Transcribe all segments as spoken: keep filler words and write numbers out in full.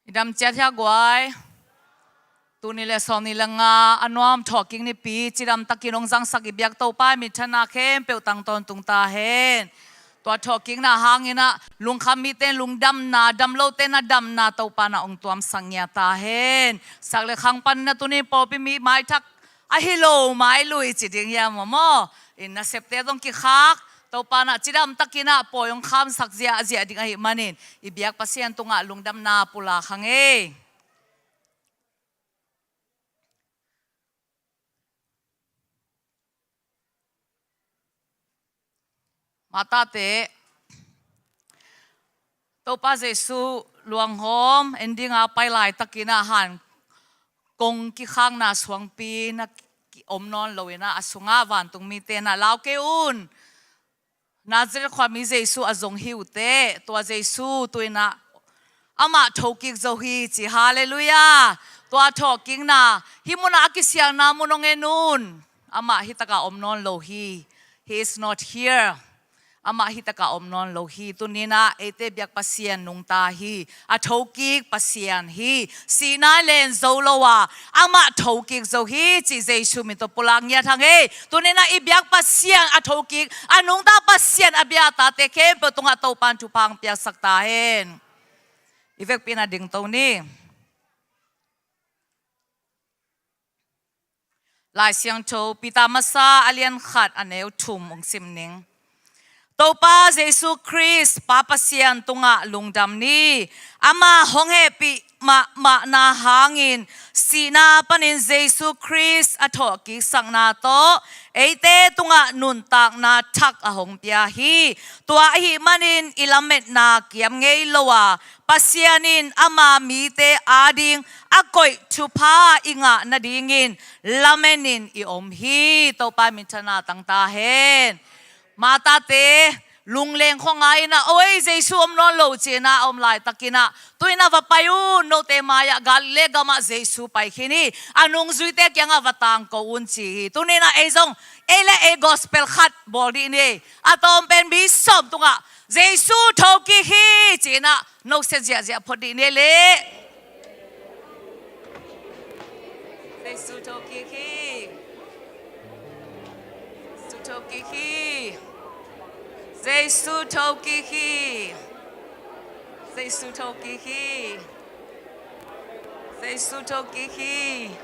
I dam ciat hia guai. Tul nih le sawmnih le nga a nuam thawhkik nipi cidam takin hong zangsak i biak Topa minthanna khempeuh tang tawntung ta hen. Tua thawhkikna hangin ah lungkham mite in lungdamna, damlote in a damna Topa in ah hong tuamsak ngiat ta hen. Sak le khang panin ah tuni pawlpi mi maithak ahi lo, mai lui ci ding hiam maw? In nasepte zong kikhak, Topa in ah cidam takin ah pawi hong khamsak ziahziah ding ahih manin i biak Pasian tungah lungdamna pulak hang ei. Mah tate, Topa Jesu luanghawm en dinga pai laitakin ah han kong kikhakna suangpi na ki-, om nawn loin ah a sungah vantung mite in ah lau kei un. Nazareth khuami Jesu a zong hi uh teh, tua Jesu tu-in ah amah thokik zo hi ci. Halleluiah. Tua thawhkikna, hih munah a kisialna mun hong en un. Amah hih takah om nawn lo hi. He is not here. Amah hih takah om nawn lo hi. Tuni-in ah eite biak Pasian nungta hi. A thokik Pasian hi. Sihna len zo lo a, amah thokik zo hi ci. Jesu min tawh pulak ngiat hang ei. Tuni-in ah i biak Pasian a thokik, a nungta Pasian a bia tate khempeuh tungah Topa in thupha hong piaksak ta hen. I vekpi-in ah dingto ni. Lai Siangtho, Peter masa a lian khat a neu thum hong sim ning. Topa Jesu Khrist Pa Pasian tungah lungdam ni. Amah hong hehpih mahmahna hangin sihna panin Jesu Khrist a thawhkiksakna tawh eite tungah nuntakna thak a hong pia hi. Tua ahih manin i lametna kiam ngei lo a, Pasian in ama mite ading a koih thupha i ngah nadingin lamenin i om hi. Topa minthanna tang ta hen. Mah tate, lungleng khua ngai-in ah, oi, Jesu om nawn lo ci-in ah a om laitakin ah, tu-in ah va pai un, note mai-ah Galilee gamah Jesu pai khin hi, a nungzuite kiangah va tangko un ci hi. Tuni-in ah ei zong, ei le ei gospel khat bawl dih ni. A tawm pen mi sawm tungah Jesu thokik hi ci-in ah note ziahziah phot dih ni leh. Jesu thokik hi. Jesu thokik hi. Jesu thokik hi. Jesu thokik hi. Jesu thokik hi.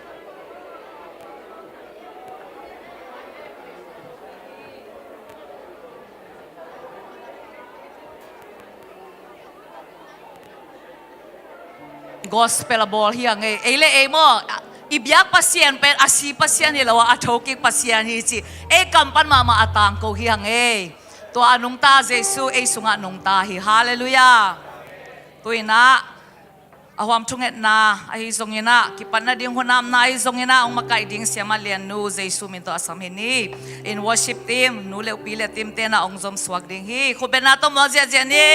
Gospel a bawl hi hang ei. Ei le ei maw, i biak Pasian pen a si Pasian hi lo a, a thokik Pasian hi ci. Ei kam pan mahmah a tangko hi hang ei. Tua a nungta Jesu ei sungah nungta hi. Halleluiah. Tu-in ah a huam thungetna ahi zongin ah, kipatna ding hunamna ahi zongin ah, hong makaih ding siamah liannu Jesu min tawh a sam hi ni. In worship team, nu le upi le team te'n ah hong zom suak ding hi. Khutbetna tawh muak ziahziah ni.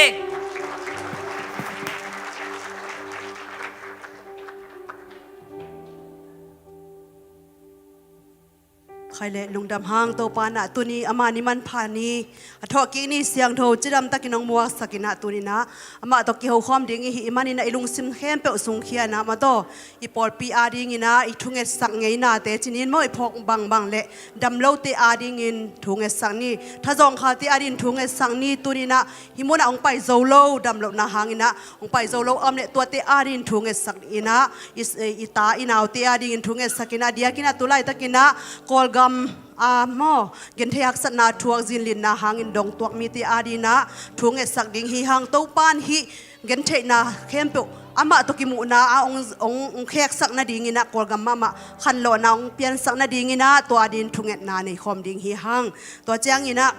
Khai le lungdam hang Topa in ah tuni ama ni manpha ni, a thawhkik ni siangtho cidam takin hong muaksak in ah tuni-in ah amah tawh kiho khawm ding i hih manin ah i lungsim khempeuh sungkhia-in ah amah tawh i pawlpi adingin ah i thungetsak ngeinate cinin maw i phawk bangbang le damlote adingin thungetsak ni, thazawngkhalte adingin thungetsak ni. Tuni-in ah hih munah hong pai zo lo, damlohna hangin ah hong pai zo lo a om leh tuate adingin thungetsak in ah, i, i ta i naute adingin thungetsak in ah, diakin ah tu laitakin ah Kawlgam ah maw, genthei haksatna thuak zinlinna hangin dongtuak mite adingin ah thungetsak ding hi hang. Topa in hih gentheihna khempeuh amah tawh kimuhna ah hong, hong, hong kheksak nadingin ah, Kawlgam mahmah khanlawhna hong piansak nadingin ah tua adingin thungetna nei khawm ding hi hang. Tua ciangin ah,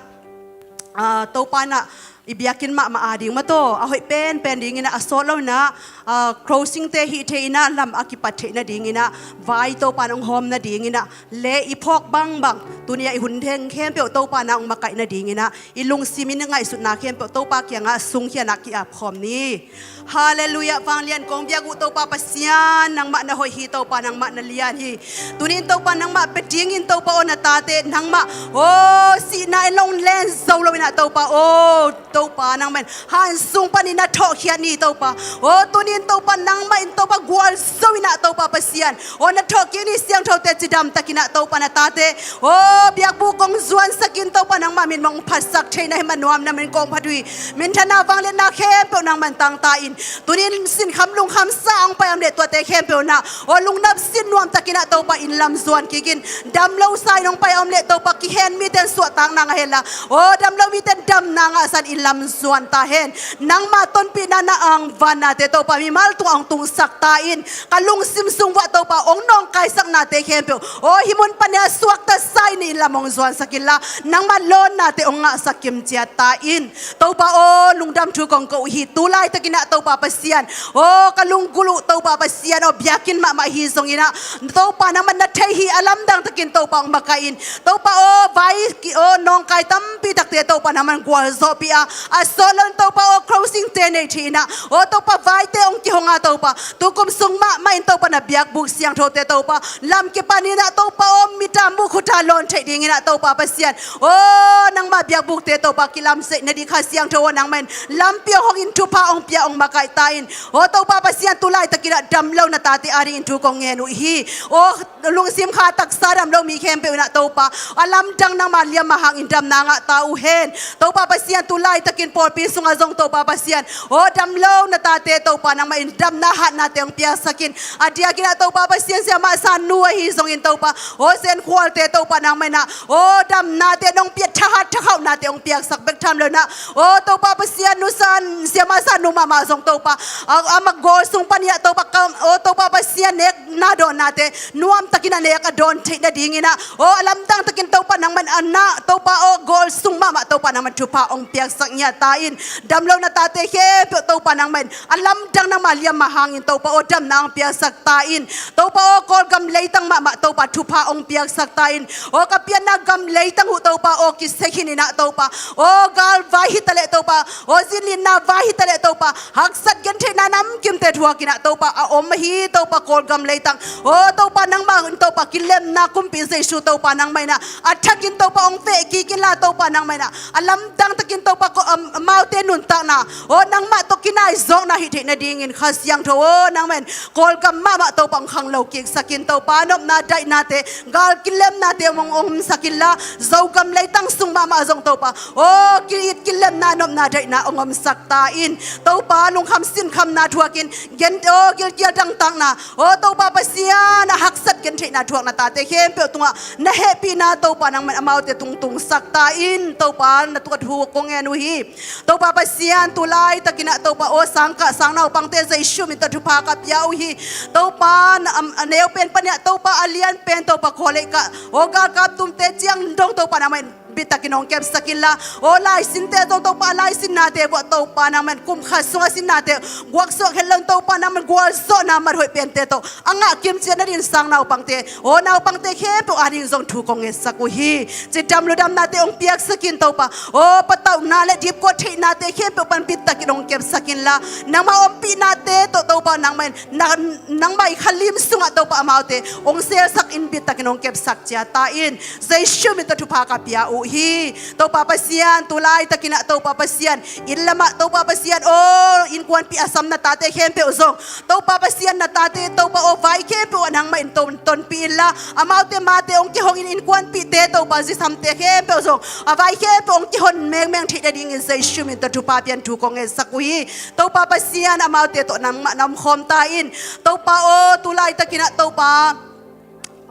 ah, Topa in ah i biakinn mahmah ading maw taw, a hoih penpen dingin ah, a sawt lo-in ah, ah, crossing-te hih thei-in ah, lam a kipat theih nadingin ah, vai Topa in hong hawm nadingin ah, le i phawk bangbang tuni-ah i hun theng khempeuh Topa in ah hong makaih nadingin ah, i lungsim i ngaihsutna khempeuh Topa kiangah sungkhia-in ah ki-ap khawm ni. Halleluiah. Vanglian kong biak uh Topa Pasian, nangmah na hoih hi, Topa nangmah na lian hi. Tuni-in Topa nangmah pia dingin Topa aw, na tate nangmah aw, sihna in hong len zo lo-in ah Topa aw, Topa nangmah in han sung panin na thawhkhiat ni Topa. O tunin Topa nangmah in Topa gualzo in ah Topa Pasian, o na thawhkik ni siangthote cidam takin ah Topa na tate, o biakbuk kong zuansakin Topa nangmah min mong phatsak theihna hi manuam na min kong phat uh hi. Minthanna vangliatna khempeuh nangmah in tangta in, tunin sinkham lungkham sa hong pai om leh tuate khempeuh na, o lungnap sin nuam takin ah Topa in lam zuan kikin, damlo sa in hong pai om leh Topa kihen mite in suahtakna ngah hen la, o damlo mite in damna ngahsan in lam zuan ta hen. Nangma tonpihna na angvannate Topa mimal tungah hong tungsak ta in, ka lungsim sung vuah Topa hong nawngkaisaknate khempeuh, o hih mun panin a suakta sa in lam hong zuansak in la, nangma lawnnate hong ngahsak kimciat ta in. Topa aw, lungdam thu kong ko uh hi. Tulaitakin ah Topa Pasian, aw ka lunggulh uh Topa Pasian aw, biakinn mahmah hi zongin ah Topa nangman na thei hi. A lamdang takin Topa hong makaih in. Topa aw vai ki aw nawngkai tampi takte Topa nangman gualzawhpih a, a sawt loin Topa aw closing te nei thei in ah, aw Topa vaite hong kihong a Topa, tukum sung mahmah in Topa na biakbuk siangthote Topa lam kipan in ah Topa aw, mit a muh khut a lawn theih dingin ah Topa Pasian, aw nangma biakbukte Topa kilamsei nading Kha Siangtho aw nangmah in lampi hong hong in, thupha hong pia, hong makaih ta in. Aw Topa Pasian, tulaitakin ah damlo na tate adingin thu kong ngen uh hi. Aw lungsim kha taksa damlo mi khempeuh in ah Topa, a lamdang nangma liamma hangin damna ngah ta uh hen. Topa Pasian, tulaitakin pawlpi sungah zong Topa Pasian, aw damlo na tate Topa nangmah in damna hatnate hong piaksak in. A diakin ah Topa Pasian, siamah sa nu ahi zongin Topa, aw Zen Khualte Topa nangmah in ah, aw damnate nong pia, thahat thakhauhnate hong piaksak bek tham lo in ah, aw Topa Pasian, nusan siamah sa nu mahmah zong Topa, a, a mak gawl sung panin ah Topa kam, aw Topa Pasian, nek na dawnnate nuamtakin a nek a dawn theih nadingin ah, aw a lamdang takin Topa nangman a na Topa aw gawl sung mahmah Topa nangman thupha hong piaksak ngiat ta in. Damlo na tate khempeuh Topa nangman a lamdang nangma liamma hangin Topa aw damna hong piaksak ta in. Topa aw Kawlgam leitang mahmah Topa thupha hong piaksak ta in. Aw ka pianna gam leitang uh Topa aw kisia khin in ah Topa, aw galvai hitaleh Topa, aw zinlinna vai hitaleh Topa, haksat gentheihna namkimte thuakin ah Topa a om ahi Topa Kawlgam leitang. Aw Topa nangmah in Topa kilemna kumpi Jesu Topa nangmah in ah a thakin Topa hong veh kik in la Topa nangmah in ah a lamdang takin Topa ko, am, amaute nuntakna, aw nangmah tawh kinaizawkna hih theih nadingin Kha Siangtho aw nangmah in Kawlgam mahmah Topa hong khanglo kiksak in. Topa nopna daihnate, gal kilemnate hong omsak in la, Zogam leitang sung mahmah zong Topa, aw ki-it kilemna nopna daihna hong omsak ta in. Topa lungkham sinkhamna thuakin, gen aw gilkial dangtakna, aw Topa Pasian a haksat gentheihna thuakna tate khempeuh tungah na hehpihna Topa nangman amaute tungtungsak ta in. Topa na tungah thu kong ngen uh hi. Topa Pasian, tulaitakin ah Topa aw sangkah sangnaupangte Jesu min tawh thupha ka pia uh hi. Topa na, am, a neu pen panin ah Topa a lian pen Topa khawlei kah, aw galkap tumte ciang dong Topa nangman bittakin hong kepsak in la, aw laisinte zong Topa a laisinnate vuah Topa nangman kum khat sungah sinnate guaksuak het loin Topa nangman gualzawhna mathoih pente tawh a ngah kimciat nadingin sangnaupangte, aw naupangte khempeuh adingin zong thu kong ngetsak uh hi. Cidam ludamnate hong piaksak in Topa, aw patauhna le dipkuat theihnate khempeuh pan bittakin hong kepsak in la, nangma ompihnate tawh Topa nangmah in, na, nangmah i khalim sungah Topa amaute hong selsak in bittakin hong kepsak cia ta in. Jesu min tawh thupha ka pia uh hi. Topa Pasian, tulaitakin ah Topa Pasian, inn lamah Topa Pasian aw innkuanpih a sam na tate khempeuh zong Topa Pasian na tate Topa aw vai khempeuh ah nangmah in ton, tonpih in la, amaute mate hong kihongin innkuanpihte Topa zisamte khempeuh zong a vai khempeuh hong kihon mengmeng theih nadingin Jesu min tawh thupha pian thu kong ngetsak uh hi. Topa Pasian amaute tawh nangmah na omkhawm ta in. Topa aw tulaitakin ah Topa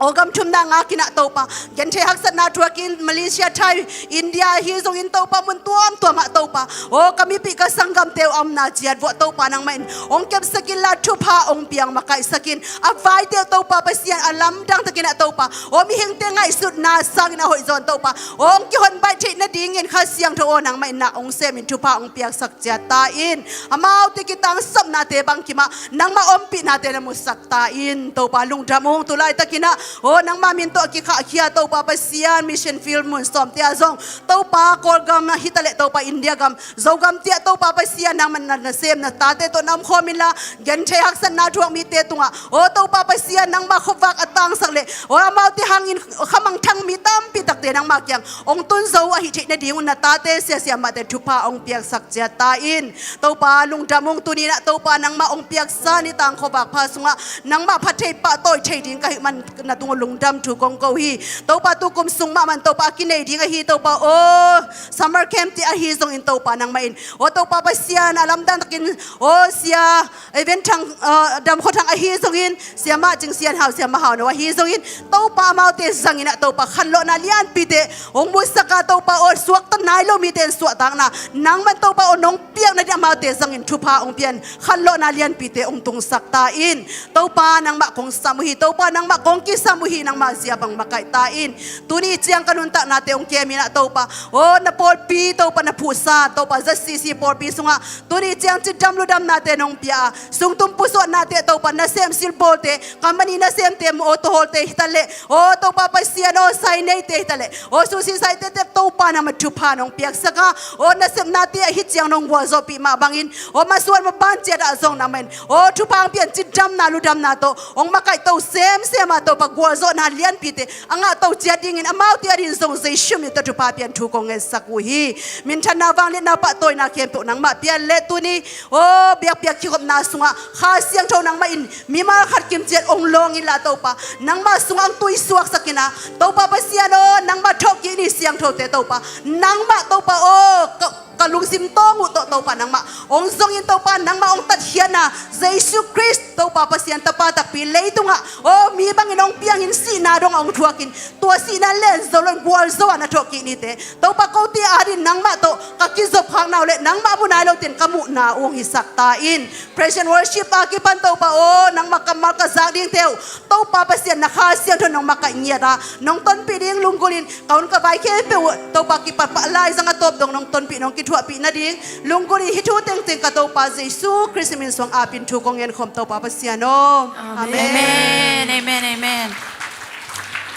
aw gam thumna ngakin ah Topa, genthei haksatna thuakin Malaysia, Thai, India hi zongin Topa mun tuamtuam ah Topa, aw ka mipih ka sanggamte uh a omna ciat vuah Topa nangmah in hong kepsak in la, thupha hong pia, makaihsak in. A vaite uh Topa Pasian a lamdang takin ah Topa, aw mihingte ngaihsutna sangin a hoih zawn Topa hong kihon baih theih nadingin Kha Siangtho aw nangmah in na hong semin thupha hong piaksak cia ta in. Amaute kitangsapnate bangkim ah nangmah ompihnate na musak ta in. Topa lungdam ung, tulaitakin ah Aw, nangma min tawh a kikhahkhia Topa Pasian, mission field mun sawmte ah zong, Topa Kawlgam ah hi taleh Topa India gam, Zogam te ah Topa Pasian, nangman na nasem na tate tawh na omkhawm inla, genthei haksatna thuak mite tungah, aw Topa Pasian, nangma khuavak a tangsak leh, aw amaute hangin khamangthang mi tampi takte nangma kiang hong tun zo ahih theih nadingun na tate, sia siamahte thupha hong piaksak ciat ta in. Topa lungdam ung, tuni-in ah Topa nangmah hong piaksa nitak khuavak pha sungah nangmah phat thei pahtawi thei ding ka hih man na tungah lungdam thu kong ko hi. Topa tukum sung mahmah in Topa a kinei ding ahi Topa aw, summer camp te ahi zongin Topa nangmah in, aw Topa Pasian, a lamdang takin, aw sia Evan Thang, aw Dam Khua Thang ahi zongin, siamah Cing Sian Hau, siamah Hau No ahi zongin, Topa amaute zangin ah Topa khanlawhna lianpite hong musak a Topa aw, suakta nai lo mite in suahtakna nangman Topa aw nong piakna ding amaute zangin thupha hong pia in, khanlawhna lianpite hong tungsak ta in. Topa nangmah kong sam uh hi, Topa nangmah kong kisam uh hi, nangmah zia bang makaih ta in. Tuni ciang ka nuntaknate hong kem in ah Topa aw, na pawlpi Topa na phuhsa Topa Z C C pawlpi sungah tuni ciang cidam ludamnate nong pia a, sungtum pusuahnate Topa nasem silbawlte, company nasemte, aw tohawlte hi taleh, aw Topa Pasian aw, sai neite hi taleh, aw susi saite te Topa nangmah thupha nong piaksak a, aw nasepnate ah hih ciang nong gualzawhpih mah bangin, aw masuan maban ciat ah zong nangmah in, aw thupha hong pia in, cidamna ludamna tawh hong makaihto semsem a Topa gualzawhna lianpite a ngahto ciat dingin amaute adingin zong Jesu min tawh thupha pia in thu kong ngetsak uh hi. Minthanna, vangliatna, pahtawina khempeuh nangmah pia in leh tuni aw biakpiak kikhopna sungah Kha Siangtho nangmah in mimal khat kimciat hong lawng inla Topa, nangmah sungah hong tuisuaksak in ah Topa Pasian aw, nangmah thawhkik ni siangthote Topa, nangmah Topa aw, ka, ka lungsim tawng uh tawh Topa nangmah hong zongin Topa nangmah hong tatkhiatna, Jesu Khrist Topa Pasian Tapa takpi leitungah aw mi bangin hong piangin, sihna dongah hong thuakin, tua sihna len zo loin gualzo a na thawhkik nite Topa, kote adingin nangmah tawh ka kizopkhakna uh leh nangmah mu nai lote in ka muhna uh hong hisak ta in. Praise and worship a kipan Topa aw, nangmah kammal ka zak dingte uh Topa Pasian na Kha Siangtho nong makaih ngiat a, nong tonpih ding lunggulhin ka hun ka vai khempeuh uh Topa kipat pah laizang a tawp dong nong tonpih nong kithuahpih nading lunggulhin hih thu tengteng ka Topa Jesu Khrist min suang apin thu kong ngen khawm Topa Pasian aw. Amen. Amen. Amen. Amen.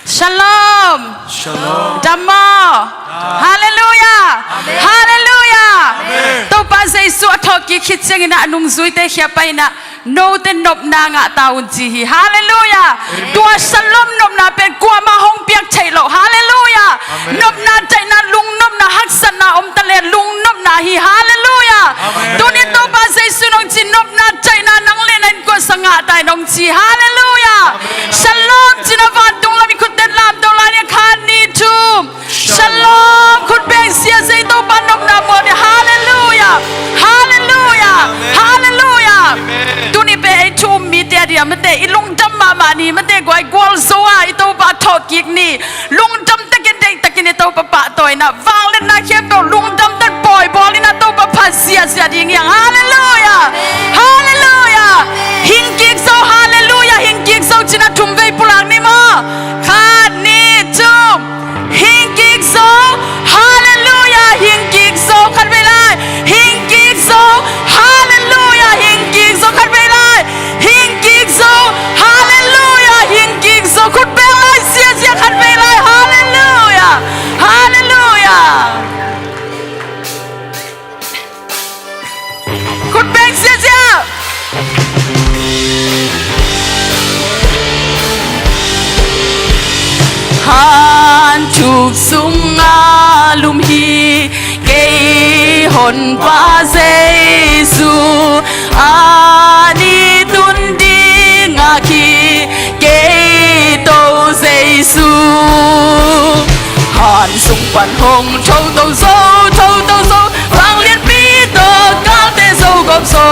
Shalom. Shalom. Dam maw. Halleluia. Amen. Halleluia. Amen. Topa Jesu a thawhkik khit ciangin ah a nungzuite khia pai in ah, note nopna ngah ta un ci hi. Halleluia. Amen. Tua shalom nopna pen kuamah hong piak theih loh. Halleluia. Amen. Nopna, daihna, lungnopna, haksatna om ta leh lungnopna hi. Halleluia. Amen. Tuni Topa Jesu nong ci, nopna, daihna nang leh na innkuansa ngah ta in nong ci. Halleluia. Amen. Shalom ci-in a vantung lam i khut ten lamto lai ni, khat, nih, thum. Shalom. Khut beng ziahziah, Topa nopna muan ni. Halleluia. Halleluia. Halleluia. Amen. Tuni pen ei thu um mite a dia mate, i lungdam mahmah ni mate, guai, gualzo a i Topa thawhkik ni. Lungdam takin, deih takin i Topa pahtawi in ah, vangliatna khempeuh lungdam takin pawi bawl in ah Topa phat ziahziah ding hi hang. Halleluia. Halleluia. Hing kik zo. Halleluia. Hing kik zo ci-in a thum vei pulak ni maw. Khat, nih, thum. Hing kik zo. Halleluia. Hing kik zo. Khat vei lai. Hing kik zo. Halleluia. Hing kik zo. Khat vei lai. Hing kik zo. Halleluia. Hing kik zo. Khut beng lai ziahziah, khat vei lai. Halleluia. Halleluia. Khut beng ziahziah. Hanthuk sungah lum hi kei Honpa Jesu, a ni tun ding ngak hi kei Topa Jesu. Han sung pan hong thoto zo, thoto zo, vanglianpi tawh galte zo gawp zo.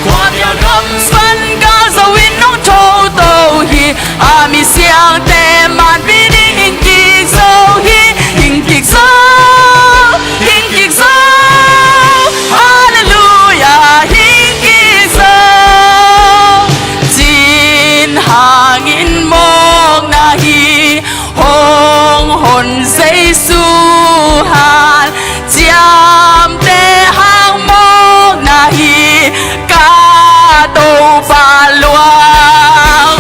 Khuamial gam pan gal zo in hong thoto hi, a misiangte manpi ding. Hing kik zo hi, hing kik zo, hing kik zo. Halleluia, hing kik zo. Cin hangin mawkna hi, hong hon Jesu hang, ciamteh hang mawkna hi, ka Topa luang.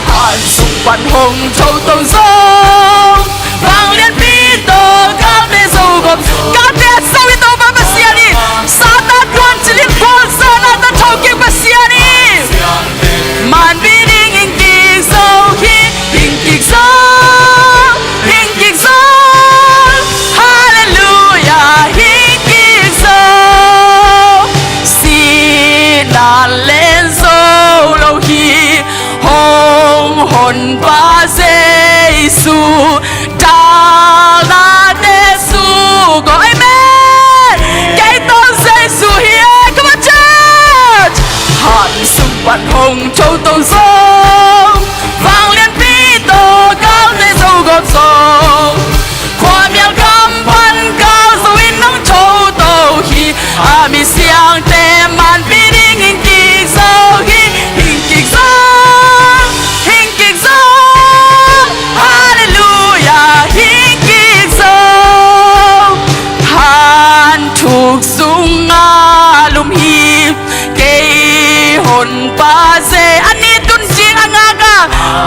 Han sung pan Hong tho to zong, vanglianpi tawh galte zo gawp. Galte a zo i Topa Pasian in Satan luancil in bawlzawhna tawh thokik Pasian in manpi ding hing kik zo hi. Hing kik zo, hing kik zo. Halleluiah, hing kik zo. Sihna len zo lo hi. Hong Honpa Jesu, dalnate suk aw. Amen. Kei tawh Jesu hi e. Come on, church. Han sung pan hong tho to zong, vanglianpi tawh galte zo gawp zong, khuamial gam pan kal zo in hong tho to hi. A mi siangte manpi ding hing kik zo hi. Hing kik zo, hing kik zo. Halleluiah, hing kik zo. Han thuk sungah lum hi. Kei Honpa Jesu, a ni tun cing a ngak a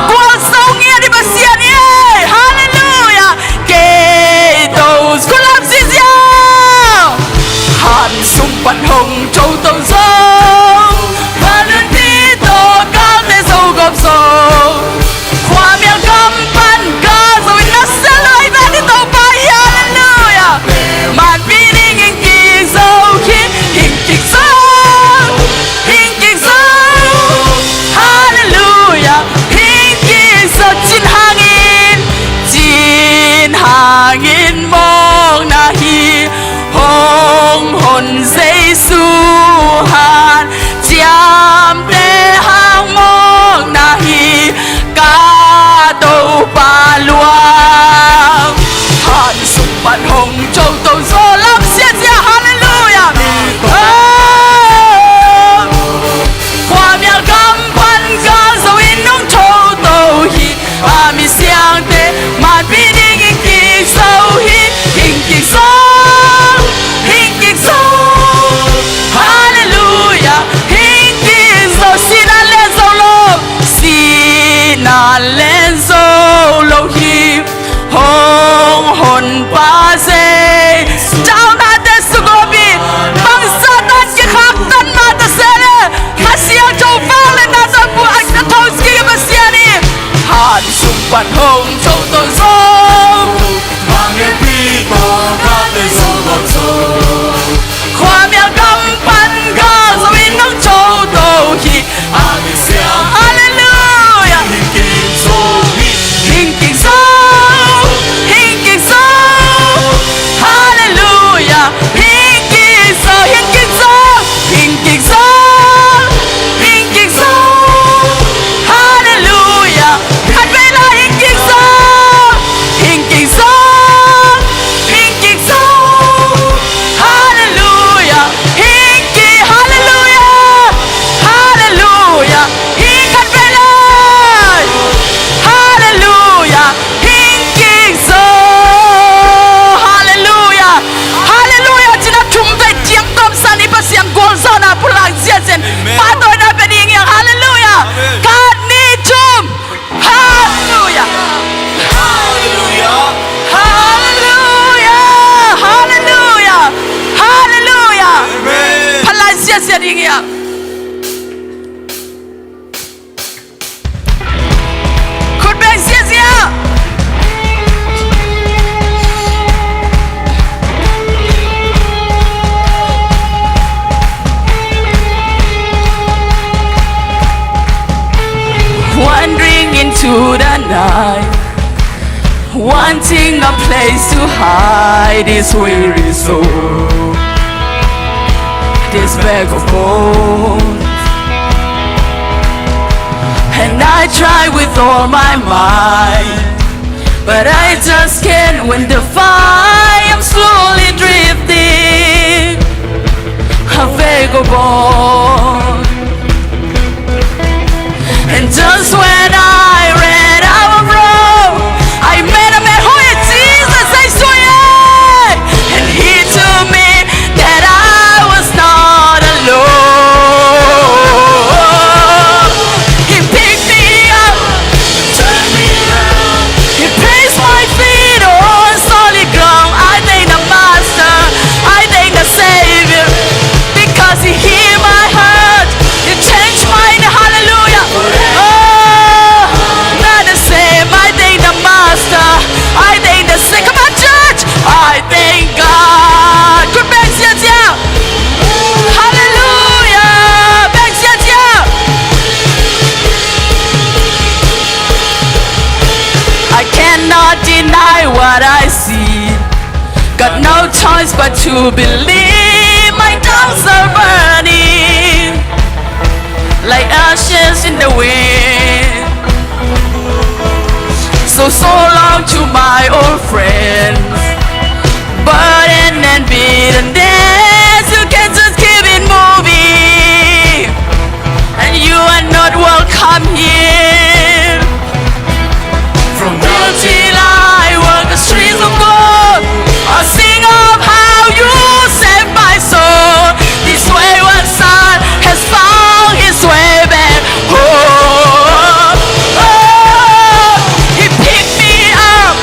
gualzo ngiat i Pasian hi e. Halleluiah. Kei to skulap zizia. Han sung pan hong tho to zong, vanglianpi tawh galte zo gawp zong, khuamial gam pan kal zo in na sia lai ven i Topa hi. Halleluiah. Manpi ding hing kik zo hi. Hing kik zo, hing kik zo. Halleluiah. Hing kik zo. Cin hangin, cin hangin mawkna hi. Hong Hon Jesu, hanciamte hang mawkna hi. Ka Topa luang, han sung pan hong tho to zo. Lam siasia, halleluiah. Oh, khuamial gam pan kal zo in hong tho to hi. A mi siangte manpi ding hing kik zo hi. Hing kik zo, hing kik zo. Halleluiah. Hing kik zo. Sihna len zo lo, sihna len zo lo hi. Hong Honpa Jesu, dalnate suk aw hi. Bang Satan kikhaktan mah ta se leh, Kha Siangtho vangliatna tawh pua a tho kik Pasian in, han sung pan hong tho to zong, vanglianpi tawh galte zo gawp zong, khuamial gam pan kal zo in hong tho to hi. Halleluiah. Hing kik zo, hing kik zo. Halleluiah. Hing kik zo, hing kik zo, hing kik zo, hing kik zo. Halleluiah. Khatvei la, hing kik zo, hing kik zo, hing kik zo. Halleluiah. Hing kik, halleluiah. Halleluiah. Hing khatvei la. Halleluiah. Hing kik zo. Halleluiah. Halleluiah. Cina thum vei ciang kawmsan i Pasian gualzawhna pulak ziazin. Amen. Pahtawina pe ding hiang. Halleluiah. Amen. Khat, nih, thum. Halleluiah. Halleluiah. Halleluiah. Halleluiah. Halleluiah. Amen. Phalai ziazia ding hiang. Khut beng ziazia. Wandering into the night, wanting a place to hide this weary soul, this bag of bones. And I try with all my might, but I just can't win the fight. I'm slowly drifting, a vagabond. And just when I ran out of rope, I met a man who is Jesus, I swear. And he told me that I was not alone. He picked me up, turned me Deny what I see. Got no choice but to believe. My tongues are burning like ashes in the wind. So, so long to my old friends. Burden and bitterness, you can just keep it moving. And you are not welcome here. From now till I walk the streets of gold, I'll sing of how you saved my soul. This wayward son has found his way back home. Oh, he picked me up,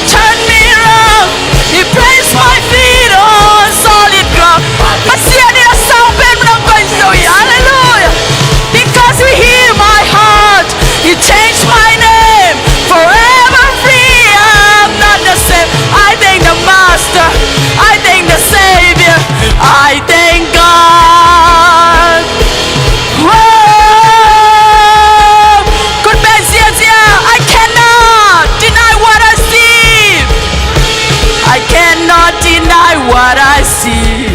turned me around. He placed my feet on solid ground. Pasian in a song pen nang koih zo hi. Hallelujah. Because he healed my heart, he changed my name. Forever free, I'm not the same. I thank the Master, I thank the Savior, I thank God. Whoa! Khut beng ziahziah. I cannot deny what I see. I cannot deny what I see.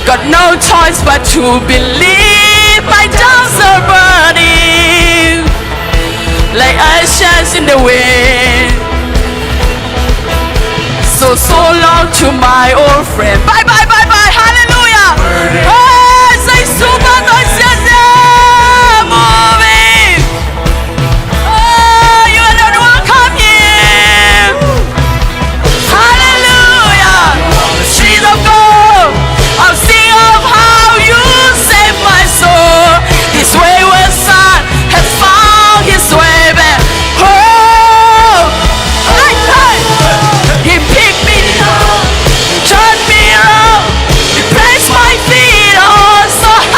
Got no choice but to believe. My tongues are burning like ashes in the wind. So, so long to my old friend. Bye, bye, bye, bye. Hallelujah. Hey, say super, say yes, yeah, moving. Oh, you are not welcome here. Hallelujah. Street of gold. I'll sing of how you saved my soul. This wayward son has found his way back home. Hey, hey. He picked me up, turned me around. He placed my feet on solid.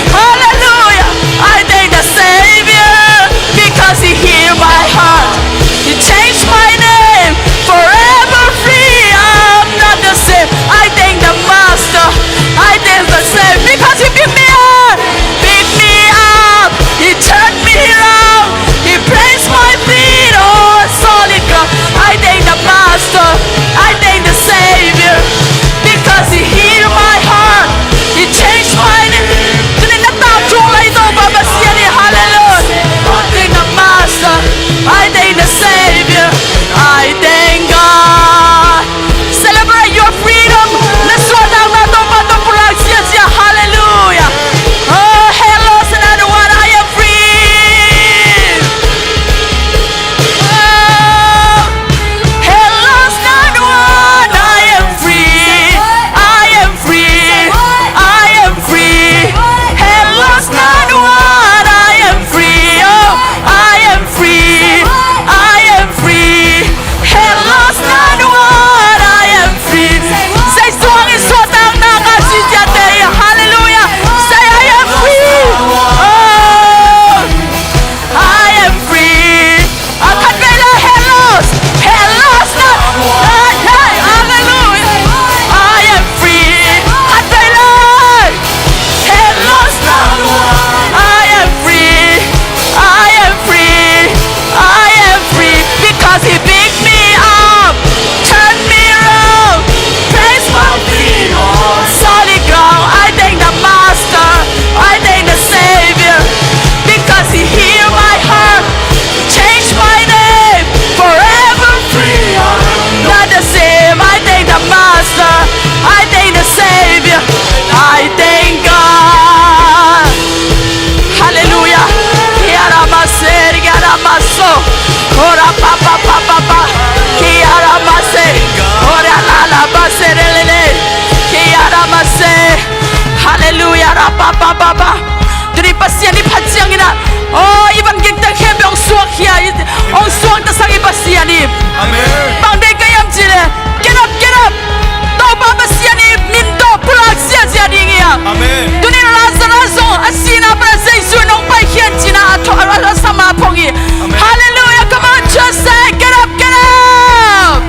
Hallelujah. I thank the Savior because he healed my heart. He changed my name. Forever free, I'm not the same. I thank the Master. I thank the Savior because he picked me up. Picked me up. He turned me around. He placed my feet on solid ground. I thank the Master. I thank the Savior because he healed my heart. He changed my name. Tuni na tau chung lai Topa Pasian hi. Hallelujah. I thank the Master. I thank the Savior. I thank God. Celebrate your freedom. Na suahtakna Topa tawh pulak ziahziah. Hallelujah. Oh, hell lost another one. I am free. Oh, hell lost another one. I am free. I am free. I am free. Hell lost another one. I am free. Oh, I am free. I am free. Hell lost another one. I am free. Say, suang in suahtakna ka ziahziah te. Hallelujah. Say, I am free. Oh, I am free. A khat vei la, hell lost. Hell lost another one. Hey, hey, hallelujah. I am free. Khat vei la. Hell lost another one. I am free. I am free. I am free because he picked me up, turned me around, placed my feet on solid ground. I thank the Master. I thank the Savior because he healed my heart, changed my name. Forever free, I'm not the same. I thank the Master. I thank the Savior. I thank God. Hallelujah. Kiara maser, kiara maso. Ora pa pa pa pa pa. Kiara maser. Ora la la maser lele. Kiara maser. Hallelujah. Ra pa pa pa pa. Tuni Pasian i phat ciangin ah, oh, i van gik teng khempeuh hong suakkhia, hong suaktasak i Pasian hi. Amen. Bang deih ka hiam cih leh, get up, get up. Topa Pasian i min tawh pulak ziahziah ding hi a. Amen. Tuni Lazarus zong a sihna pan a Jesu in hong paikhia in cihna a tho-, a, a, a sama phong hi. Amen. Hallelujah. Come on, church, say, get up, get up.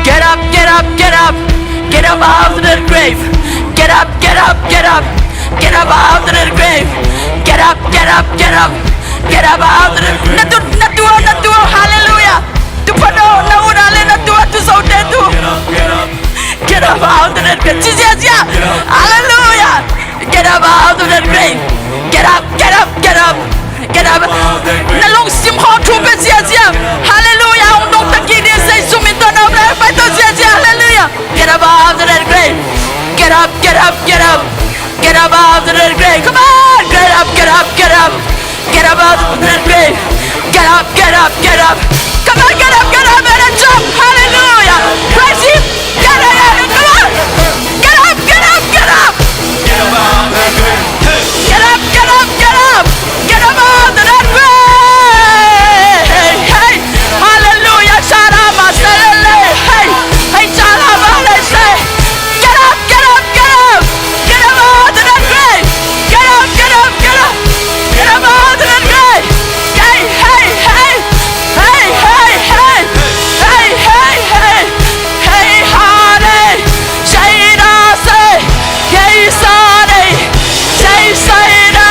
Get up, get up, get up. Get up out of the grave. Get up, get up, get up. Get up out of the grave. Get up, get up, get up. Get up out of the grave. Na tu, na tu, na tu. Hallelujah. Get up, get up, get up. Come on, get up, get up, and jump. Hallelujah. Praise Him. Get up, come on. Get up, get up, get up. Get up, get up, get up. Get up out of that way. Hey, hey. Hallelujah. Sharama, salele. Hey, hey, sharama, let's say. Get up, get up, get up. Get up out of that grave. Get up, get up, get up. Get up out of that grave. Hey, hey, hey. Hey, hey, hey. Hey, hey, hey. Hey, hare. Shaira se. Yei sare. Shei saire.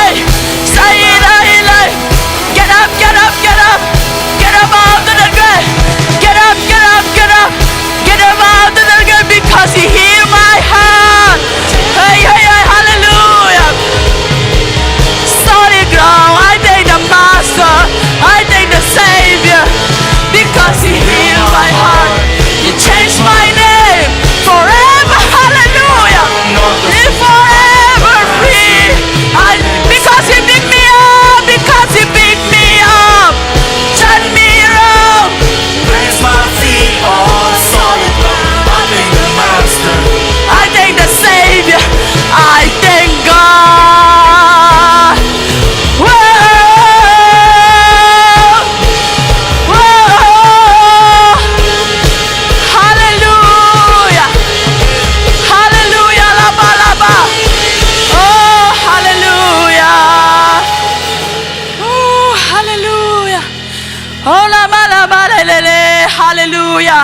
Saire le. Get up, get up, get up. Get up out of the grave. Get up, get up, get up. Get up out of the grave because He healed my heart. Hey, hey, hey, hallelujah. Solid ground. I thank the Master. I thank the Savior. Because He healed my heart. He changed my name forever. Hallelujah. Be forever free. I, because He picked me up, because He picked me up, turn me around. Place my feet on solid ground. I thank the Master. I thank the Savior. I thank God. Whoa, whoa. Hallelujah. Hallelujah. Laba, laba. Oh, hallelujah. Oh, hallelujah. Oh, laba, laba, le, le, le. Hallelujah.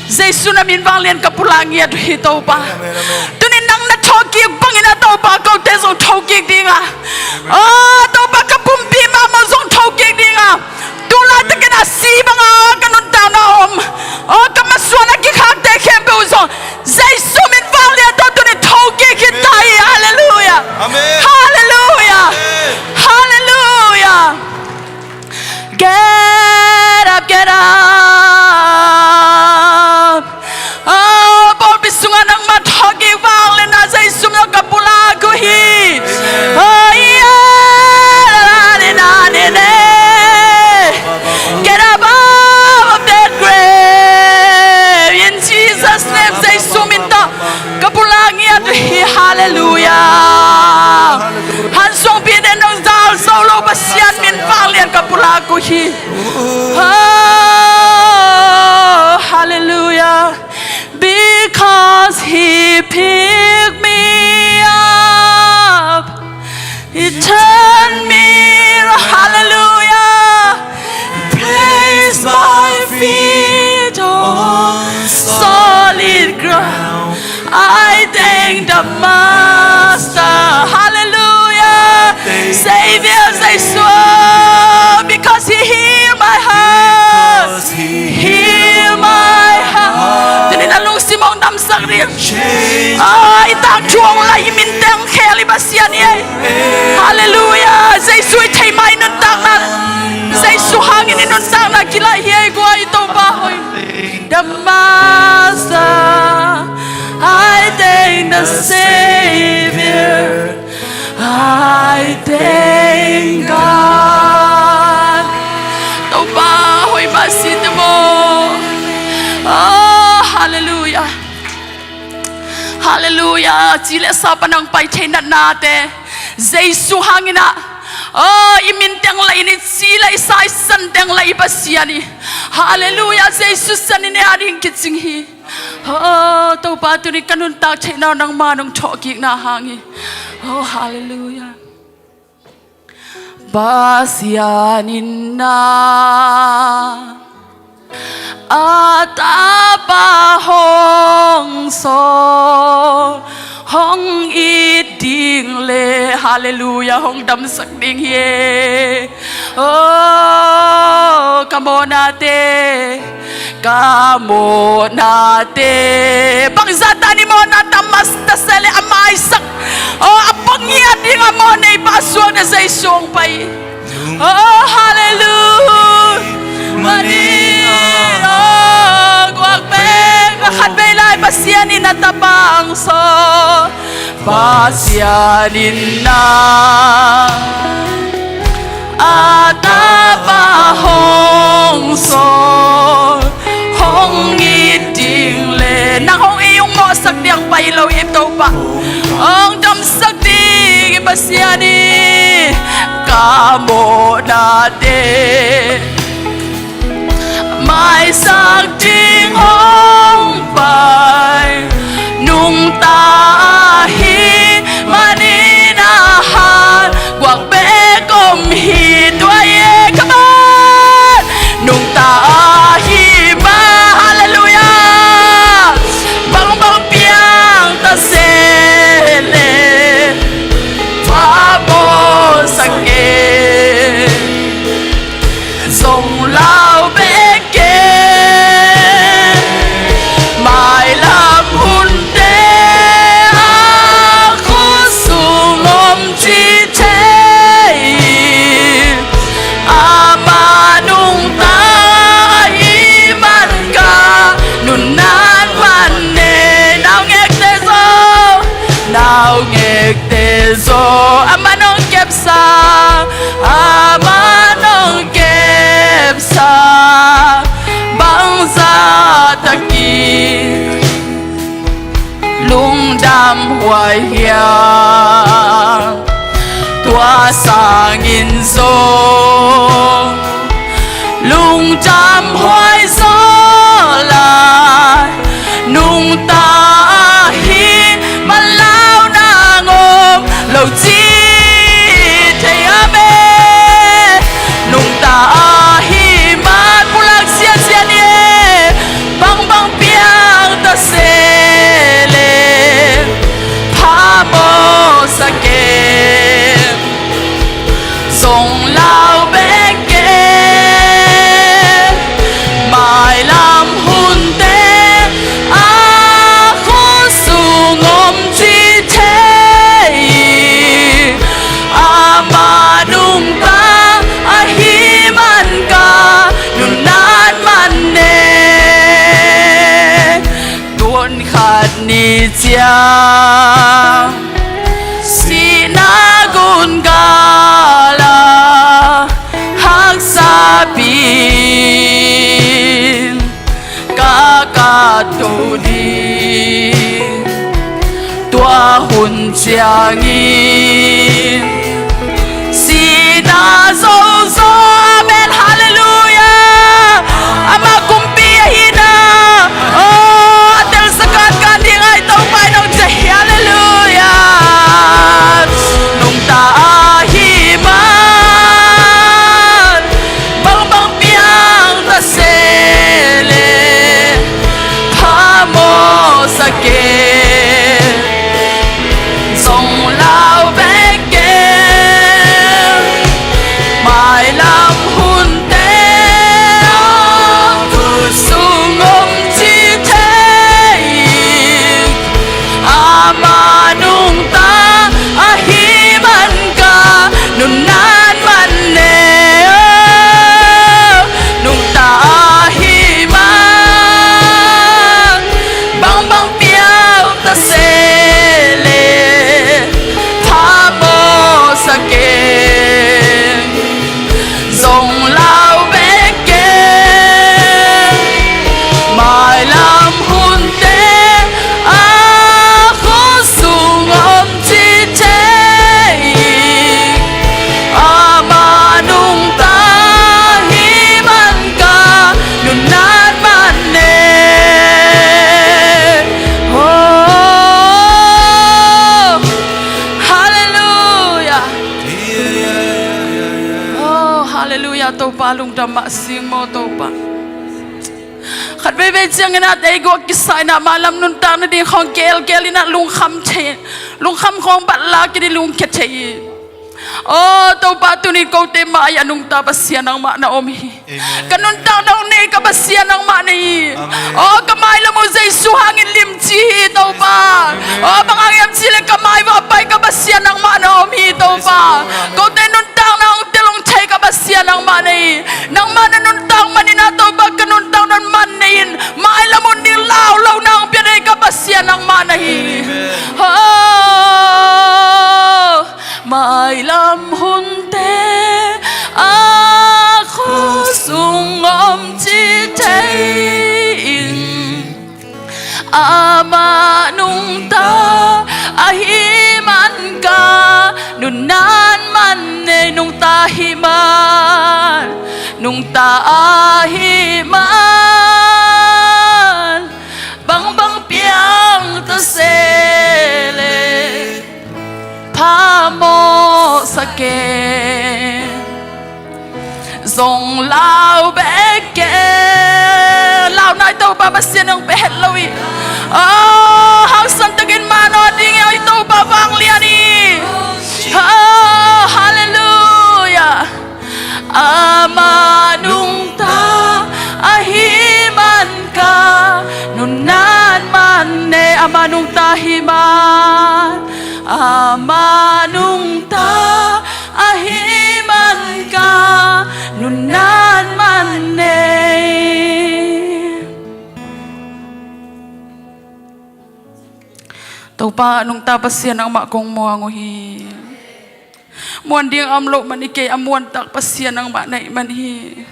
Jesu na min vanglian ka pulak ngiat uh hi, Topa. Amen, amen. Tuni nang na thokik bangin a, Topa, kote zong thokik ding a. Oh, Topa, ka pumpi mahmah zong thokik ding a. Tulai takin a si banga ka nuntakna om, oh, ka masuan a kikhakte khempeuh zong Jesu min vanglian tawh tuni thokik hi ta hi. Hallelujah. Amen. Hallelujah. Amen. Hallelujah. Get up, get up. Oh, pawlpi sungah nangmah thawhkik vangliatna Jesu min tawh ka pulak uh hi. Oh, yeah, la, la, di, na, di, ne. Get up out of that grave. In Jesus' name, Jesu min tawh ka pulak ngiat uh hi. Hallelujah. Han suangpi den dong zal zo lo Pasian min vanglian ka pulak uh hi. Oh, hallelujah. Because He picked me up, He turned me around. Hallelujah. Place my feet on solid ground. I thank the Master. Hallelujah. Savior, Savior, because He healed my heart. Because He healed my heart. Tuni na lungsim hong damsak ding. Ai, tak thuang lai i min teng khel i Pasian i ei. Hallelujah. Jesu i thei mai nuntakna. Jesu hangin i nuntakna kilai hi ei guai Topa hoi. The Master, I thank the Savior, I thank God. Topa hoi mah si te maw. Oh, hallelujah. Hallelujah. Ci le sa pan hong pai thei natnate Jesu hangin ah, oh, i min teng lai in i ci le i sa i san teng lai i Pasian hi. Hallelujah. Jesu san in i a ding kicing hi. Oh, Topa tuni ka nuntak theihna nangma nong thawhkikna hang hi. Oh, hallelujah. Pasian in na a tapa hong sawl, hong it ding le, hallelujah, hong damsak ding hi e. Oh, ka mawhnate, ka mawhnate, bangzah tan i mawhna tam masa ta se le a maisak, oh, a pang ngiat ding a mawh neipa suakna Jesu hong pai. Oh, hallelujah. Mani, oh, guak pek a khat vei lai Pasian in a tapa hong sawl. Pasian in na Tapa hong sawl, hong it ding le nang hong ei hong mawhsak ding pai lo hi Topa. Hong damsak ding hi Pasian hi. Ka mawhnate maisak ding hong pai, nungta ahi manin a han guak bek om hi. Tua e, come on. Nungta ahi ma, halleluiah. Bangbang piang ta se le, phamawh sa kei. Zong lau bek kei. Mailam hunte a khut sung om ci thei. Ama nungta ahi man ka nunnan man nei. Naungekte zong, naungekte zong, Ama nong kepsa, Ama nong kepsa, bangzah takin lungdam huai hiam? Tua sangin zong lungdam huai zaw lai, nungta ahi man lau nang om lo ci thei, amen. Nungta ahi man pulak siasia ni e, bangbang piang ta se le, phamawh sa kei. Zong lau bek kei. Mailam hunte a khut sung om ci thei. Ama nungta ahi man ka nunnan man nei. Tun khat ni ciang sihna gun kal a haksa pi-in ka katko ding. Tua hun ciangin sihna zozo, amen, halleluiah. Ama kumpi ahi na, oh, a telsa kankan ding ahi Topa in hong ci hi, halleluiah. Nungta ahi man bangbang piang ta se le, phamawh sa kei. Zong lau bek kei. Mailam hunte a khut sung om ci thei. Ama nungta ahi man ka nunnan man nei. Nungta ahi man bangbang piang ta se le, phamawh sa kei. Zong lau bek kei. Mailam hunte a khut sung om ci thei. Ama nungta ahi man ka nunnan man nei. Oh, halleluiah. Oh, halleluiah, Topa lungdam mah sing maw Topa. Khat veivei ciangin a tei guak kisa in a, mailam nuntak nading khawng kelkel in a lungkham thei, lungkham khawng bat lak in i lungkhia thei hi. Oh Topa, tuni kote mai-ah nungta Pasian nangmah na om hi. Amen. Ka nuntakna hong nei ka Pasian nangmah na hi. Amen. Oh, ka mailam uh Jesu hangin limci hi Topa. Amen. Oh, bang hang hiam cih leh ka mai uah pai ka Pasian nangmah na om hi Topa. Amen. Kote nuntakna hong tel hong thei ka Pasian nangmah na hi. Nangmah na nuntak manin a Topa, ka nuntakna man na hi in, mailam hun ding lauhuai nang pia ding ka Pasian nangmah na hi. Amen. Oh, mailam hunte a Amah nungta ahih man ka nunnan man nei, nungta ahih man, nungta ahih man, bangbang piang ta se leh phamawh sa ken. Zong lau bek ken. Lau nai, Topa Pasian hong pia het lo hi. Oh, hangsan takin man aw ding hi, Topa vanglian hi. Oh, halleluiah. Amah nungta ahih man ka nunnan man nei, amah nungta ahih man, amah nungta ahih man ka nunnan man nei. Topa nungta Pasian nangmah kong muang uh hi. Muan ding a om loh man hi kei, a muantak Pasian nangmah na hih man hi.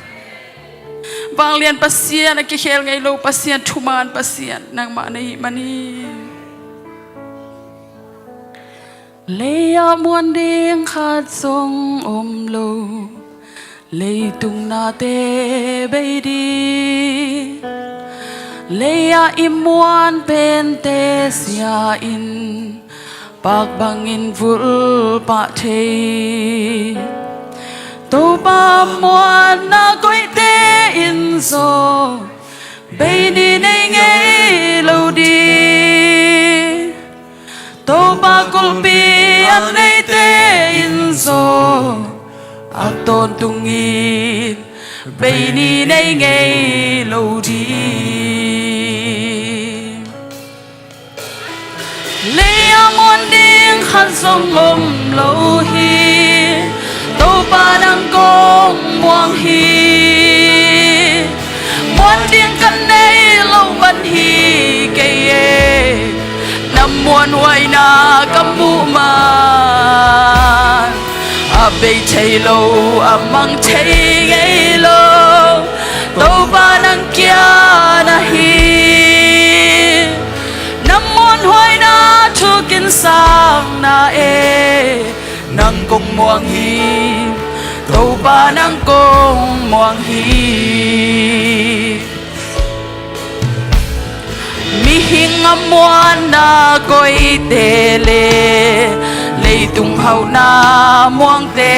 Vanglian Pasian, a kikhel ngei lo Pasian, thuman Pasian nangmah na hih man hi. Lei-ah muan ding khat zong om lo, leitung nate bei ding. Lei-ah i muan pente sia-in, pak bangin vulpah thei. Topa muanna koihte in zong bei ni nei ngei lo ding. Topa kulhpi a neite in zong a tawntungin bei ni nei ngei lo ding. Lei-ah muan ding khat zong om lo hi. Topa nang kong muang hi. Muan ding ka nei lo man hi kei e. Na muanhuaina ka muh man, a bei thei lo, a mang thei ngei lo, Topa nang kia na hi. Na muanhuaina thukin sang na e. Nang kong muang hi, Topa nang kong muang hi. Mihing a muanna koihte le leitung hauhna muangte,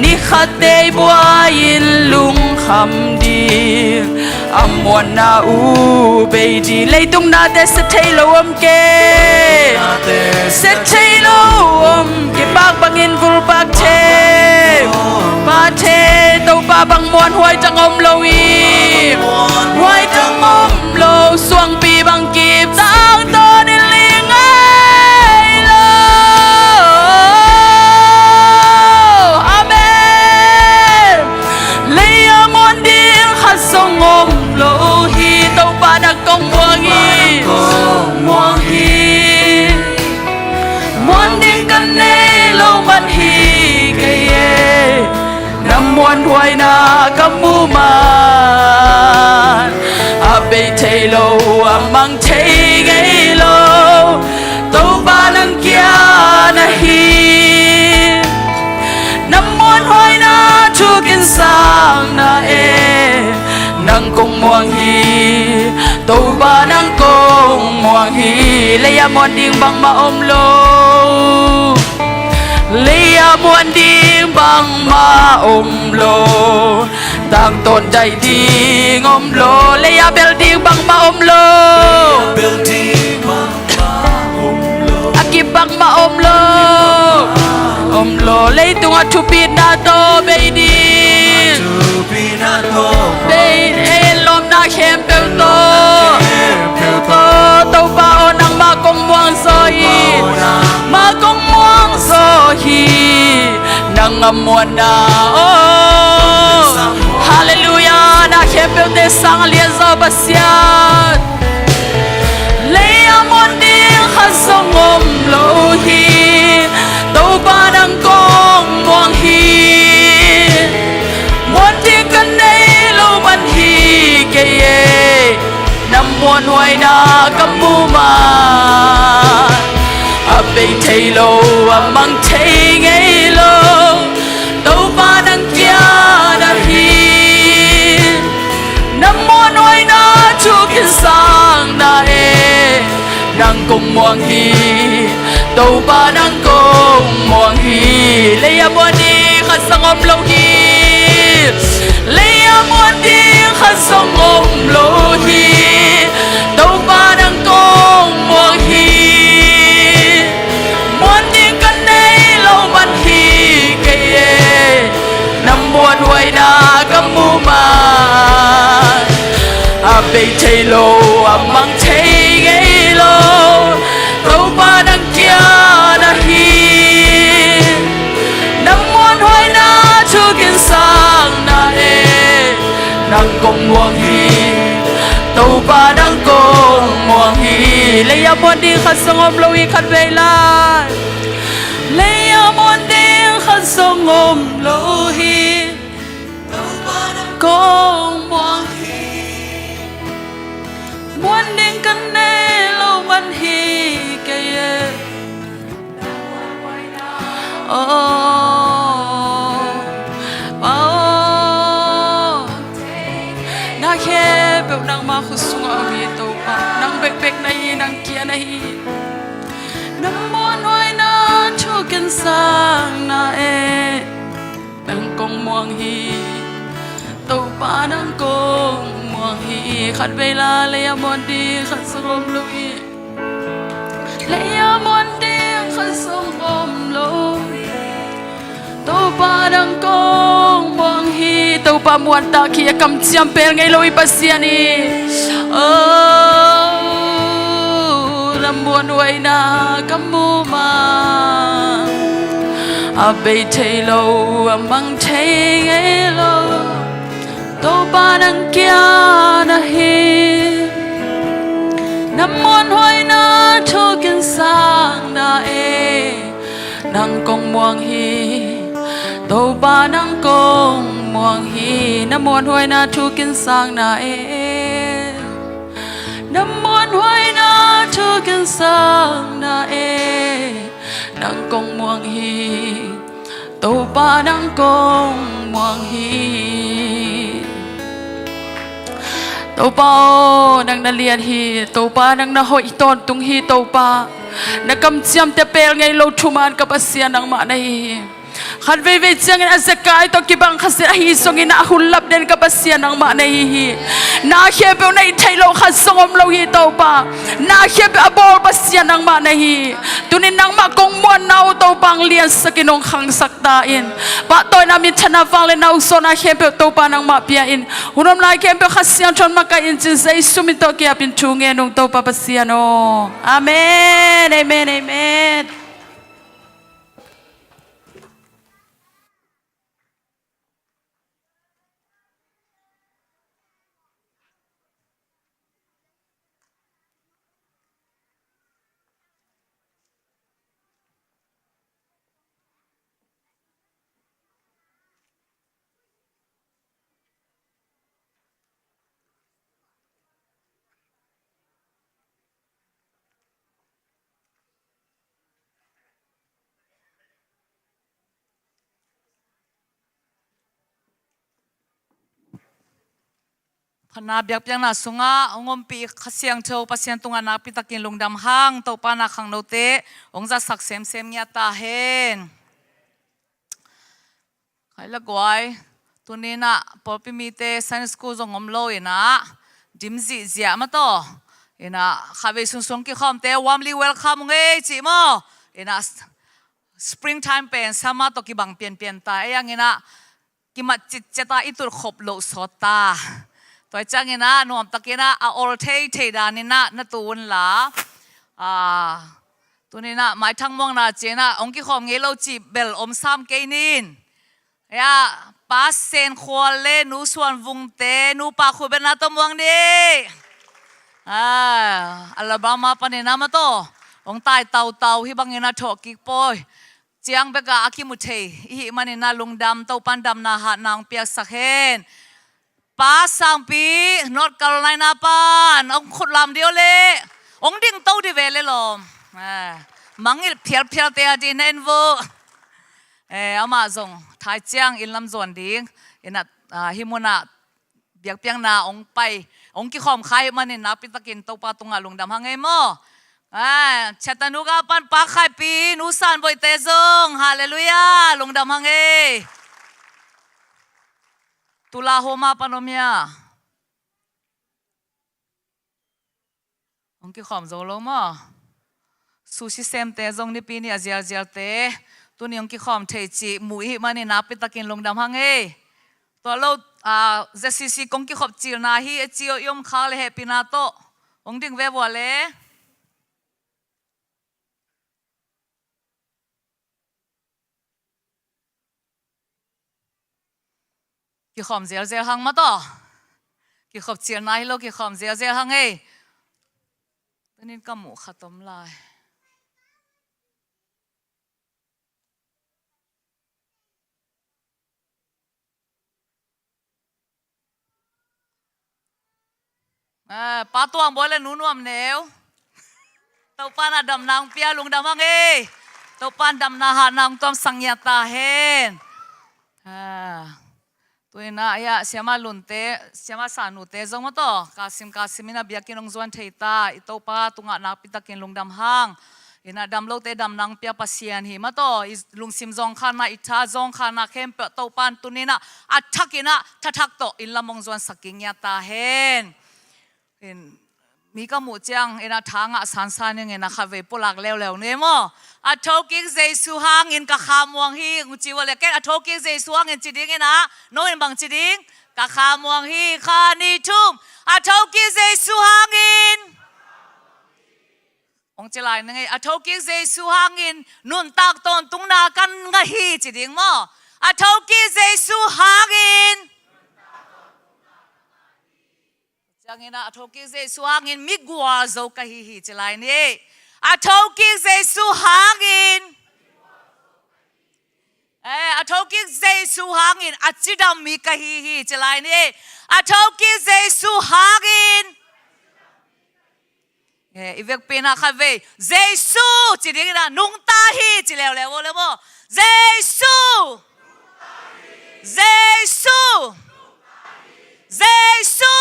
ni khat tei buai-in lungkham ding a muanna uh bei ding. Leitung nate sia thei lo om kei, sia thei lo om kei, pak bangin vulpak thei, pha thei. Topa bang muanhuai tang om lo hi. Huai tang om lo, suangpi bang kip tang tawn in ling ngei lo. Amen. Lei-ah muan ding khat zong om lo hi. Topa nang kong muang hi. Muang hi. Muan ding ka nei lo man hi kei e. Na muanhuaina ka muh man, a bei thei lo, a mang thei ngei lo, Topa nang kia na hi. Na muanhuaina thukin sang na e. Nang kong muang hi, Topa nang kong muang hi. Lei-ah muan ding bangmah om lo. Lei-ah muan ding bangmah om lo. Tangtawn daih ding om lo. Lei-ah bel ding bangmah om lo. A kip bangmah om lo. Om lo. Leitungah thupitna tawh bei ding. Bei, ei lawmna khempeuh tawh. Topa aw, nangmah kong muang zaw hi. Mah kong muang zaw hi. Nang a muanna aw. Halleluiah. Na khempeuhte sang a lian zaw Pasian. Lei-ah muan ding khat zong om lo hi. Topa nang kong muang hi. Muan ding ka nei lo man hi kei e. Na Muanhuaina ka muh man, a bei thei lo, a mang thei ngei lo, Topa nang kia na hi. Na muanhuaina thukin sang na e, nang kong muang hi. Topa nang kong muang hi. Lei a muan ding khat zong om lo hi. Lei a muan ding khat zong om lo hi. Topa nang kong muang hi. Muan ding ka nei lo man hi kei e. Na muanhuaina ka muh man, a bei thei lo, a mang thei ngei lo, Topa nang kia na hi. Na muanhuaina thukin sang na e, nang kong muang hi. Topa nang kong muang hi. Lei a muan ding khat zong om lo hi, khat vei lai. Lei a muan ding khat zong om lo hi. Topa nang kong muang hi. Muan ding ka nei lo man hi kei e. Oh, Pa aw, na khempeuh nangmah khut sungah om hi Topa. Nang bekbek na hi, nang kia na hi. Na muanhuaina thukin sang na e, nang kong muang hi. Topa nang kong muang hi. Khat vei lai. Lei a muan ding khat zong om lo hi. Lei a muan ding khat zong om lo hi. Topa nang kong muang hi. Topa muan tak hi. A kamciam pel ngei lo i Pasian hi. Oh, na muanhuaina ka muh man, a bei thei lo, a mang thei ngei lo, Topa nang kia na hi. Na muanhuaina thukin sang na e, nang kong muang hi. Topa nang kong muang hi. Na muanhuaina thukin sang na e, na muanhuaina thukin sang na e, nang kong muang hi. Topa nang kong muang hi. Topa aw, nang na lian hi. Topa nang na hoih tawntung hi. Topa, na kamciamte pel ngei lo thuman ka Pasian nangmah na hi hi. Khat veivei ciangin a zekai tawh kibang khasia ahi zongin a hun lap den ka Pasian nangmah na hi hi. Na khempeuh na it theih loh khat zong om lo hi Topa. Na khempeuh a bawl Pasian nangmah na hi hi. Tunin nangmah kong muanna uh Topa hong liansakin hong khangsak ta in. Pahtawina, minthanna, vangliatna, ukzawhna khempeuh Topa nangmah pia in. Hun om lai khempeuh Kha Siangtho in makaih in cin Jesu min tawh kiapin thu ngen ung Topa Pasian aw. Amen, amen, amen. Phatna biakpiakna sungah hong ompih Kha Siangtho Pasian tungah nakpi takin lungdam hang, Topa na khangnote hong zatsak semsem ngiat ta hen. Khai la guai, tuni inah pawlpi mite Sunday school zong om lo inah dim zihziah mataw. Inah khavei sungsuang kikhawmte warmly welcome ung ei cih maw. Inah springtime pen summer tawh kibang pianpian ta ei ang inah kimat citciat a i tutkhop loh sawt ta. Tua ciang inah nuamtak inah a ol theithei dan inah na tu unla. Ah, tuni inah maithang muangna ci inah hong kikhawm ngei lo cih bel om sam kei nin. Ya, Pa Sen Khual le Nu Suan Vungte, nupa khut beng na tawh muang ni. Ah, Alabama panin a mataw hong tai tautau hi bangin a thawh kik pawi. Ciang bek a a kimu thei i hih manin a lungdam, Topan damna hatna hong piaksak hen. Pa Sangpi, North Carolina pan, hong khut lam dih o le. Hong ding to dih ve le lawm. Ah, mangngilh phialphial te a dih na en vo. Eh, amah zong thai ciang inn lam zuan ding. Inn ah, ah, hih mun ah biakpiakna hong pai, hong kikhawm kha ahih manin nakpi takin Topa tungah lungdam hang ei maw. Ah, Chattanooga pan Pa Khai Pi, Nu San Boih te zong, halleluiah, lungdam hang ei. Tulahoma pan om hia? Hong kikhawm zo lo maw? Sushi Sem te zong Nipi ni a zialzial te, tuni hong kikhawm thei cih mu i hih manin nakpi takin lungdam hang ei. Tua lo, ah, Z C C kong kikhop cilna hi e ci o i om khak le hehpihna tawh hong ding ve vua le. Kikhawm zelzel hang mah tawh. Kikhop cilna hi lo, kikhawm zelzel hang ei. Tunin ka muh khat om lai. Ah, Pa Tuang Bawi le Nu Nuam Neu. Topa in ah damna hong pia, lungdam hang ei. Topa in damna hahna hong tuamsak ngiat ta hen. Ah, tu in ah, ya, Siama Lun te, Siama Sa Nu te zong maw tawh, kasim kasim in ah biakinn hong zuan thei ta, i Topa tungah nakpi takin lungdam hang. In ah dam lote damna hong pia Pasian hi maw tawh, i lungsim zawngkhalna, i tha zawngkhalna khempeuh Topa in tuni in ah a thak in ah tha thak tawh inn lam hong zuansak kik ngiat ta hen. In, mi ka muh ciang in ah tha ngah sansan ing in ah khatvei pulak leuleu ni maw. A thokik Jesu hangin ka khamuang hi, hong ci vua le ken, a thokik Jesu hangin ci ding in ah, no in bang ci ding? Ka khamuang hi, khat, nih, thum. A thokik Jesu hangin. Hong ci lai ning ei, a thokik Jesu hangin nuntak tawntungna ka ngah hi ci ding maw. A thokik Jesu hangin. Ciangin ah, a thokik Jesu hangin mi gualzo ka hi hi ci lai ni ei. A thokik Jesu hangin. Eh, a thokik Jesu hangin a cidam mi ka hi hi ci lai ni ei. A thokik Jesu hangin. Eh, i vekpi in ah khatvei Jesu ci ding in ah nungta hi ci leuleu vo le maw. Jesu. Jesu. Jesu.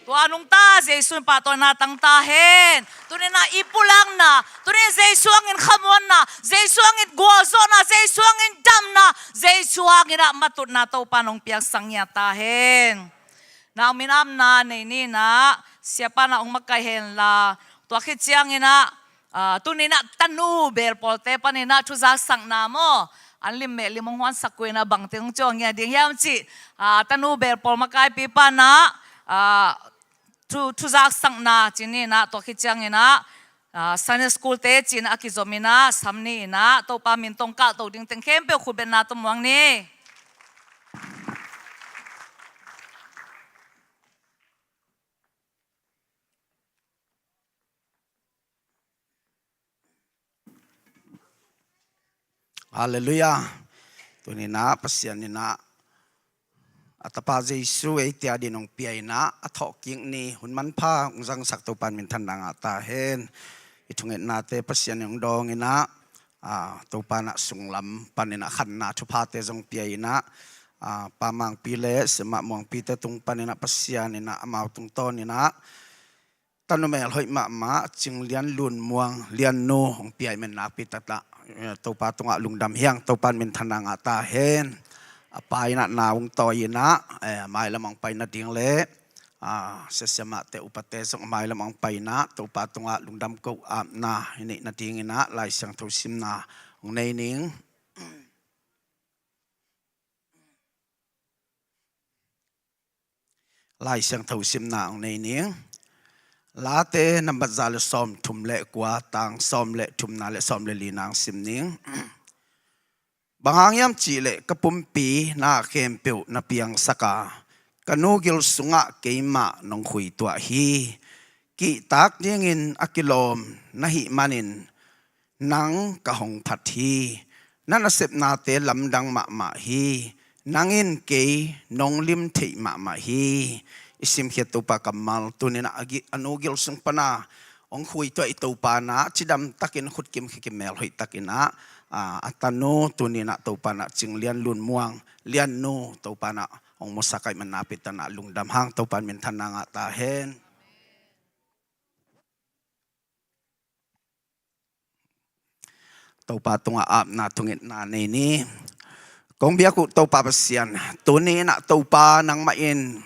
Tua nungta Jesu in pahtawina tang ta hen. Tuni in ah i pulakna, tuni in Jesu hangin khamuanna, Jesu hangin gualzawhna, Jesu hangin damna, Jesu hangin ah matutna Topa in hong piaksak ngiat ta hen. Nau min apna nei ni in ah, siapa in ah hong makaih hen la, tua khit ciangin ah, ah, tuni in ah tanu belpawlte panin ah thuzaksakna maw, an lim meh lim hong huansak uh in ah bangte hong ciawh ngiat ding hiam cih, ah, tanu belpawl makaipi pan ah, ah, thu, thuzaksakna ci ni in ah, tua khit ciangin ah, ah, Sunday school te ci in ah a kizom in ah, sam ni in ah, Topa min tawh hong kahto ding teng khempeuh khutbetna tawh muang ni. Halleluiah. Tuni in ah Pasian in ah a Tapa Jesu eite adingin hong pia in ah, a thawhkik ni hun manpha hong zangsak Topa in minthanna ngah ta hen. I thungetnate Pasian in hong dawng in ah, ah, Topa in ah sunglam panin ah khanna thuphate zong pia in ah, ah, Pa Mangpi le Siamah Muangpi te tung panin ah Pasian in ah amau tungtawn in ah tanu mel hoih mahmah Cing Lian Lun Muang Lian Nu hong pia i men nakpi takah, eh, Topa tungah lungdam hi hang, Topa in minthanna ngah ta hen. A pa in ah na hong tawi in ah, eh, a mailam hong pai nading le, ah, sia siamahte upate zong a mailam hong pai in ah Topa tungah lungdam ko apna i neih nading in ah Lai Siangtho simna hong nei ning. Lai Siangtho simna hong nei ning. Late nambat za le sawmthum le kua, tang sawm le thumna le sawm le lina hong sim ning. Bang hang hiam cih leh ka pumpi na khempeuh na piangsak a, ka nu gil sungah keimah nong khuituah hi. Kihtak dingin a kilawm na hih manin nang ka hong phat hi. Na nasepnate lamdang mahmah hi. Nang in kei nong lim theih mahmah hi. I simkhiat Topa kammal tuni-in ah a gi-, a nu gil sung pana hong khui tuah i Topa in ah cidam takin khutkim khikim mel hoih takin ah, a, a tanu tuni-in ah Topa in ah Cing Lian Lun Muang Lian Nu Topa in ah hong musak ahih man napi takin ah lungdam hang Topa in minthanna ngah ta hen. Topa tungah apna thungetna nei ni. Kong biak uh Topa Pasian, tuni-in ah Topa nangmah in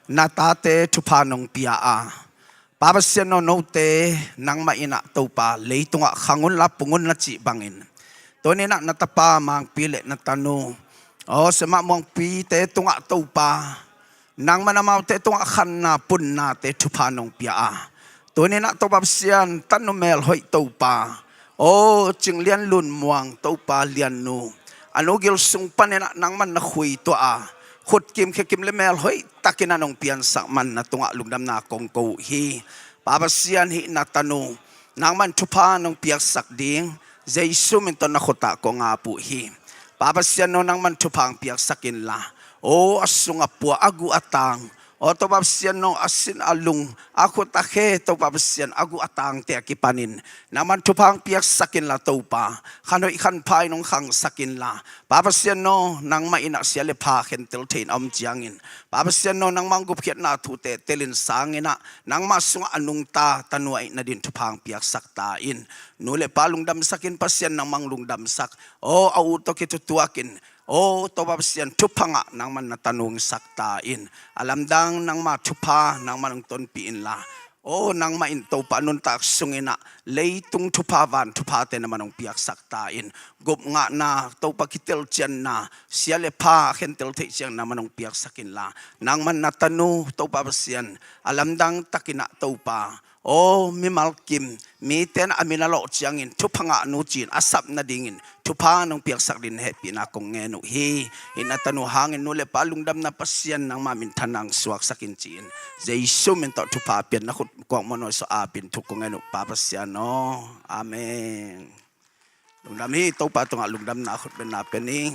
na tate thupha nong pia a, Pa Pasian aw, note nangmah in ah Topa leitungah khang unla pung un na cih bangin, tuni-in ah na tapa Mangpi le na tanu, aw, Siamah Muangpi-te tungah Topa nangman amaute tungah khanna punnate thupha nong pia a, tuni-in ah Topa Pasian, tanu mel hoih Topa, aw, Cing Lian Lun Muang Topa Lian Nu, a nu gil sung panin ah nangman na khui tuah a, khutkim khikim le mel hoih takin ah nong piansak man na tungah lungdamna kong ko uh hi. Pa Pasian, hih na tanu nangman thupha nong piaksak ding Jesu min tawh na khut ah kong ap uh hi. Pa Pasian aw, nangman thupha hong piaksak inla, aw, a sung a pua, a guh a tang, aw, Topa Pasian aw, a sin a lung, a khut a khe, Topa Pasian, a guh a tangte a kipanin nangman thupha hong piaksak inla Topa, khan hoih khan pha in hong khangsak inla, Pa Pasian aw, nangmah in ah sia le pha khentel thei in a om ciangin, Pa Pasian aw, nangmah hong gupkhiatna thute telin sangin ah nangmah sungah a nungta tanu ahih nadin thupha hong piaksak ta in. Nu le pa lungdamsak in, Pasian nangmah hong lungdamsak, aw, a u tawh kithutuakin, aw, Topa Pasian, thupha ngah nangman na tanu hong sak ta in. A lamdang nangma thupha nangman hong tonpih inla, aw, nangmah in Topa nuntak sungin ah leitung thupha van thuphate nangman hong piaksak ta in. Gup ngahna, Topa kitelcianna, sia le pha khentel theih ciang nangman hong piaksak inla, nangman na tanu Topa Pasian, a lamdang takin ah Topa, aw, mimal kim, mite in ah a min a lawh ciangin thupha ngah nu ci-in a sap nadingin thupha nong piaksak dingin hehpihna kong ngen uh hi. Hih na tanu hangin nu le pa lungdamna Pasian nangma minthanna hong suaksak in ci-in, Jesu min tawh thupha pian na khut kuakmawh nawi sawh apin thu kong ngen uh, Pa Pasian aw. Amen. Lungdam hi. Topa tungah lungdamna khutbetna pia ni.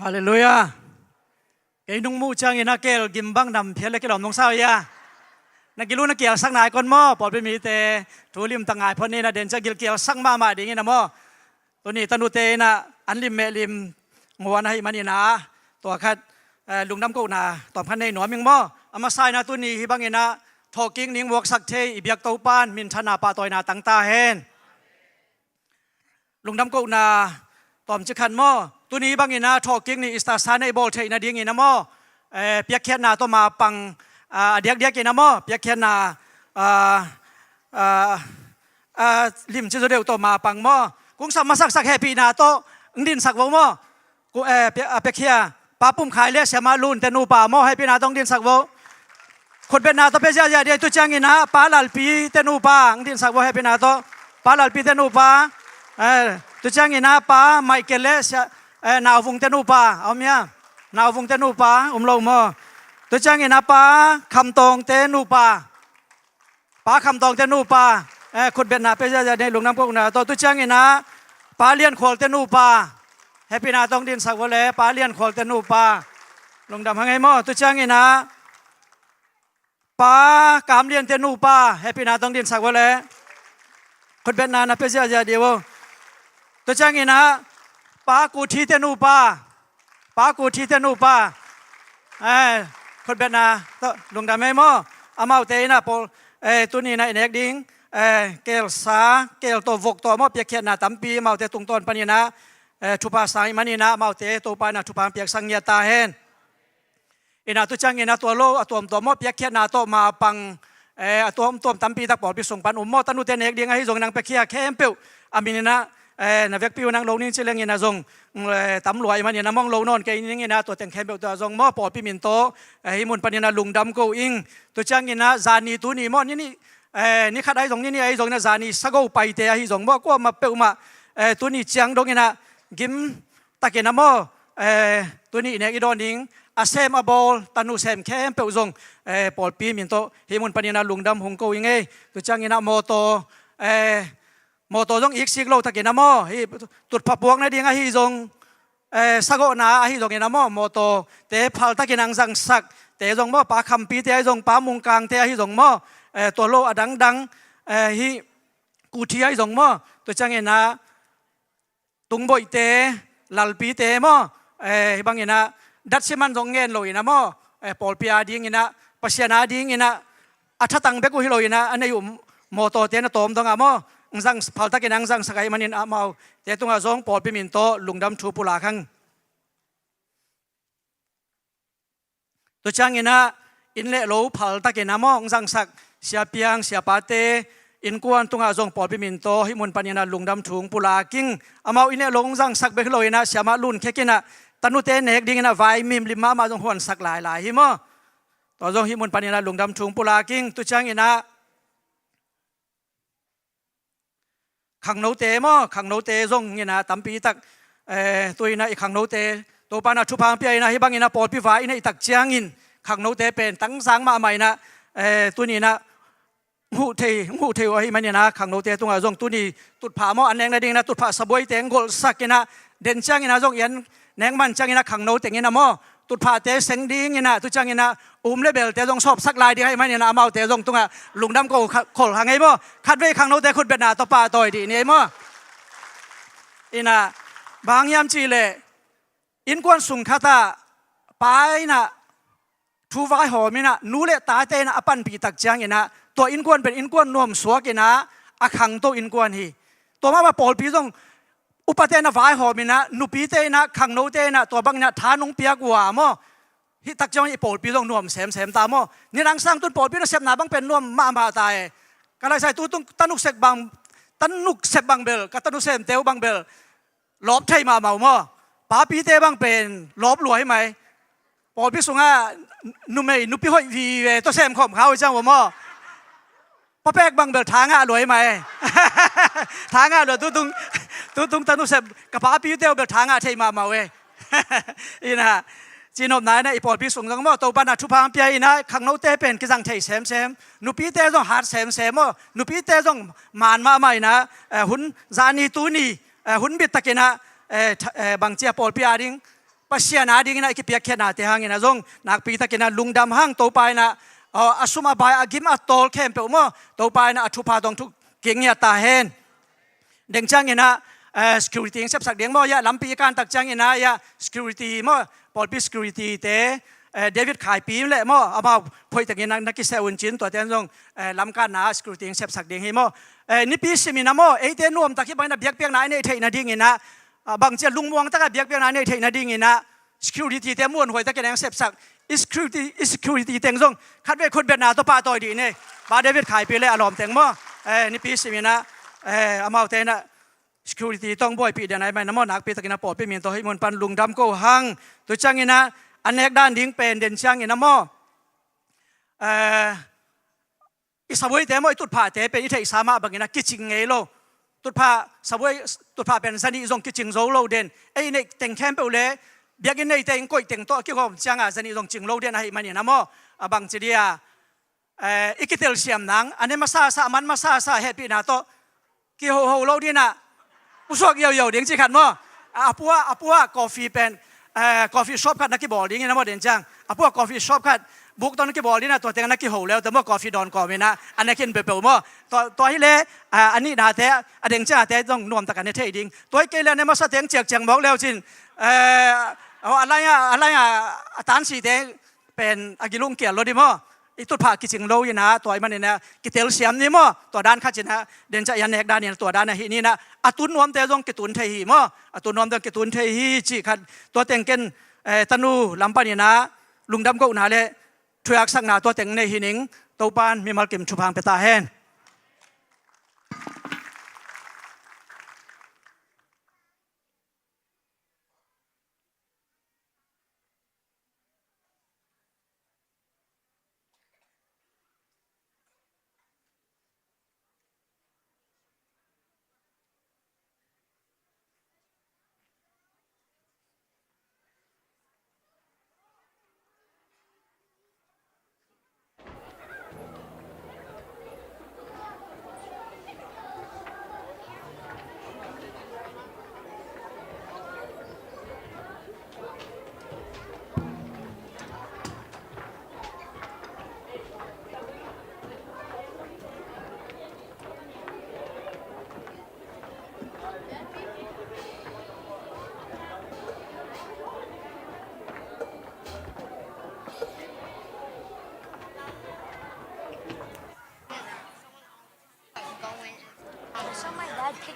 Halleluiah. Kei nung muh ciangin a kel gim bang nam phial le kilawm nung sa uh ia. Na gil uh na kialsak nai kon maw, pawlpi mite thu limtak ngai phot ni, na den ciang gil kialsak mahmah dingin a maw. Tuni tanute in ah an lim meh lim nguan ahih manin ah, tua khat, eh, lungdam kohna tawm khat nei nuam ing maw. A masa in ah tuni hih bangin ah thawhkik ning vuaksak thei i biak Topa'n minthanna pahtawina tang ta hen. Lungdam kohna tawmcik khat maw, tuni bangin ah thawhkik ni Easter Sunday bawl theih nadingin a maw, eh, piakkhiatna tawh mapang, ah, a diakdiakin a maw, piakkhiatna, ah, ah, ah, limci zaw deuh tawh mapang maw, kung sam masaksak hehpihna tawh hong dinsak vo maw. Ku, eh, pia, a, piakhia Pa Pum Khai le Siamah Lun te nupa maw, hehpihna tawh hong dinsak vo. Khutbetna tawh pia ziahziah dih. Tu ciangin ah Pa Lalpi te nupa hong dinsak vo, hehpihna tawh. Pa Lalpi te nupa. Eh, tu ciangin ah Pa Michael le Sia, eh, Nauvung te nupa a om hia? Nauvung te nupa um lo maw? Tu ciangin ah Pa Kham Tawng te nupa. Pa Kham Tawng te nupa, eh, khutbetna pia ziahziah ni, lungdam kohna tawh. Tu ciangin ah Pa Lian Khual te nupa, hehpihna tawh hong dinsak vo le, Pa Lian Khual te nupa. Lungdam hang ei maw. Tu ciangin ah Pa Kam Lian te nupa, hehpihna tawh hong dinsak vo le. Khutbetna na pia ziahziah dih vo. Tu ciangin ah Pa Ku Thi te nupa, Pa Ku Thi te nupa. Eh, khutbetna tawh lungdam ei maw. Amaute in ah pawl, eh, tuni in ah i nek ding, eh, kelsa, kel tawh vok tawh maw, piakkhiatna tampi amaute tungtawn panin ah, eh, thupha sang ahih manin ah amaute Topa in ah thupha piaksak ngiat ta hen. In ah tu ciangin ah tua lo a tuamtuam maw, piakkhiatna tawh mapang, eh, a tuamtuam tampi tak pawlpi sung pan um maw, tanute nek ding ahi zongin nang piakhia khempeuh a min in ah, Eh, na vekpi uh nang lo ning ci leng in ah zong, eh, tam lua ahih manin ah mong lo nawn kei ning in ah tua teng khempeuh tawh zong maw pawlpi min tawh, eh, hih mun panin ah lungdam ko ing. Tua ciangin ah zani tuni maw ni nih, eh, ni khat ahi zong ni nih ahi zong in ah zani sago paite ahi zong maw kuamah peuhmah, eh, tuni ciang dongin ah gim takin ah maw, eh, tuni i nek i dawn ding a sem a bawl tanu sem khempeuh zong, eh, pawlpi min tawh hih mun panin ah lungdam hong ko ing ei. Tua ciangin ah mawtaw, eh, mawtaw zong iksik lo takin ah maw, hih tutphah puak nading ahi zong, eh, sagawhna ahi zongin ah maw, mawtawte phal takin ang zangsakte zong maw, Pa Khampite ahi zong, Pa Mungkangte ahi zong maw, eh, tua lo a dangdang, eh, hih Kuthi ahi zong maw, tua ciangin ah Tungboihte, Lalpite maw, eh, hih bangin ah datsia man zong ngen lo in ah maw, eh, pawlpi a dingin ah, Pasian a dingin ah a thatang bek uh hi lo in ah a nei uh mawtawte na tawm dong ah maw, ang zang phal takin ang zangsak ahih manin amaute tungah zong pawlpi min tawh lungdam thu pulak hang. Tua ciangin ah inn le lo phal takin ah maw ang zangsak sia piang sia pate innkuan tungah zong pawlpi min tawh hih mun panin ah lungdam thu pulak ing. Amau inn le lo ang zangsak bek hi lo in ah siamah lun khek in ah tanute nek dingin ah vai mimlim mahmah zong huansak lailai hi maw. Tua zong hih mun panin ah lungdam thu pulak ing. Tua ciangin ah khangnote maw, khangnote zong in ah tampi tak, eh, tu in ah i khangnote Topa in ah thupha pia in ah hih bangin ah pawlpi vai in ah i tak ciangin khangnote pen tangzang mahmah in ah, eh, tuni in ah hong huh thei, hong huh thei uh ahih manin ah khangnote tungah zong tuni tutphah maw, an nek nadingin ah tutphah sabuaite hong golhsak in ah den ciangin ah zong i an nek man ciangin ah khangno tengin ah maw tutphahte seng dingin ah, tu ciangin ah um le belte zong sawpsak lai ding ahih manin ah amaute zong tungah lungdam ko kha-, khol hang ei maw. Khatvei khangnote khutbetna tawh pahtawi dih ni ei maw. In ah bang hiam cih leh innkuan sung khatah pa in ah thu vaihawm in ah nu le tate in ah a panpih tak ciangin ah tua innkuan pen innkuan nuamsuak in ah a khangto innkuan hi. Tua mah bang pawlpi zong upate in ah vaihawm in ah nupite in ah khangnote in ah tua bangin ah tha nong piak uh a maw, hih tak ciang i pawlpi zong nuam semsem ta maw. Nidang sang tun pawlpi nasepna bang pen nuam mahmah ta e. Ka laisai tu tung tanuk sep bang, tanuk sep bang bel ka tanu semte uh bang bel lawp thei mahmah uh maw. Papite bang pen lawp lua hi mai. Pawlpi sungah numei nupi hoih vive tawh semkhawm kha uh ciang uh maw. Papek bang bel tha ngah lua hi mai. Tha ngah lua tutung, tutung tanu sem ka papite uh bel tha ngah thei mahmah uh e. Ina cinopna ina i pawlpi sung zong maw Topa in ah thupha pia ina khangnote pen kizang thei semsem. Nupite zong hat semsem maw. Nupite zong man mahmah ina, eh, hun zani tuni, eh, hun bit takin ah, eh, tha-, eh, bangci a pawlpi a ding Pasian a dingin ah i kipiakkhiatnate hangin ah zong nakpi takin ah lungdam hang. Topa in ah, aw, a sum a bai a gim a tawl khempeuh maw Topa in ah a thupha tawh thu kingiat ta hen. Deng ciangin ah, eh, security hong sepsak ding maw, ia lampi i kan tak ciangin ah ia security maw, pawlpi security te, eh, David Khaipi le maw amau phoih tengin na, na kiseh un cin tuate zong, eh, lamkanna security hong sepsak ding hi maw. Eh, nipi simin ah maw eite nuamtak hi bangin ah biakpiakna i neih theih nadingin ah, ah, bangci a lungmuang takah biakpiakna i neih theih nadingin ah security te muanhuai takin ah hong sepsak. I security, i security teng zong khatvei khutbetna tawh pahtawi dih ni. Pa David Khaipi le a lawm teng maw, eh, nipi simin ah, eh, amaute in ah security tawh hong buaipih den ahih manin ah maw nakpi takin ah pawlpi min tawh hih mun pan lungdam ko hang. Tu ciangin ah a nek dan ding pen den ciangin ah maw, eh, i sabuaite maw i tutphahte pen i theihsa mah bangin ah kicing ngei lo. Tutphah, sabuai, tutphah pen zanih zong kicing zo lo den. Ei neih teng khempeuh le biakinn neite in koih teng tawh a kigawm ciangah zanih zong cing lo den ahih manin ah maw, a bangci dia, eh, i kitelsiam nang a ne masasa, a man masasa hehpihna tawh kihoho lo ding ah pusuak yoyo ding ci khat maw. A, a puah, a puah coffee pen, eh, coffee shop khat na kibawl ding in ah maw den ciang. A puah coffee shop khat buk tawh na kibawl ding ah tua teng na kiho leu te maw coffee dawn kawm in ah a ne khin peuhpeuh maw. Tua, tua hi le, ah, a nihnate, a deng ciangte zong nuamtak a ne thei ding. Tua hi kei le a ne masa teng ciakciak mawk leu cin, eh, a lai a, a lai a, a tansite pen a gilung kial lo di maw. I tutphah kicing lo in ah tua ahih manin ah kitelsiam ni maw. Tua dan khat cin ah den ciang i a nek dan in ah tua dan ahi ni in ah a tun nuamte zong kitun thei hi maw. A tun nuamte zong kitun thei hi cih khat tua teng ken, eh, tanu lam panin ah lungdam kohna le thuaksakna tua teng nei hi ning. Topan mimal kim thupha hong pia ta hen.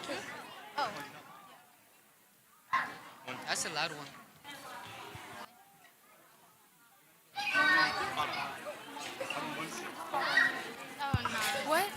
Oh. That's a loud one. Oh, no. What?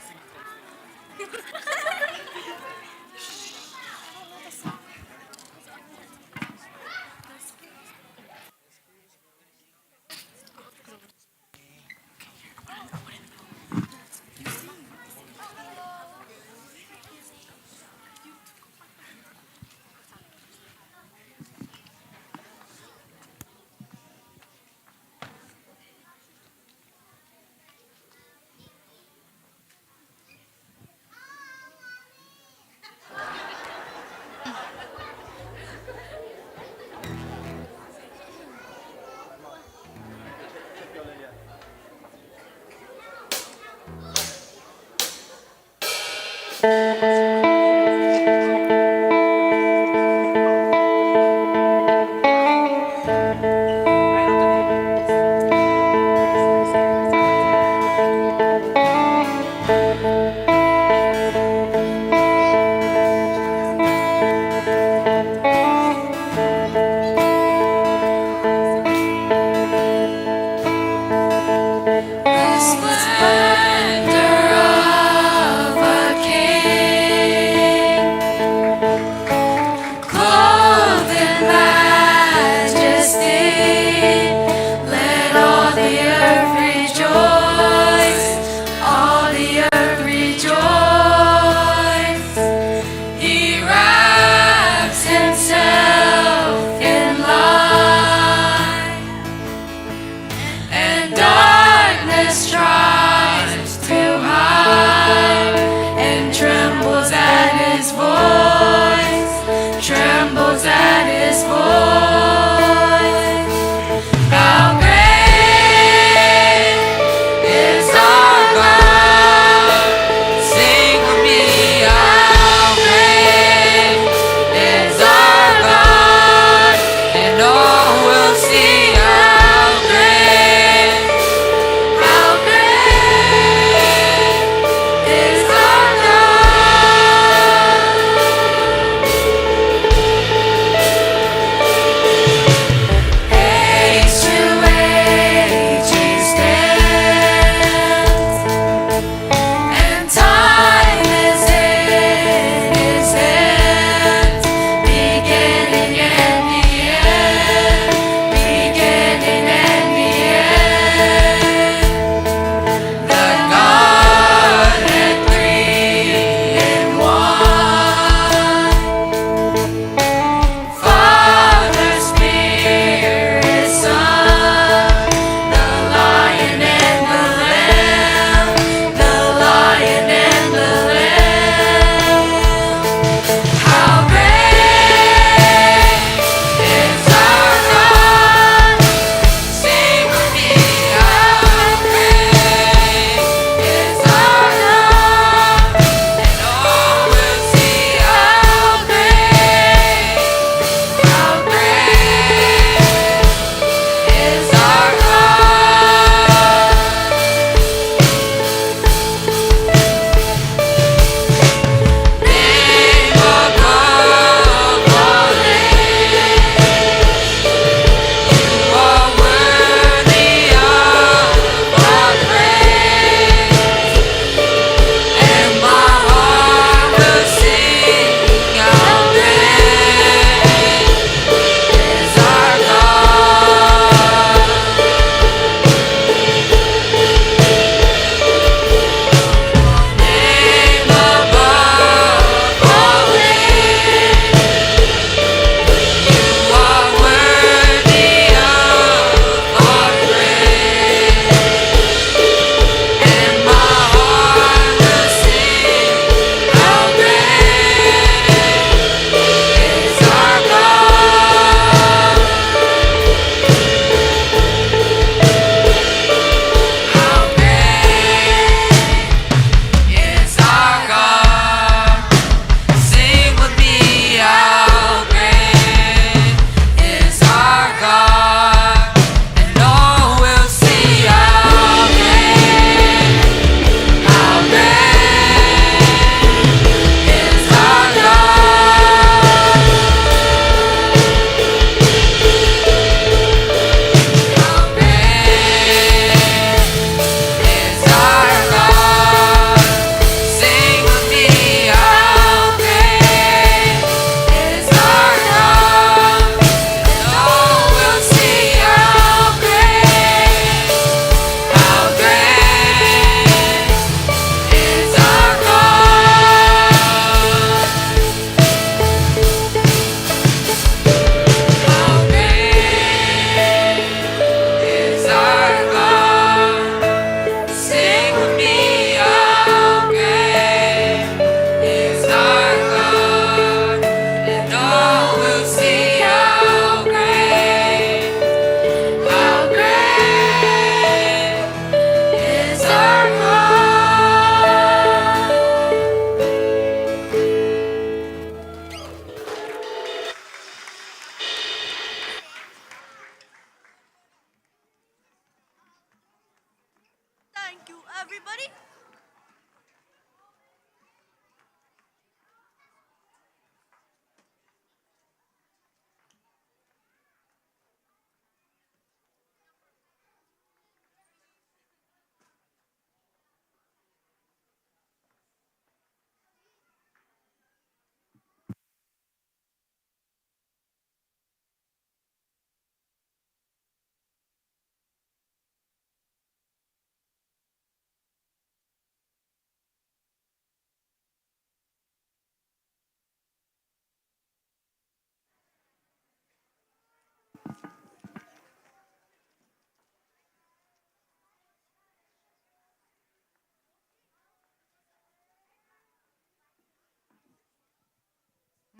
The splendor of a king, clothed in majesty. Let all the earth rejoice, all the earth rejoice. He wraps himself in light, and darkness tries Everybody.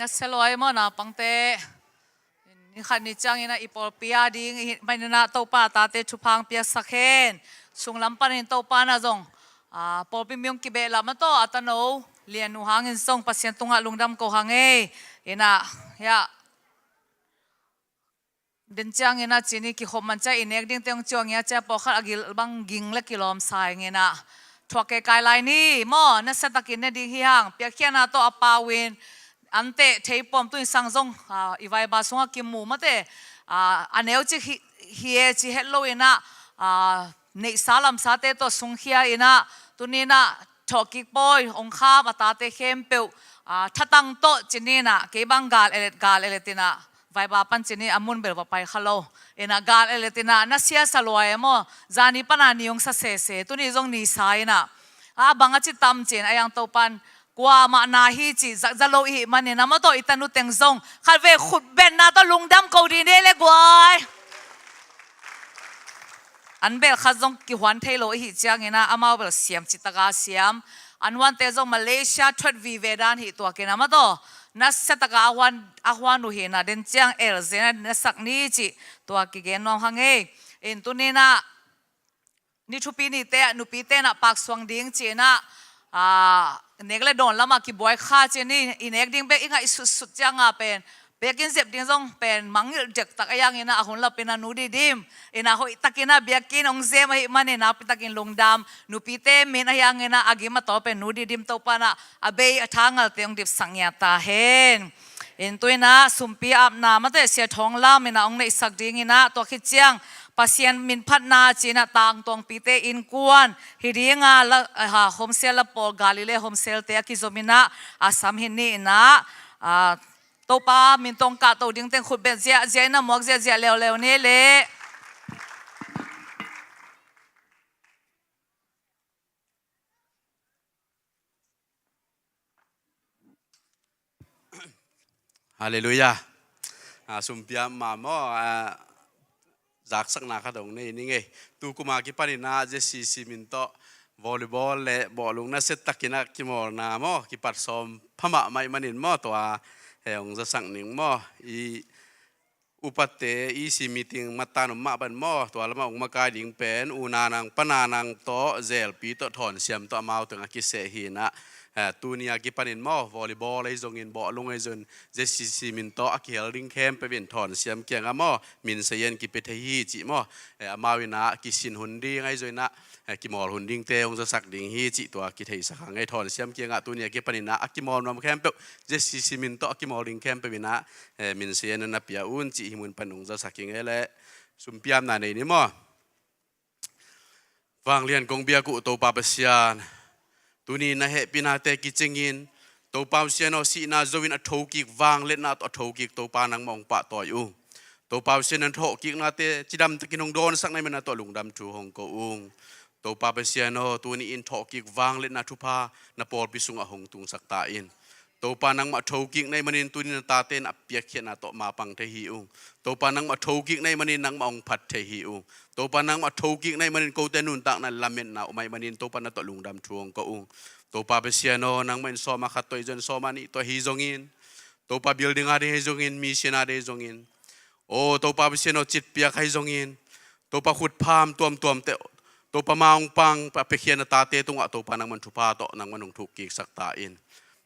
Na sia lua ei maw, naupangte. Ni khat ni ciangin ah i pawlpi a ding i hih manin ah Topa tate thupha hong piaksak hen. Sunglam panin Topa in ah zong, ah, pawlpi mi hong kibehlap mah tawh a tano Lian nu hangin zong Pasian tungah lungdam ko hang ei. In ah, ya. Den ciangin ah cih ni kikhop man ciang i nek dingte hong ciang ia ciang pawlkhat a gil bang ging le kilawm sa ing in ah. Thuak kei kai lai ni maw, nasiatakin ne ding hi hang, piakkhiatna tawh a pau in, an teh thei pawm tu in sang zong, ah, i vaiba sungah kimu mate, ah, a neu cik hi, hi e ci het lo in ah, ah, neihsa lamsate tawh sungkhia in ah, tuni in ah thawhkik pawi hong kham a tate khempeuh, ah, thatang tawh cih ni in ah, kei bang gal elet, gal elet in ah, vaiba pan cih ni a mun bel va pai kha lo. In ah gal elet in ah, na sia sa lua ei maw, zani pan a ni hong sa sese, tuni zong ni sa in ah, a bang a ci tam cih in a, a yang Topa in kuamah na hi cih zakza lo i hih manin ah maw tawh i tanu teng zong khatvei khutbetna tawh lungdam ko dih ni le guai. An bel khat zong kihuan thei lo i hih ciangin ah amau bel siam cih tak a siam. An huante zong Malaysia thuat vive dan hi tuak in ah maw tawh, nasiatak a a huan, a huan uh hi in ah, den ciang el zen a na sak ni cih tua kigen nuam hang ei. In tuni in ah ni thupi nite ah nupite in ah paksuang ding cih in ah, ah, nek le dawn lamah kibuai kha cih ni, i nek ding bek i ngaihsutsut ciang a pen, biakinn zep ding zong pen mangngilh dektak a, a yang in ah a hun lap in ah Nu Didim in ah hoihtakin ah biakinn hong zem ahih manin ah nakpi takin lungdam. Nupite min a yang in ah a gim a taw pen Nu Didim, Topa in ah a bei a tha ngalte hong dipsak ngiat ta hen. In tu in ah sumpi apna mate Sia Thawng Lam in ah hong neihsak ding in ah, tua khit ciang Pasian min phatna cih in ah Tangtuangpite innkuan hi ding a, la, ah, home cell la pawl, Galilee home cell te a kizom in ah a sam hi ni in ah, ah, Topa min tawh hong kahto ding teng khutbet ziahziah in ah muak ziahziah leuleu ni le. Halleluiah. Ah, sumpi ap ma maw, ah, zaksakna khat hong nei ning ei. Tu kum a kipan in ah Z C C min tawh volleyball le bawlung nasiatakin ah kimawlna maw kipat sawm pha mahmah ih manin maw, tua hong zasak ning maw. I upate E C meeting mattan om mah pan maw, tua lamah hong makai ding pen U Na Nang, Pa Na Nang tawh Zelpi tawh Thawnsiam tawh amau teng a kiseh hi in ah, eh, tuni a kipan in maw, volleyball ahi zongin, bawlung ahi zongin, Z C C min tawh a kihel ding khempeuh in Thawnsiam kiangah maw, min sayan kipia thei hi cih maw, eh, amau in ah kisin hun ding ahi zongin ah, eh, kimawl hun dingte hong zasak ding hi cih tua kitheisak hang ei. Thawnsiam kiangah tuni a kipan in ah a kimawl nuam khempeuh, Z C C min tawh a kimawl ding khempeuh in ah, eh, min sayan na pia un cih hih mun pan hong zasak ing ei le. Sumpi apna nei ni maw. Vanglian kong biak uh Topa Pasian, tuni na hehpihnate kicingin, Topa Pasian aw, sihna zo in a thokik vangliatna tawh a thokik Topa nangmah hong pahtawi ung. Topa Pasian, na thawhkiknate cidamtakin hong dawnsak na hih manin na tawh lungdam thu hong ko ung. Topa Pasian aw, tuni in thawhkik vangliatna thupha na pawlpi sungah hong tungsak ta in. Topa nangmah thokik na hih manin tuni na tate in a piakkhiatna tawh mapang thei hi ung. Topa nangmah thokik na hih manin nangmah hong phat thei hi ung. Topa nangmah thokik na hih manin kote nuntakna lametna om ahih manin Topa na tawh lungdam thu hong ko ung. Topa Pasian aw, nangmah in sawma khat tawh hi zongin, sawma nih tawh hi zongin, Topa building a ding hi zongin, mission a ding hi zongin, aw Topa Pasian aw, citpiak ahi zongin, Topa khutpham tuamtuamte, Topa ma hong pang a piakhia na tate tungah Topa nangman thupha tawh nangman hong thukkiksak ta in.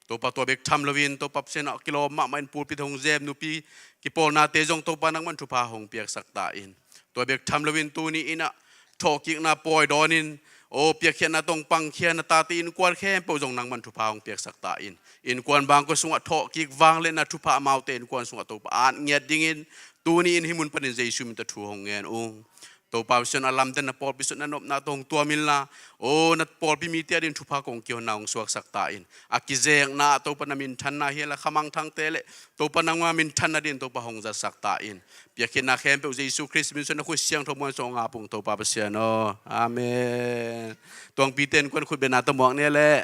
Topa tua bek tham loin, Topa Pasian aw, kilawm mahmah in pulpit hong zem nupi kipawlnate zong Topa nangman thupha hong piaksak ta in. Tua bek tham loin tuni in ah thawhkikna pawi dawnin, Aw piakkhiatna tawh pangkhia na tate innkuan khempeuh zong nangman thupha hong piaksak ta in. Innkuan bangkua sungah thawhkik vangliatna thupha amaute innkuan sungah Topa at ngiat dingin tuni in hih mun panin Jesu min tawh thu hong ngen ung. Topa Pasian, a lamte na pawlpi sungah na nopna tawh hong tuam inla, aw na pawlpi mite adingin thupha kong kihonna hong suaksak ta in. A kizekna ah Topa na minthanna hi a, la khamangthangte le Topa nangma minthanna dingin Topa hong zatsak ta in. Piakkhiatna khempeuh Jesu Khrist min sungah na khut siangtho muan sungah hong ap ung Topa Pasian aw. Amen. Tuangpite innkuan khut bengna tawh muak ni leh.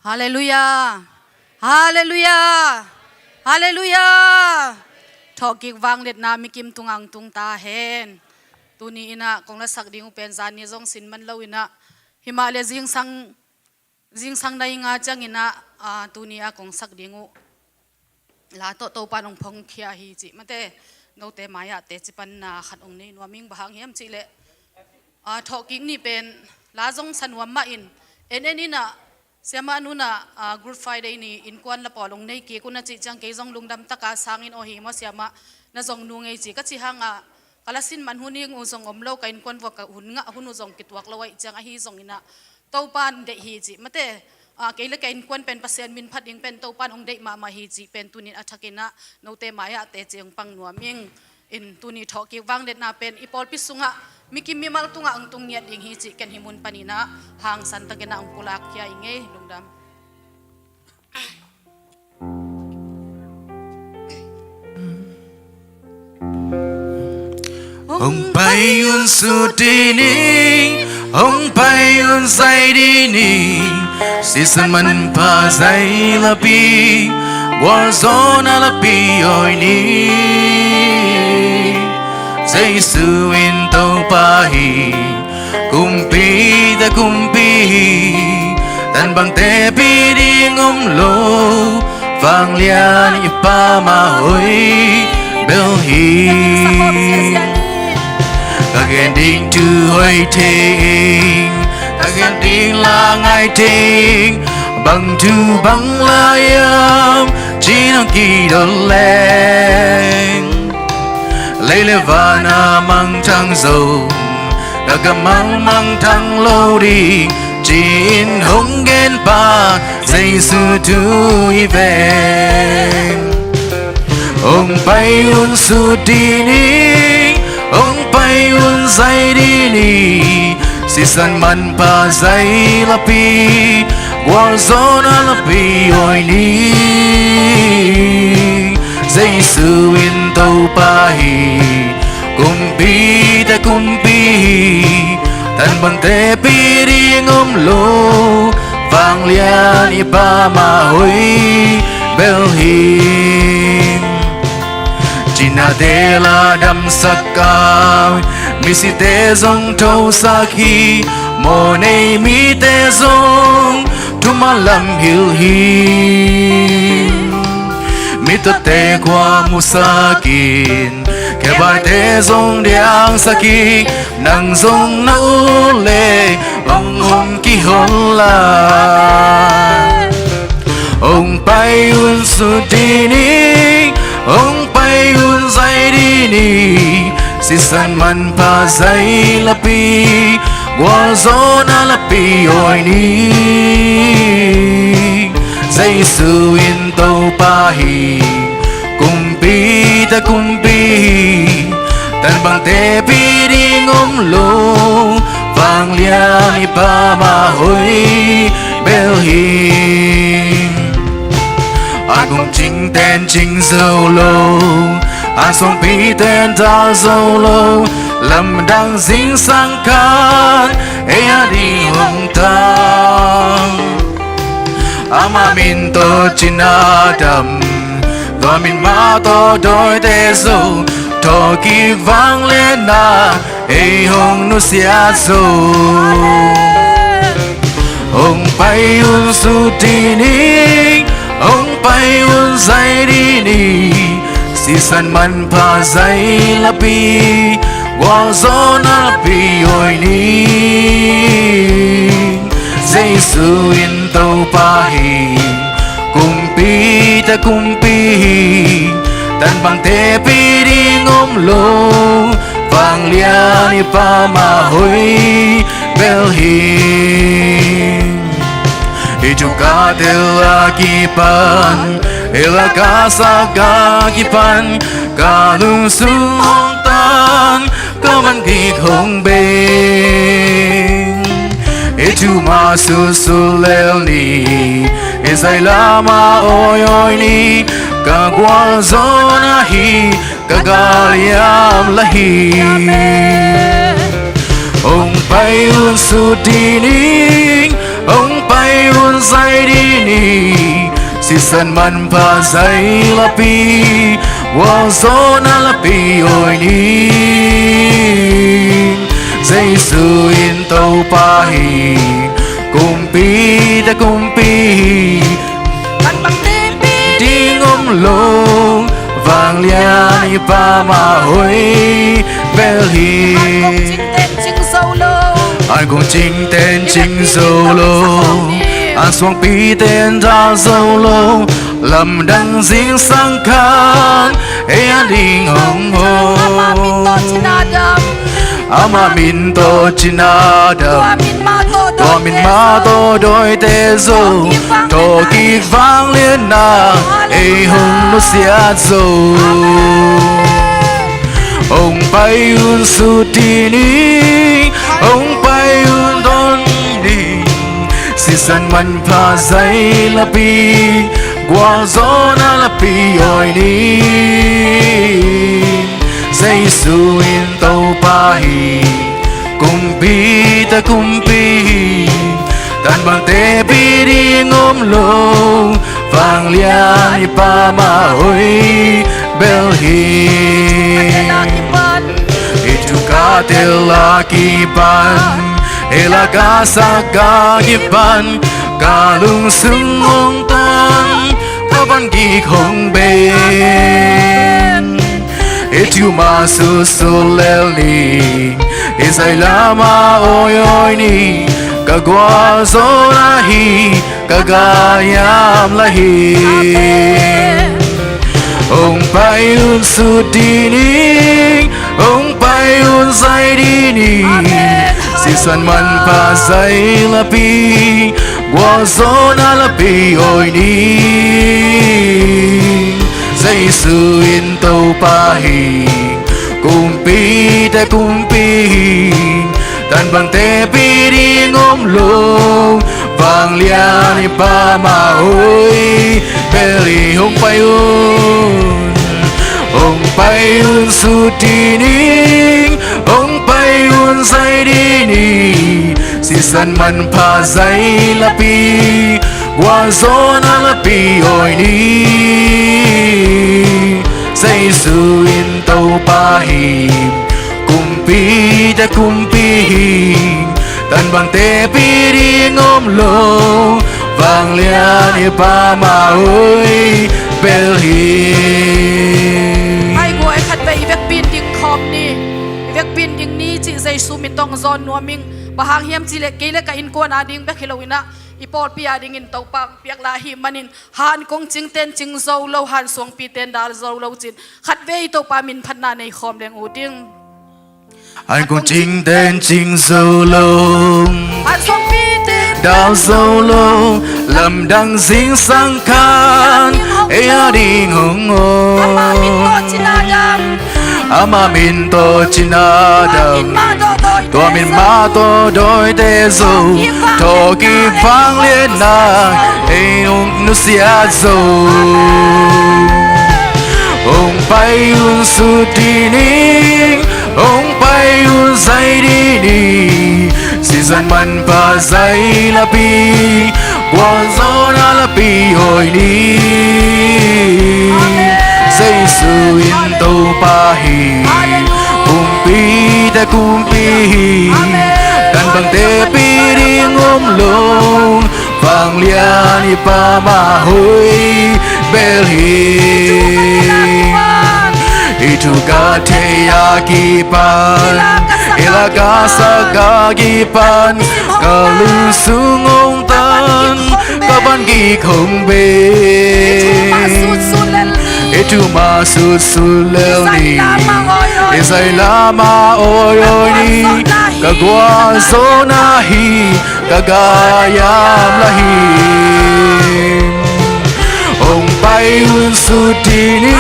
Halleluiah. Halleluiah. Halleluiah. Thawhkik vangliatna mikim tungah hong tung ta hen. Tuni in ah kong lasak ding uh pen zani zong sin man lo in ah, himahleh zingsang zingsang nai nga ciangin ah, aa, tuni a kong sak ding uh la tawh Topa in hong phongkhia hi cih mate, note mai-ah teci panna khat hong nei nuam ing. Bang hang hiam cih leh, aa, thawhkik ni pen la zong sa nuam mah in, en en in ah, siamah nu in ah, aa, Good Friday ni innkuan la pawl hong nei kik un a cih ciang kei zong lungdam taka sang in, aw hi maw siamah, na zong nu ngei ci ka cih hang ah, ka la sin man hun ing uh zong om lo, ka innkuan vuak ka hun ngah hun uh zong kituak lo ahih ciang, ahi zongin ah Topa in deih hi cih mate, aa, kei le ka innkuan pen Pasian min phat ding pen Topa in hong deih mahmah hi cih pen tuni in a thak in ah note mai-ah teci hong pang nuam ing. In tuni thawhkik vangliatna pen i pawlpi sungah mikim mimal tungah hong tung ngiat ding hi cih ken hih mun panin ah hangsan takin ah hong pulak khia ing ei. Lungdam. Hong pai un sut dih ni, hong pai un zai dih ni, sisan manpha zai lapi, gualzawhna lapi awi ni. Jesu in Topa hi, kumpite kumpi hi, tan bangte pia ding om lo, vanglian i Pa mah hoih bel hi. Ka gen ding thu hoih thei ing, ka gen ding la ngai thei ing, bang thu bang la hiam ci-in hong kidot leng, lei le van a mangthang zong, ka kammal mangthang lo ding, ci-in hong genpa Jesu thu hi veng. Hong pai un sut dih ni, hong pai un zai dih ni, sisan manpha zai lapi, gualzawhna lapi awi ni. Jesu in Topa hi, kumpite kumpi hi, tan bangte pia ding om lo, vanglian i Pa mah hoih bel hi. Cinate la damsak a, misite zong thosak hi, mawhnei mite zong thuman lam hilh hi. Mittatte khua musak in, khebaite zong diangsak hi, nang zong na ut leh hong hong kihon lai. Hong pai un sut dih ni, hong pai un zai dih ni, sisan manpha zai lapi, gualzawhna lapi awi ni. Jesu in Topa hi, kumpite kumpi hi, tan bangte pia ding om lo, vanglian i Pa mah hoih bel hi. A kung cingten cing zo lo, a suangpiten dal zo lo, lamdang zingsang khat ei ading hong tang. Ama min tawh cina dam, tua min mah tawh dawite zo, thawhkik vangliatna ei hong nusia zo. Hong pai un sut dih ni, hong Pai un zaidi ni, sisan manpha zai lapi, gualzawhna lapi awi ni. Jesu in Topa hi, kumpite kumpi hi, tanbang tepi ding om lo, vanglian i Pa mah hoih bel hi. Hih thu ka tel a kipan, hih la ka sak a kipan, ka lungsung hong tan, ka vangik hong beng. Hih thu mah sutsutlel ni, hih zai lam a awiawi ni, ka gualzawhna hi, ka galhiam la hi. Hong pai un sut dih ni, hong pai un zaidi ni, sisan manpha zai lapi, gualzawhna lapi awi ni. Jesu in Topa hi, kumpite kumpi hi, tanbang tepi ding om lo, vanglian i Pa mah hoih bel hi. An kong cingten cing zo lo, an suangpiten dal zo lo, lamdang zingsang khat ei a ding hong om. Ama min tawh cina dam, tua min mah tawh dawite zo, thawhkik vangliatna ei hong nusiat zo. Hong pai un sut dih ni, hong pai un dawn dih, sisan manpha zai lapi, gualzawhna lapi awi ni. Jesu in Topa hi, kumpite kumpi hi, tanbang tepi ding om lo, vanglian i Pa mah hoih bel hi. Hih thu ka tel a kipan, hih la ka sak a kipan, ka lungsung hong tan, ka vangik hong beng. Hih thu mah sutsutlel ni, hih zai lam a awiawi ni, ka gualzawhna hi, ka galhiam la hi. Hong pai un sut dih ni, hong pai un zaidi ni, sisan manpha zai lapi, gualzawhna lapi awi ni. Jesu in Topa hi, kumpite kumpi hi, tanbang tepi ding om lo, vanglian i Pa mah hoih bel hi. Hong pai un, hong pai un sut dih ni, hong pai un zaidi ni, sisan manpha zai lapi, gualzawhna lapi awi ni. Jesu in Topa hi, kumpite kumpi hi, tanbang tepi ding om lo, vanglian i Pa mah hoih bel hi. Ai guai, khatvei i vekpi in ding khawm ni, i vekpi in ding ni cih Jesu min tawh hong zawn nuam ing. Bang hang hiam cih leh kei le ka innkuan a ding bek hi lo in ah, i pawlpi a dingin Topa hong piak lai ahih manin, han kong cingten cing zo lo, han suangpiten dal zo lo cin, khatvei Topa min phatna nei khawm leng uh ding. Han kong cingten cing zo lo, han suangpiten dal zo lo, lamdang zingsang khat ei a ding hong om. Ama min tawh cina dam, tua min mah tawh dawite zo, thawhkik vangliatna ei hong nusiat zo. Hong pai un sut dih ni, hong pai un zaidi ni, sisan manpha zai lapi, gualzawhna lapi awi ni. Jesu in Topa hi, kumpite kumpi hi, tanbang tepi ding om lo, vanglian i Pa mah hoih bel hi. Hih thu ka thei a kipan, hih la ka sak a kipan, ka lung sung hong tan, ka van kik hong bei. Hih thu mah sutsut lel ni, hih zai lam ah awi awi ni, ka gualzawhna hi, ka gayam la hi. Hong pai un sut dih ni,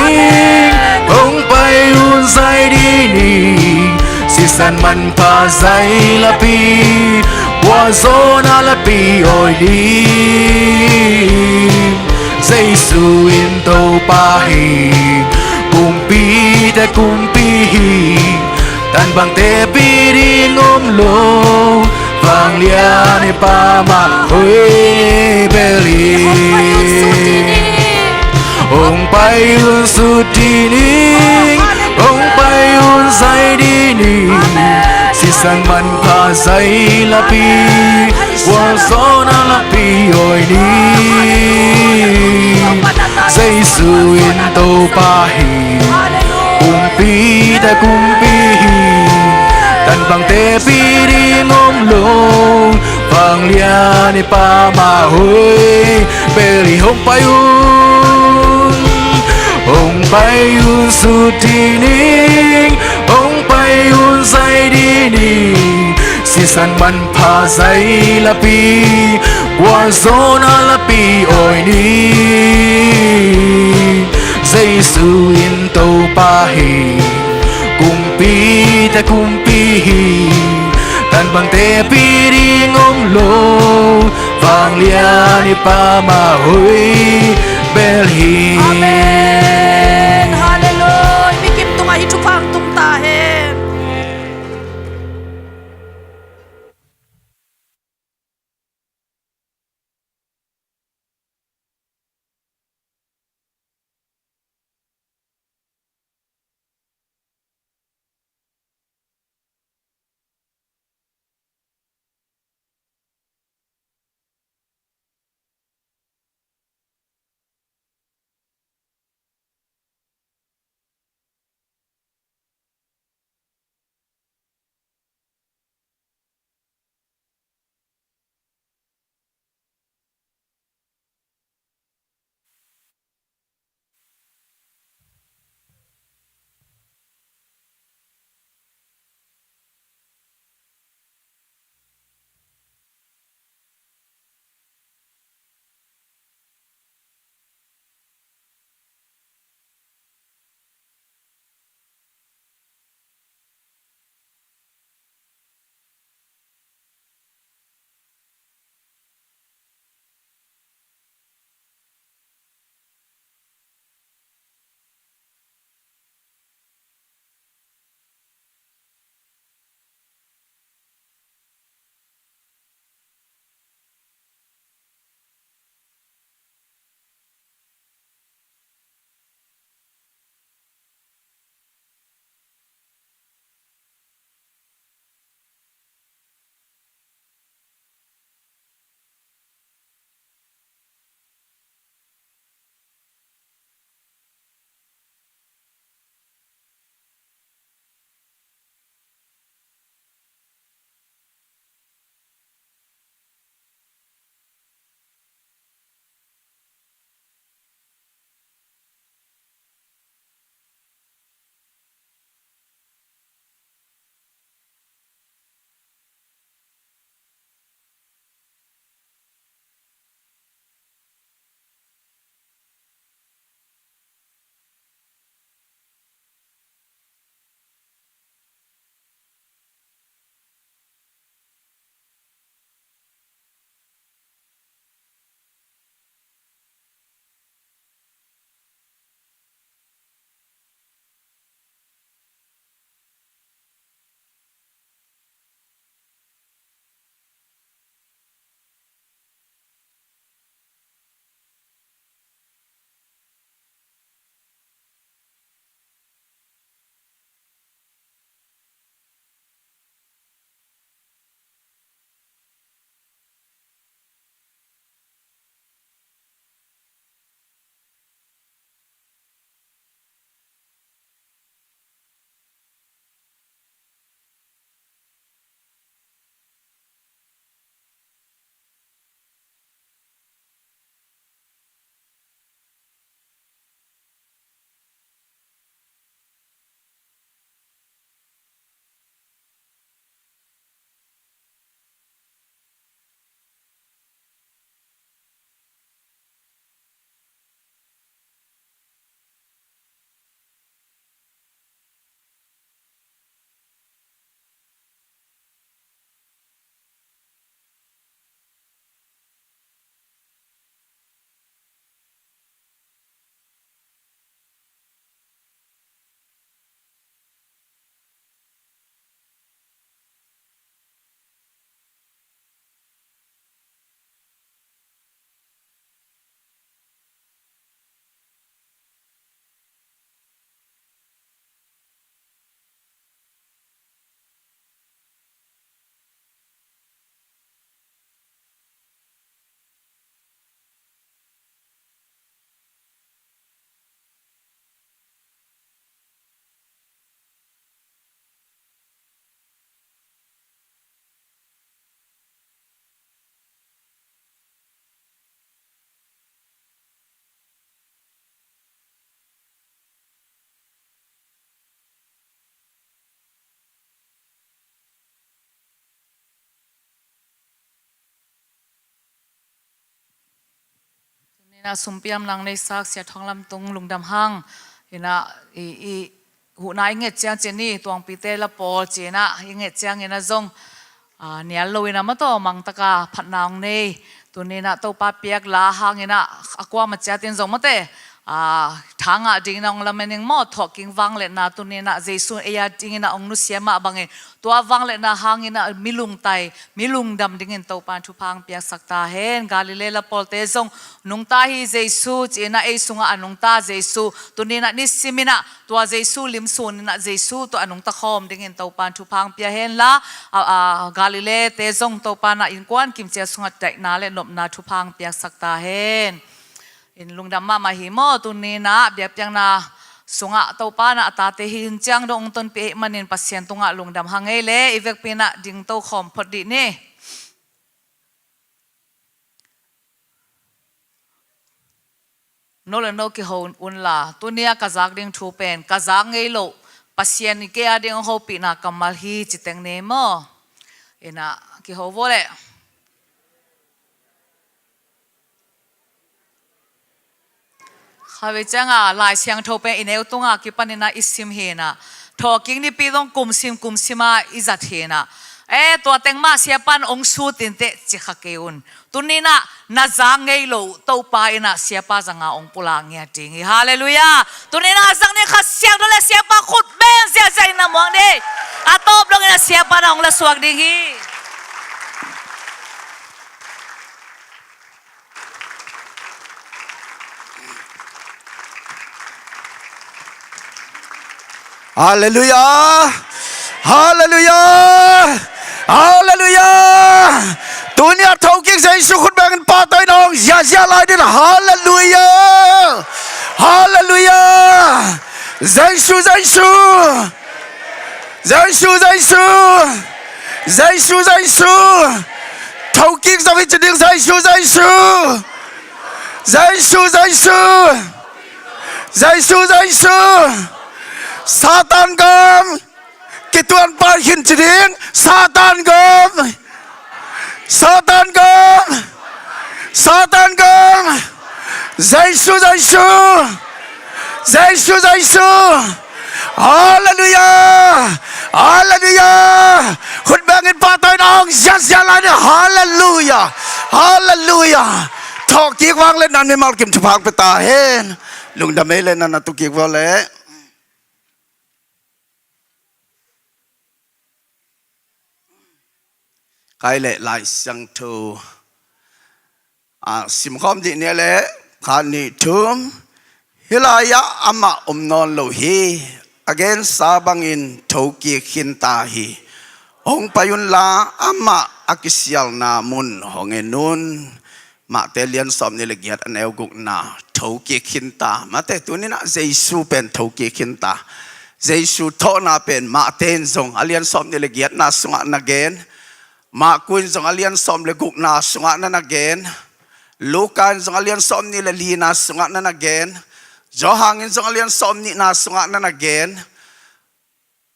hong pai un zai dih ni, sisan manpha zai lapi, gualzawhna lapi awi ni. Jesu in Topa hi, kumpite kumpi hi, tanbangte pi ding om lo, vanglian i Pa mah hoih bel hi. Hong pai un sut dih ni, hong pai un zai dih ni, sisan manpha zai lapi, gualzawhna lapi awi ni. Jesu in Topa hi, kumpite kumpi hi, tanbangte pi ding om lo, vanglian i Pa mah hoih bel hi. Hong pai un, hong pai un sut dih ni, hong pai un zai dih ni, sisan manpha zai lapi, gualzawhna lapi awi ni. Jesu in Topa hi, kumpite kumpi hi, tanbangte pi ding om lo, vanglian i Pa mah hoih bel hi. Amen. Halleluiah. Mi kim tungah hih thupha hong tung ta hen. Ina sumpiam nang nei sak Sia Thawng Lam Tung lungdam hang. Ina i, i huhna i nget ciang cin i tuangpite la pawl cina i nget ciang ina zong, ah, nial lo ina mataw mangtaka phatna ong nei. Tuni ina Topa piak la hang ina a kuama ciatin zong mate, ah, thangah ding ina ong lamen ing maw, thawhkik vangliatna tuni ina Jesu ei a ding ina ong nusia mah bangin tua vangliatna hang ina mi lungtai, mi lungdam dingin Topa in thupha ong piaksak ta hen. Galilee la pawlte zong nungta hi Jesu ci ina ei sungah a nungta Jesu tuni ina nisim ina tua Jesu limsun ina Jesu tawh a nungta khawm dingin Topa in thupha ong pia hen la, a, a, Galilee te zong Topa ina innkuan kimcia sungah daihna le nopna thupha ong piaksak ta hen. In lungdam mahmah hi maw, tuni ina biakpiakna sungah Topa ina a tate hi in ciang dong ong tonpih ahih manin Pasian tungah lungdam hang ei le i vekpi ina ding to khawm phot dih ni. No le no kiho un la, tuni a ka zak ding thu pen ka zak ngei loh Pasian in kei a ding ong hopihna kammal hi ci teng ni maw. Ina kiho vo le. Khatvei cianga Lai Siangtho pen i neu tunga kipan ina i sim hi ina, thawhkik nipi zong kumsim kumsima i zat hi ina, e tua teng mah siapa in ong sut inteh ci kha kei un. Tuni ina na zak ngei loh Topa ina siapa zanga ong pulak ngiat ding hi. Halleluiah. Tuni ina a zak ni Kha Siangtho le siapa khut beng ziahziah ina muak ni. A tawp dong ina siapa na ong lasuak ding hi. Halleluiah. Halleluiah. Halleluiah. Tuni a thokik Jesu khut bengin pahtawi nong ziahziah lai ding. Halleluiah. Halleluiah. Jesu, Jesu. Jesu, Jesu. Jesu, Jesu. Thokik zong hi ci ding Jesu, Jesu. Jesu, Jesu. Jesu, Jesu. Satan gam kituan pai khin ci ding. Satan gam. Satan gam. Satan gam. Jesu, Jesu. Jesu, Jesu. Halleluiah. Halleluiah. Khut bengin pahtawi nong ziahziah lai ni. Halleluiah. Halleluiah. Thawhkik vangliatna mimal kim thupha ong pia ta hen. Lungdam ei le na na tukik vo le. Kai le Lai Siangtho, a, simkhawm dih ni le khat nih thum. Hih lai-ah amah om nawn lo hi. A gensa bangin thokik khinta hi. Hong pai unla amah a kisialna mun hong en un. Mate lian sawmnih le giat a neu gukna, thokik khinta. Mate tuninah Jesu pen thokik khinta. Jesu thawhna pen Mate in zong a lian sawmnih le giatna sungah na gen. Marku in zong a lian sawm le gukna sungah na na gen. Luka in zong a lian sawmnih le lina sungah na na gen. Johan in zong a lian sawmnihna sungah na na gen.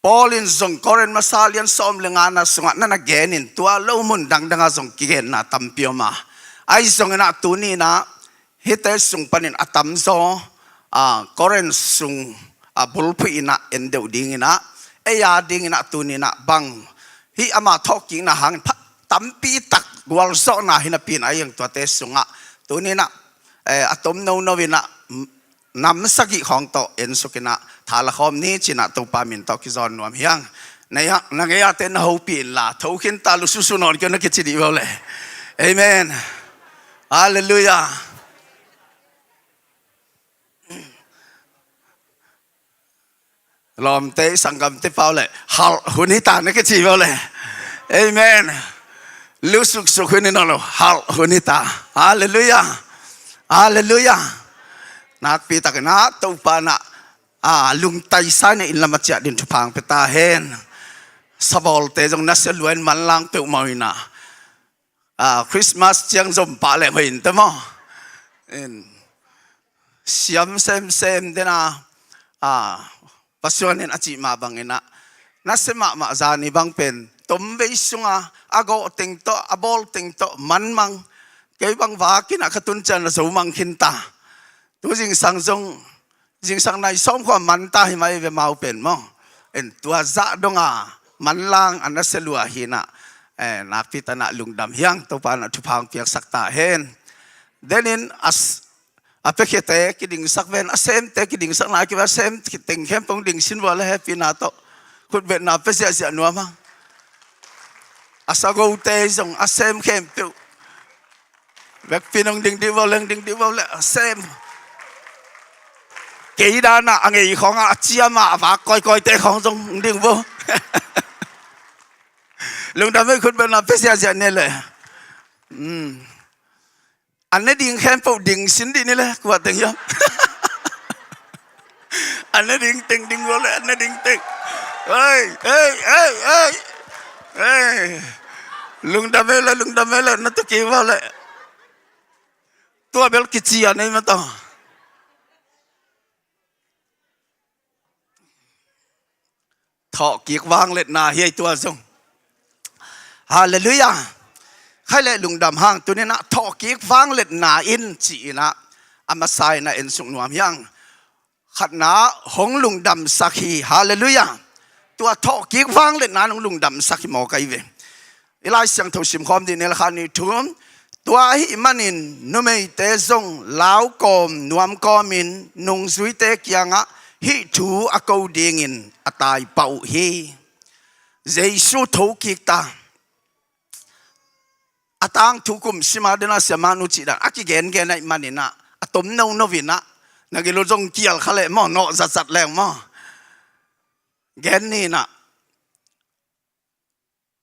Paul in zong Korin masa lian sawm le ngana sungah na na genin tua lo mun dangdangah zong kigenna tampi om a. Ahi zonginah tuninah hihte sung panin a tamzaw, a, Korin sung, a, bulphuh inah en deuh dinginah ei a dinginah tuninah bang hih ama thawhkikna hangin phat tampi tak gualzawhna hi napi-in a iang tuate sungah tuninah, eh, a tom nono inah nam sagih khawng tawh en sukinah thala khawm ni cinah Topa min tawh kizawn nuam hiang. Na ngei-a, na ngei-ate na hopih inla thokhinta lususu nawn kei un na kici dih vo le. Amen. Halleluiah. Lawmte, sanggamte pau le halh hun hita na kici vo le. Amen. Lusuksuk hun hi nawn lo, halh hun hita. Halleluiah. Halleluiah. Nakpi takinah Topa nah, a, lungtaisa inah inn lam a ciah din thupha ong pia ta hen. Sabawlte zong nasia lua in manlang peuhmah inah, a, Christmas ciang zom pah leng hoih in te maw. In siam semsem dena, a, Pasian in a cih mah banginah nasia mahmah zani bang pen tomvei sunga a gawh teng tawh a bawl teng tawh manmang Kei bang vak in ah ka tun ciang a zo mang khin ta. Tu zingsang zong, zingsang nai sawm khua man ta hi mai ve mau pen maw. En tua zah dong a manlang a nasia lua hi in ah, eh, nakpi tak in ah lungdam hi hang, Topa in ah thupha hong piaksak ta hen. Denin a s-, a piakhiate kidingsak ven, a semte kidingsak nai kei ve, a sem teng khempeuh ding sin vua le hehpihna tawh khutbetna pia ziahziah nuam hang. A sagote zong a sem khempeuh vekpi in hong ding dih vo le, hong ding dih vo le, a sem. Kei dan ah a ngei khawng ah a ciam ah a vak kawikawite khawng zong hong ding vo. Lungdam ei, khutbetna pia ziahziah ni le. Hmm. A ne ding khempeuh ding sin dih ni le, kua teng hiam. A ne ding teng ding vo le, a ne ding teng. Ei, ei, ei, ei. Ei. Lungdam ei le, lungdam ei le, na tu ki vo le. Tua bel kici a nei mah tawh. Thawhkik vangliatna hi ei tua zong. Halleluiah. Khai le lungdam hang, tuni in ah thawhkik vangliatna in ci in ah a masa in ah en suk nuam hi hang. Khatna hong lungdamsak hi. Halleluiah. Tua thawhkik vangliatna in hong lungdamsak hi mawk ahi ve. I Lai Siangtho simkhawm dih ni le, khat, nih, thum. Tua ahih manin numeite zong lau kawm nuam kawmin nungzuite kiangah hih thu a ko dingin a taipah uh hi. Jesu thokik ta. A tangthu kum sima dena siamahnu cih dan a kigengen ahih manin ah, a tom nono in ah, na gilo zong kial kha leh maw, nawh zatzat leng maw. Gen ni in ah,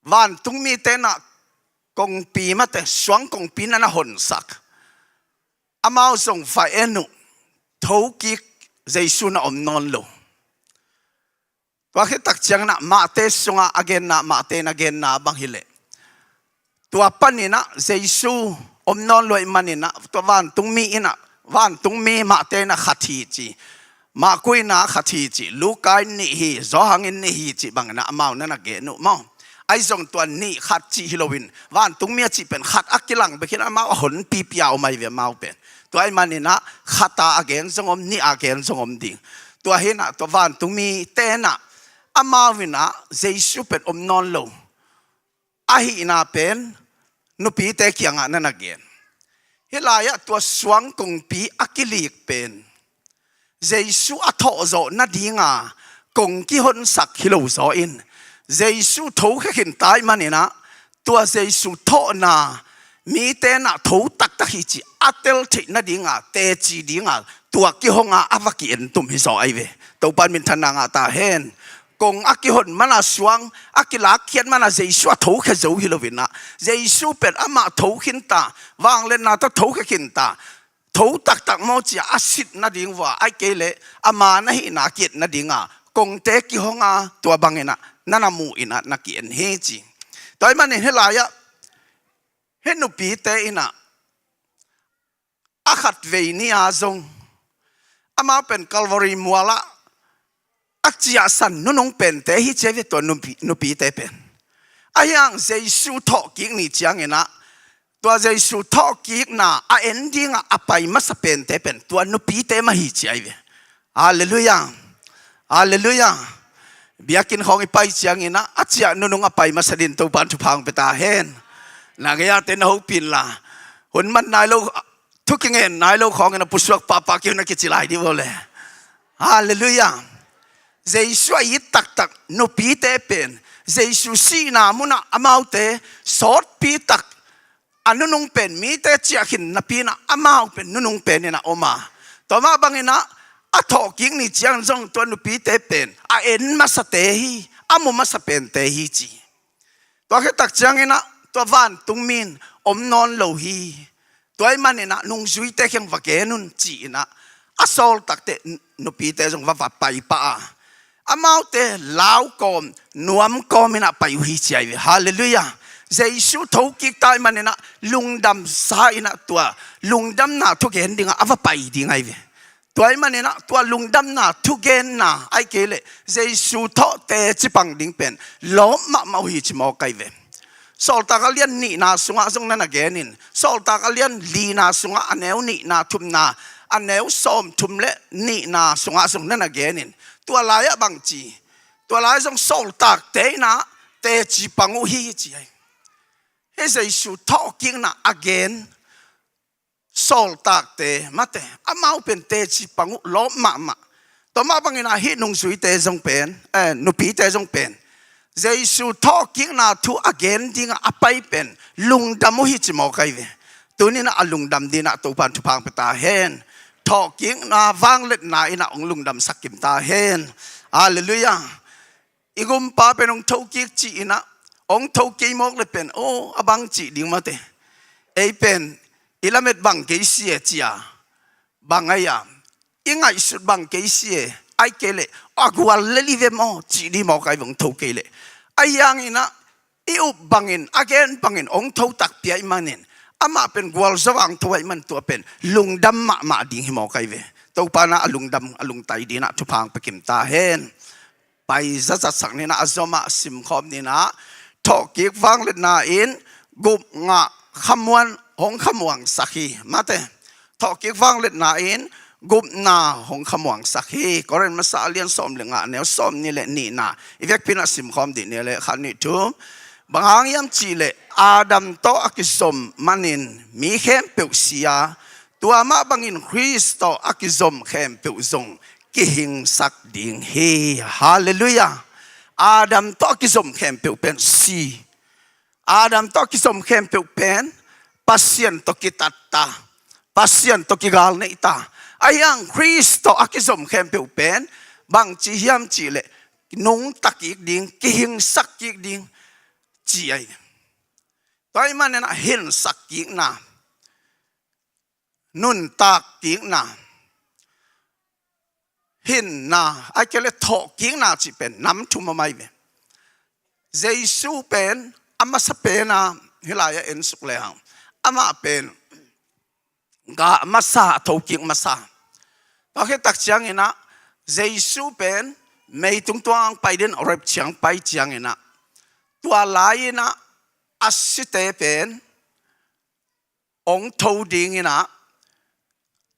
vantungmite in ah kongpi mate, suang kongpi na na honsak. Amau zong va en uh, thokik Jesu na om nawn lo. Tua khit tak ciangin ah Matthai sungah a genna, Matthai in a genna bang hi leh, tua panin ah Jesu om nawn lo ahih manin ah, tua vantungmi in ah, vantungmi Matthai in ah khat hi ci, Marku in ah khat hi ci, Luka in nih hi, Johan in nih hi cih bangin ah amau na na gen uh maw. Ahi zong tua nih khat cih hi loin, vantungmi a cih pen khat a kilang bek hi in ah amau a honpipi a om ahi ve amau pen. Tua ahih manin ah khat a a gen zong om, nih a gen zong om ding. Tua hi in ah tua vantungmite in ah amau in ah Jesu pen om nawn lo ahihna pen nupite kiangah na na gen. Hih lai-ah tua suang kongpi a kilik pen Jesu a thawhzawh nadinga kong kihonsak hi lo zaw in, Jesu thokhia khin ta ahih manin ah, tua Jesu thawhna mite in ah tho taktak hi cih a tel theih nadinga, teci dinga tua kihonga a va ki-en tum hi zaw ahi ve. Topa in minthanna ngah ta hen. Kong a kihon mana, suang a kilakkhiat mana Jesu a thokhia zo hi loin ah, Jesu pen amah tho khin ta, vangliatna tawh thokhia khin ta, tho taktak maw ci-a a sit nading vua, ahih kei leh ama na hihna ki-et nadinga kongte kihonga tua bangin ah na na mu in ah na ki-en hi ci. Tua ahih manin hih lai-ah hih nupite in ah a khatvei ni-a zong amau pen Calvary mualah a ciahsan nunung pente hi ci ahi ve tua nupi, nupite pen. Ahi hang Jesu thawhkik ni ciangin ah, tua Jesu thawhkikna a en dinga a pai masa pente pen tua nupite mah hi ci ahi ve. Halleluiah. Halleluiah. Biakinn khawng i pai ciangin ah a ciah nunung a pai masa dingin Topa in thupha hong pia ta hen. Na gei-ate na hopih inla, hun man nai lo, thu kingen nai lo khawngin a pusuak pahpah kei un a kici lai dih vo le. Halleluiah. Jesu a it taktak nupite pen Jesu sihna munah amaute sawtpi tak a nunung pen mite ciah khin napi in ah amau pen nunung pen in ah om a, tua mah bangin ah a thawhkik ni ciang zong tua nupite pen a en masate hi, a mu masa pente hi ci. Tua khit tak ciangin ah tua vantungmi in om nawn lo hi. Tua ahih manin ah nungzuite kiang va gen un ci-in ah a sawl takteh nupite zong va va pai pah a, amaute lau kawm nuam kawmin ah pai uh hi ci ahi ve. Halleluiah. Jesu thokik ta ahih manin ah lungdamsa in ah tua lungdamna thugen dingah a va pai ding ahi ve. Tua ahih manin ah tua lungdamna thugenna ahih kei leh Jesu thawhte cipang ding pen lawp mahmah uh hi ci mawk ahi ve. Sawltak a lian nihna sungah zong na na genin, Sawltak a lian lina sungah a neu nihna thumna, a neu sawmthum le nihna sungah zong na na genin, tua lai-ah bang ci, tua lai zong sawltakte in ah teci pang uh hi ci ai. Hih Jesu thawhkikna a gen sawltakte mate, amau pen teci pang uh lawp mahmah. Tua mah bangin ah hih nungzuite zong pen, eh, nupite zong pen Jesu thawhkikna thu a gen dingah a pai pen lungdam uh hi ci mawk ai ve. Tuni-in ah a lungdam dingin ah Topa'n thupha hong pia ta hen. Thawhkikna vangliatna in ah hong lungdamsak kim ta hen. Halleluiah. I gumpa pen hong thokik ci-in ah, hong tho kei mawk le pen, aw, a bang cih ding mate. Ei pen i lamet bang kei si e ci a, bang ai a, i ngaihsut bang kei si e, ai kei leh a gual lel hi ve maw cih ding mawk ai ve hong tho kei leh. Ahi hangin ah i up bangin, a gen bangin hong tho takpi ahih manin, amah pen gualzo a hong tho ahih man tua pen lungdam mahmah ding hi mawk ai ve. Topa'n ah a lungdam, a lungtai dingin ah thupha hong pia kim ta hen. Pai zatzatsak ni in ah, a zom ah simkhawm ni in ah, thawhkik vangliatna in gupna khamuan hong khamuangsak hi. Mate, thawhkik vangliatna in gupna hong khamuangsak hi. Korin masa a lian sawm le nga, a neu sawmnih le nihna. I vekpi in ah simkhawm dih ni leh, khat, nih, thum. Bang hang hiam cih leh Adam tawh a kizom manin mi khempeuh si a, tua mah bangin Khrist tawh a kizom khempeuh zong kihingsak ding hi. Halleluiah. Adam tawh a kizom khempeuh pen si. Adam tawh a kizom khempeuh pen Pasian tawh kitatta, Pasian tawh kigalneihta. Ahi hang Khrist tawh a kizom khempeuh pen bang ci hiam cih leh nungta kik ding, kihingsak kik ding ci ai. Tua ahih manin ah hingsak kikna, nuntak kikna, hinna, ahih kei leh thawhkikna cih pen nam thum om ai ve. Jesu pen a masa pen a, hih lai-ah en suk le hang, amah pen gah masa, thokik masa. Tua khit tak ciangin ah Jesu pen meitung tuang pai dingin, rapture pai ciangin ah, tua lai-in ah a site pen hong tho dingin ah,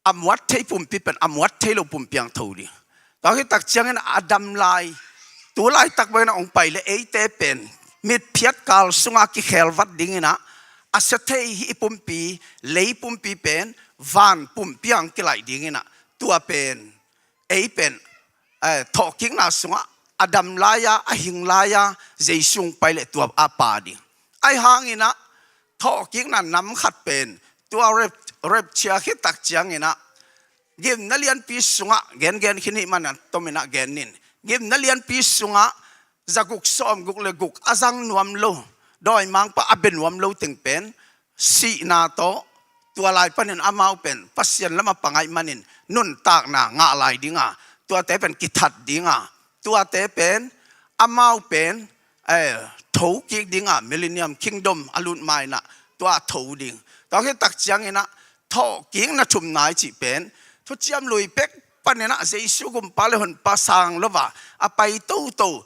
a muat thei pumpi pen a muat thei lo pumpi hong tho ding. Tua khit tak ciangin a dam lai, tu laitak bangin ah hong pai leh eite pen mitphiat kal sungah kikhel vat dingin ah, a sia thei hih pumpi, lei pumpi pen van pumpi hong kilaih dingin ah, tua pen ei pen, eh, thawhkikna sungah a dam lai-a, a hing lai-a Jesu hong pai leh tua a pha ding. Ahi hangin ah thawhkikna nam khat pen tua rap-, rapture khit tak ciangin ah, gimna lianpi sungah, gengen khin ahih manin ah tomin ah gen ning, gimna lianpi sungah za guk sawm guk le guk a zang nuam lo, dawimangpa a bia nuam lo teng pen sihna tawh, tua lai panin amau pen Pasian lamah pang ahih manin nuntakna ngah lai ding a, tuate pen kithat ding a, tuate pen amau pen, eh, thokik ding a, Millennium Kingdom a lut ma-in ah tua tho ding. Tua khit tak ciangin ah thawhkikna thumna i cih pen, thuciam lui pek panin ah Jesu gumpa le honpa sang lo a, a pai toto,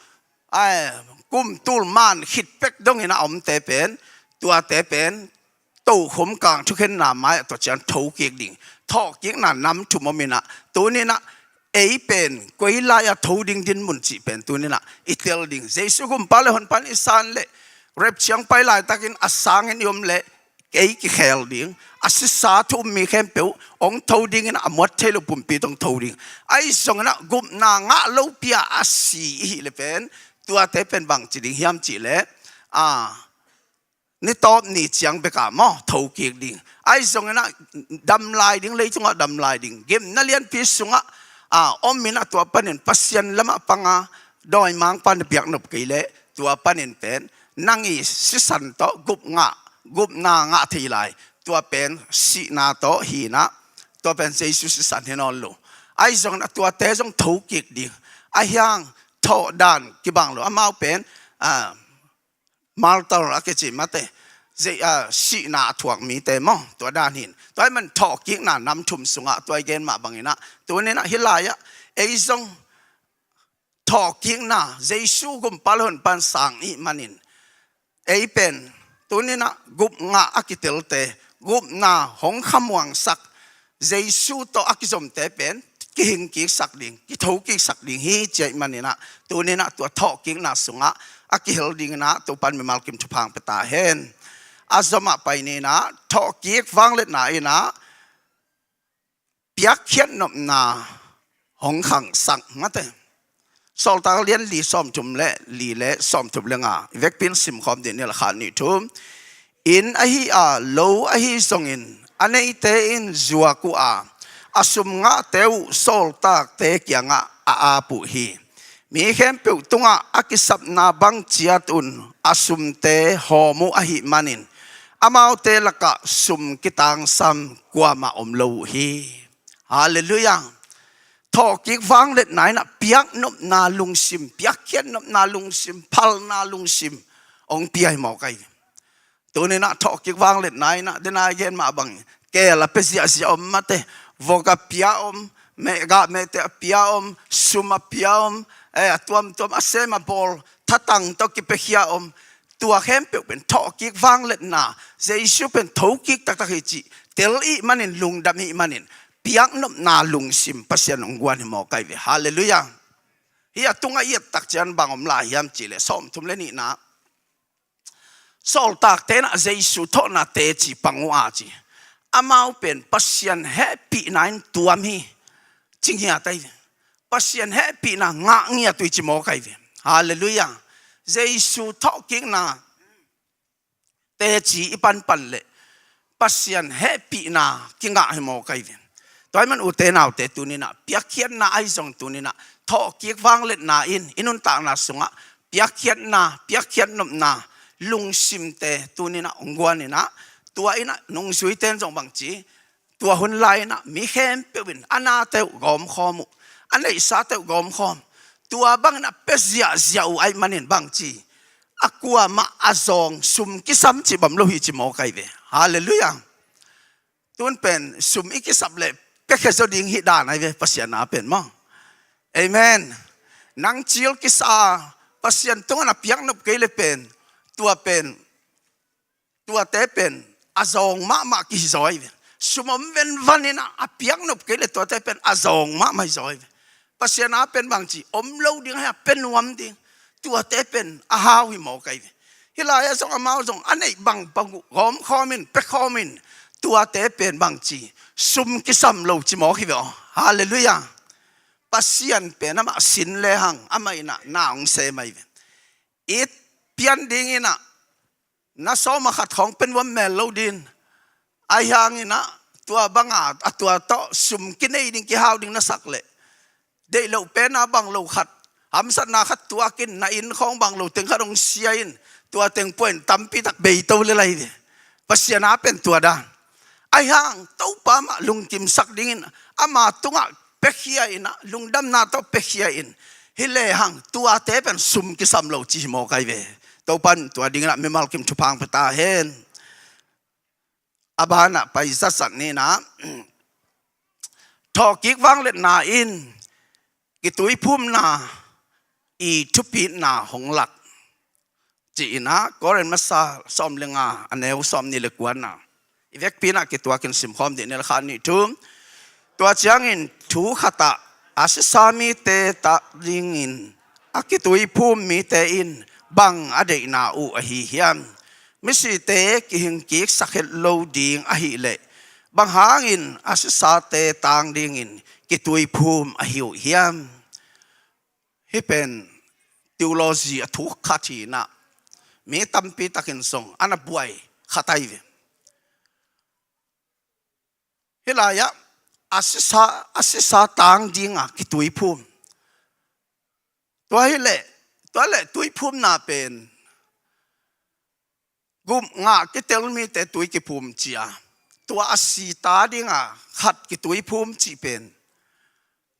ai, kum tul man khit pek dongin a omte pen, tuate pen tokhom kang thukhenna mai-ah tua ciang thokik ding. Thawhkikna nam thum om in ah, tuni-in ah ei pen koi lai-ah tho ding dinmun cih pen tuni-in ah i tel ding. Jesu gumpa le honpa in i san leh, rapture hong pai laitakin a sangin i om leh, ei kikhel ding, a sisa thu um mi khempeuh hong tho dingin ah, a muat thei lo pumpi tawh hong tho ding. Ahi zongin ah gupna ngah lopi-a a si i hih leh pen, tuate pen bang ci ding hiam cih leh, a, ni tawp ni ciang bek a maw, thokik ding. Ahi zongin ah dam lai ding, leitungah dam lai ding. Gimna lianpi sungah, a, om in ah tua panin Pasian lamah pang a, dawimangpa na biaknop kei leh, tua panin pen nang i sisan tawh gupna, gupna ngah thei lai. Tua pen sihna tawh hi in ah, tua pen Jesu sisan hi nawn lo. Ahi zongin ah tuate zong thokik ding. Ahi hang thawhdan kibang lo. Amau pen, a, martyr a kici mate, zei, a, sihna a thuak mite maw, tua dan hi in. Tua ahih man thawhkikna nam thum sungah tua i gen mah bangin ah, tuni-in ah hih lai-ah ei zong thawhkikna, Jesu gumpa le honpa in sang i hih manin, ei pen Tuninah gupngah a kitelte, gupna hong khamuangsak, Jesu tawh a kizomte pen kihingkiksak ding, kithokiksak ding hi ci ahih maninah, tuninah tua thawhkikna sungah a kihel dinginah Topan mimal kim thupha hong pia ta hen. A zomah pai ninah thawhkik vangliatna innah piakkhiat nopna hong khangsak mate. Sawltak lian li sawmthum le li le sawmthum le nga i vekpi in simkhawm dih ni, la khat nih thum. Inn ahi a lo ahi zongin a neite in zuak uh a, a sum ngahte uh sawltakte kiangah a ap uh hi. Mi khempeuh tungah a kisapna bang ciat un a sumte hawm uh ahih manin, amaute lakah sum kitangsam kuamah om lo uh hi. Halleluiah. Thawhkik vangliatna innah piaknopna lungsim, piakkhiatnopna lungsim, phalna lungsim hong pia hi mawk ahi. Tuninah thawhkik vangliatna innah dena i gen mah bangin keel a pia ziahziah om mate, vok a pia om, mehgah mehte a pia om, sum a pia om, eh, a tuamtuam a sem a bawl, thatang tawh kipiakhia om. Tua khempeuh pen thawhkik vangliatna, Jesu pen thokik taktak hi cih tel ih manin, lungdam ih manin, piaknopna lungsim Pasian hong guan hi mawk ahi ve. Halleluiah. Hih a tungah i et tak ciang bang om lai hiam cihleh sawmthum le nihna, sawltakte innah Jesu thawhna teci pang uh a ci. Amau pen Pasian hehpihna in tuam hi, ci ngiat ahi ve. Pasian hehpihna ngah ngiat uh hi ci mawk ahi ve. Halleluiah. Jesu thawhkikna teci i panpan leh Pasian hehpihna kingah hi mawk ahi ve. Tua ahih man ute naute tuninah piakkhiatna ahi zong tuninah thawhkik vangliatna in i nuntakna sungah piakkhiatna, piakkhiatnopna lungsimte tuninah hong guan innah, tua innah nungzuite in zong bangci, tua hun lai innah mi khempeuh in a nate uh gawmkhawm uh, a neihsate uh gawmkhawm. Tua bangin a pia ziahziah uh ahih manin bangci, a kuamah a zawng sum kisam cih bang om lo hi ci mawk ahi ve. Halleluiah. Tun pen sum i kisap leh piakhia zaw ding hi dan ahi ve, Pasian a pen maw. Amen. Nang cil kisa Pasian tungah na piaknop kei leh pen, tua pen, tuate pen a zawng mahmah kihi zaw ahi ve. Sum om venvan innah a piaknop kei leh tuate pen a zawng mahmah hi zaw ahi ve. Pasian a pen bangci om lo ding ahi a, pia nuam ding, tuate pen a hau hi mawk ahi ve. Hih lai-ah zong amau zong a neih bang bang uh gawmkhawm in, piakhawm in, tuate pen bangci sum kisam lo ci mawk hi ve aw. Halleluiah. Pasian pen amah sin lehang amah innah na hong sem ahi ve. I pian ding innah na sawm a khat khawng pia nuam mel lo ding. Ahi hanginah tua banga a tua tawh sum kinei ding, kihau ding na sak leh, deih loh pena bang lo khat, hamsatna khat tuakin, na inn khawng bang lo teng khat hong sia in, tua teng pua in tampi tak beito lel ahi ve. Pasian a pen tua dan. Ahi hang Topa mah lungkimsak dingin ama tungah piakhia innah, lungdamna tawh piakhia in, hi lehang tuate pen sum kisam lo ci hi mawk ahi ve. Topa in tua dinginah mimal kim thupha hong pia ta hen. A banah pai zatzat ninah thawhkik vangliatna in kituiphumna i thupitna hong lak, ci-inah Korin masa sawm le nga, a neu sawm nih le kuana i vekpi innah kituakin simkhawm dih ni, la khat nih thum. Tua ciangin thu khatah a sisa mite tak dingin a kituiphum mite in bang a deihna uh ahi hiam? Misite kihingkiksak het lo ding ahih leh, bang hangin a sisate tang dingin kituiphum ahi uh hiam? Hih pen theology a thuk khat hi-inah mi tampi takin zong a na buai khat ahi ve. Hih lai-ah a sisa, a sisa tang dinga kituiphum. Tua hileh, tua leh tuiphumna pen gupngah kitel mite tui kiphum ci-a, tua a si ta dinga khat kituiphum cih pen,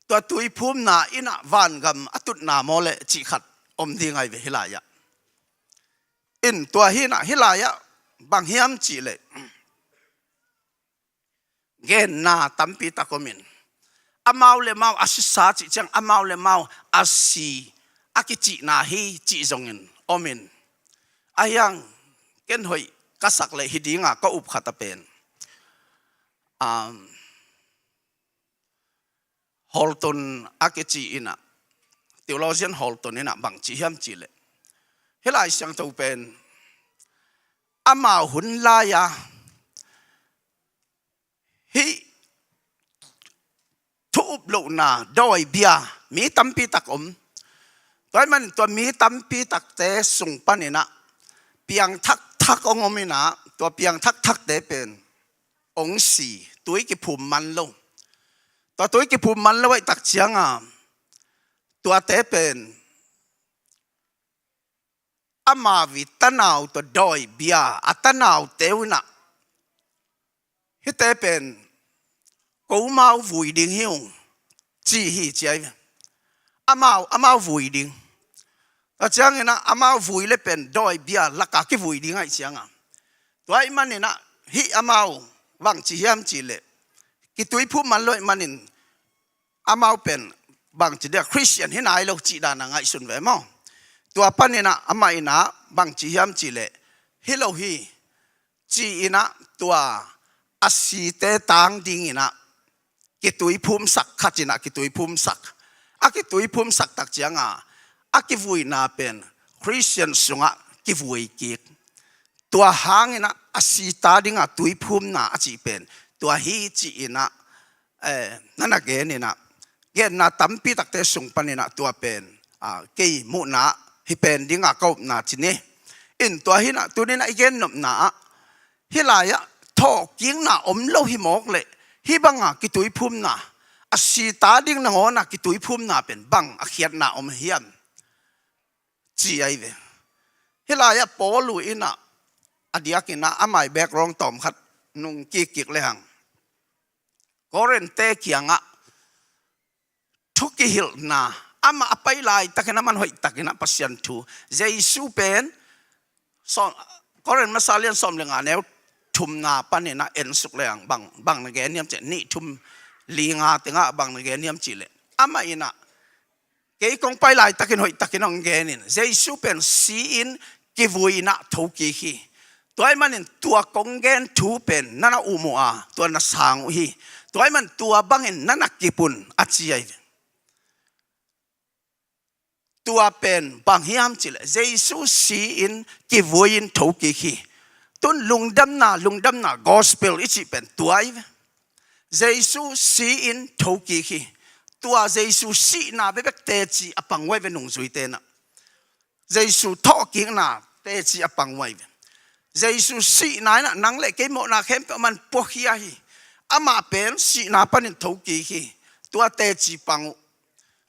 tua tuiphumna innah vangam a tutna maw leh cih khat om ding ahi ve hih lai-ah. In tua hinah hih lai-ah bang hiam cihleh, genna tampi tak omin, amau le mau a sisa cih ciang amau le mau a si a kicihna hi cih zongin omin, ahi hang ken hoih ka sak leh hi dinga ka up khat a pen, um, Holton a kici inah, theologian Holton inah bang ci hiam cih leh, hih Lai Siangtho pen amau hun lai-a hih thu up lohna dawi bia mi tampi tak om. Tua ahih manin tua mi tampi takte sung paninah piang thakthak hong om inah, tua piang thakthakte pen hong si, tui kiphum man lo. Tua tui kiphum man lo ahih tak cianga tuate pen amau i tanau tawh dawi bia a tanaute uh inah, hihte pen komau vui ding hi ung, ci hi ci ahi ve. Amau, amau vui ding. Tua cianginah amau vui le pen dawi bia laka kivui ding ahih cianga, tua ahih maninah hih amau bang ci hiam cih leh, kituiphum man lo ahih manin amau pen bang ci dia, Khristian hi nai lo cih dana ngaihsun ve maw. Tua paninah amah inah bang ci hiam cih leh, hi lo hi, ci inah tua a site tang dinginah kituiphumsak, khat inah kituiphumsak. A kituiphumsak tak cianga a kivuina pen Khristian sungah kivui kik. Tua hanginah a sita dinga tuiphumna a cih pen tua hi ci inah, eh, na na gen inah, genna tampi takte sung paninah tua pen, ah, kei muhna hih pen dinga ka upna ci ni. In tua hinah tuninah i gennopna ah hih lai-ah thawhkikna om lo hi mawk leh, hih banga kituiphumna, a sita ding nangawna kituiphumna pen bang a khiatna om hiam, ci ahi ve. Hih lai-ah Paul uh inah a diakinah amai background tawm khat nung kikkik lehang, Korinth-te kiangah thu kihilhna, amah a pai laitakin amah hoihtakinah Pasian thu, Jesu pen sawm, Korinth masa lian sawm le nga neu thumna paninah ensuk lehang bang, bang na gen hiam cih, nih thum li nga tengah bang na gen hiam cih leh, amah inah kei kong pai laitakin hoihtakin hong genin, Jesu pen si-in kivui-inah thokik hi. Tua ahih manin tua kong gen thu pen na na um uh a, tua na sang uh hi. Tua ahih man tua bangin na na kip un, a ci ahi ve. Tua pen bang hiam cih leh Jesu si-in kivui-in thokik hi. Tun lungdamna, lungdamna gospel i cih pen tua ahi ve. Jesu si-in thokik hi. Tua Jesu sihna bekbek teci a pang uh ahi ve nungzuite inah. Jesu thawhkikna teci a pang uh ahi ve. Jesu sihna inah nang le kei mawhna khempeuh a man puakhia hi. Amah pen sihna panin thokik hi. Tua teci pang uh.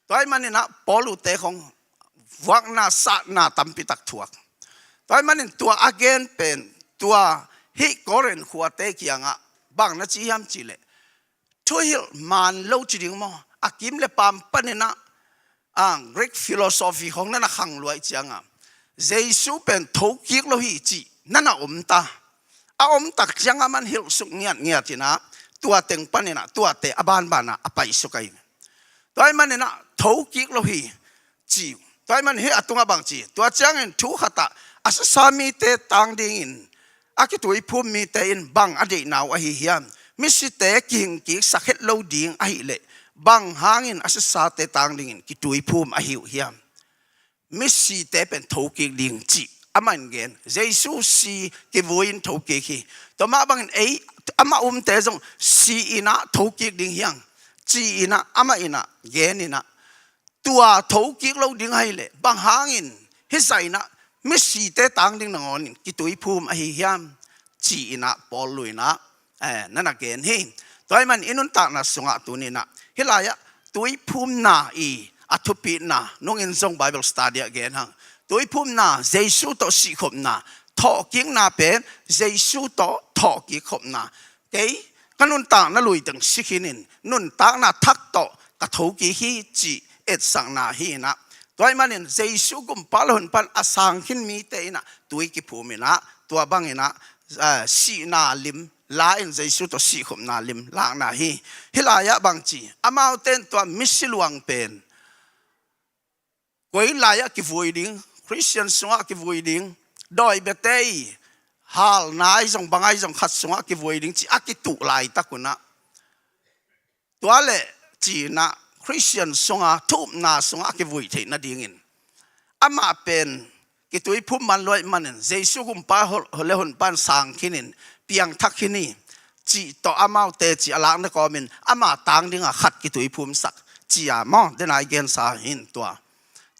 Tua ahih maninah Paul uh-te khong vuakna, satna tampi tak thuak. Tua ahih manin tua a gen pen, tua hih Korinth khuate kiangah bang na ci hiam cih leh, thuhilh man lo ci ding maw, a kim le pam paninah, ah, Greek philosophy khong na na khang lua ahih cianga, Jesu pen thokik lo hi cih na na om ta. A om tak cianga man hilhsuk ngiatngiat inah, tua teng paninah tuate a banbanah a paisuk ahi. Tua ahih maninah thokik lo hi, ci. Tua ahih man hih a tungah bang ci, tua ciangin thu khatah a sasa mite tang dingin a kituiphum mite in bang a deihna uh ahi hiam? Misite kihingkiksak het lo ding ahih leh, bang hangin a sasate tang dingin kituiphum ahi uh hiam? Misite pen thokik ding cih amah in gen. Jesu si, kivui-in thokik hi. Tua mah bangin ei, amah umte zong si-inah thokik ding hi hang, ci-inah amah inah gen inah, tua thokik lo ding ahih leh bang hangin hih zah inah misite tang ding nangawnin kituiphum ahi hiam, ci-inah Paul uh inah, eh, na na gen hi. Tua ahih man i nuntakna sungah tuninah hih lai-ah tuiphumna i a thupitna nungin zong Bible study ah gen hang. Tuiphumna, Jesu tawh sihkhopna, thawhkikna pen Jesu tawh thawhkik khopna. Kei ka nuntakna lui teng si khinin nuntakna thak tawh ka thokik hi cih etsakna hi inah. Tua ahih manin Jesu gumpa le honpa in a sang khin mite inah tui kiphum inah, tua bang inah, eh, sihna lim la-in Jesu tawh sihkhopna lim lakna hi. Hih lai-ah bang ci, amaute in tua misi luang pen koi lai-ah kivui ding, Khristian sungah kivui ding, dawi biate i halna ahi zong bang ahi zong khat sungah a kivui ding ci a kituh laitak unah, tua le cinah Khristian sungah thu upna sungah a kivui theih nadingin amah pen kituiphum man luaih manin Jesu gumpa hol-, hol le honpan sang khinin piangthak khin hi cih tawh amaute ci a lakna kawmin ama tang dingah khat kituiphumsak ci-a maw, denai gensa hin tua.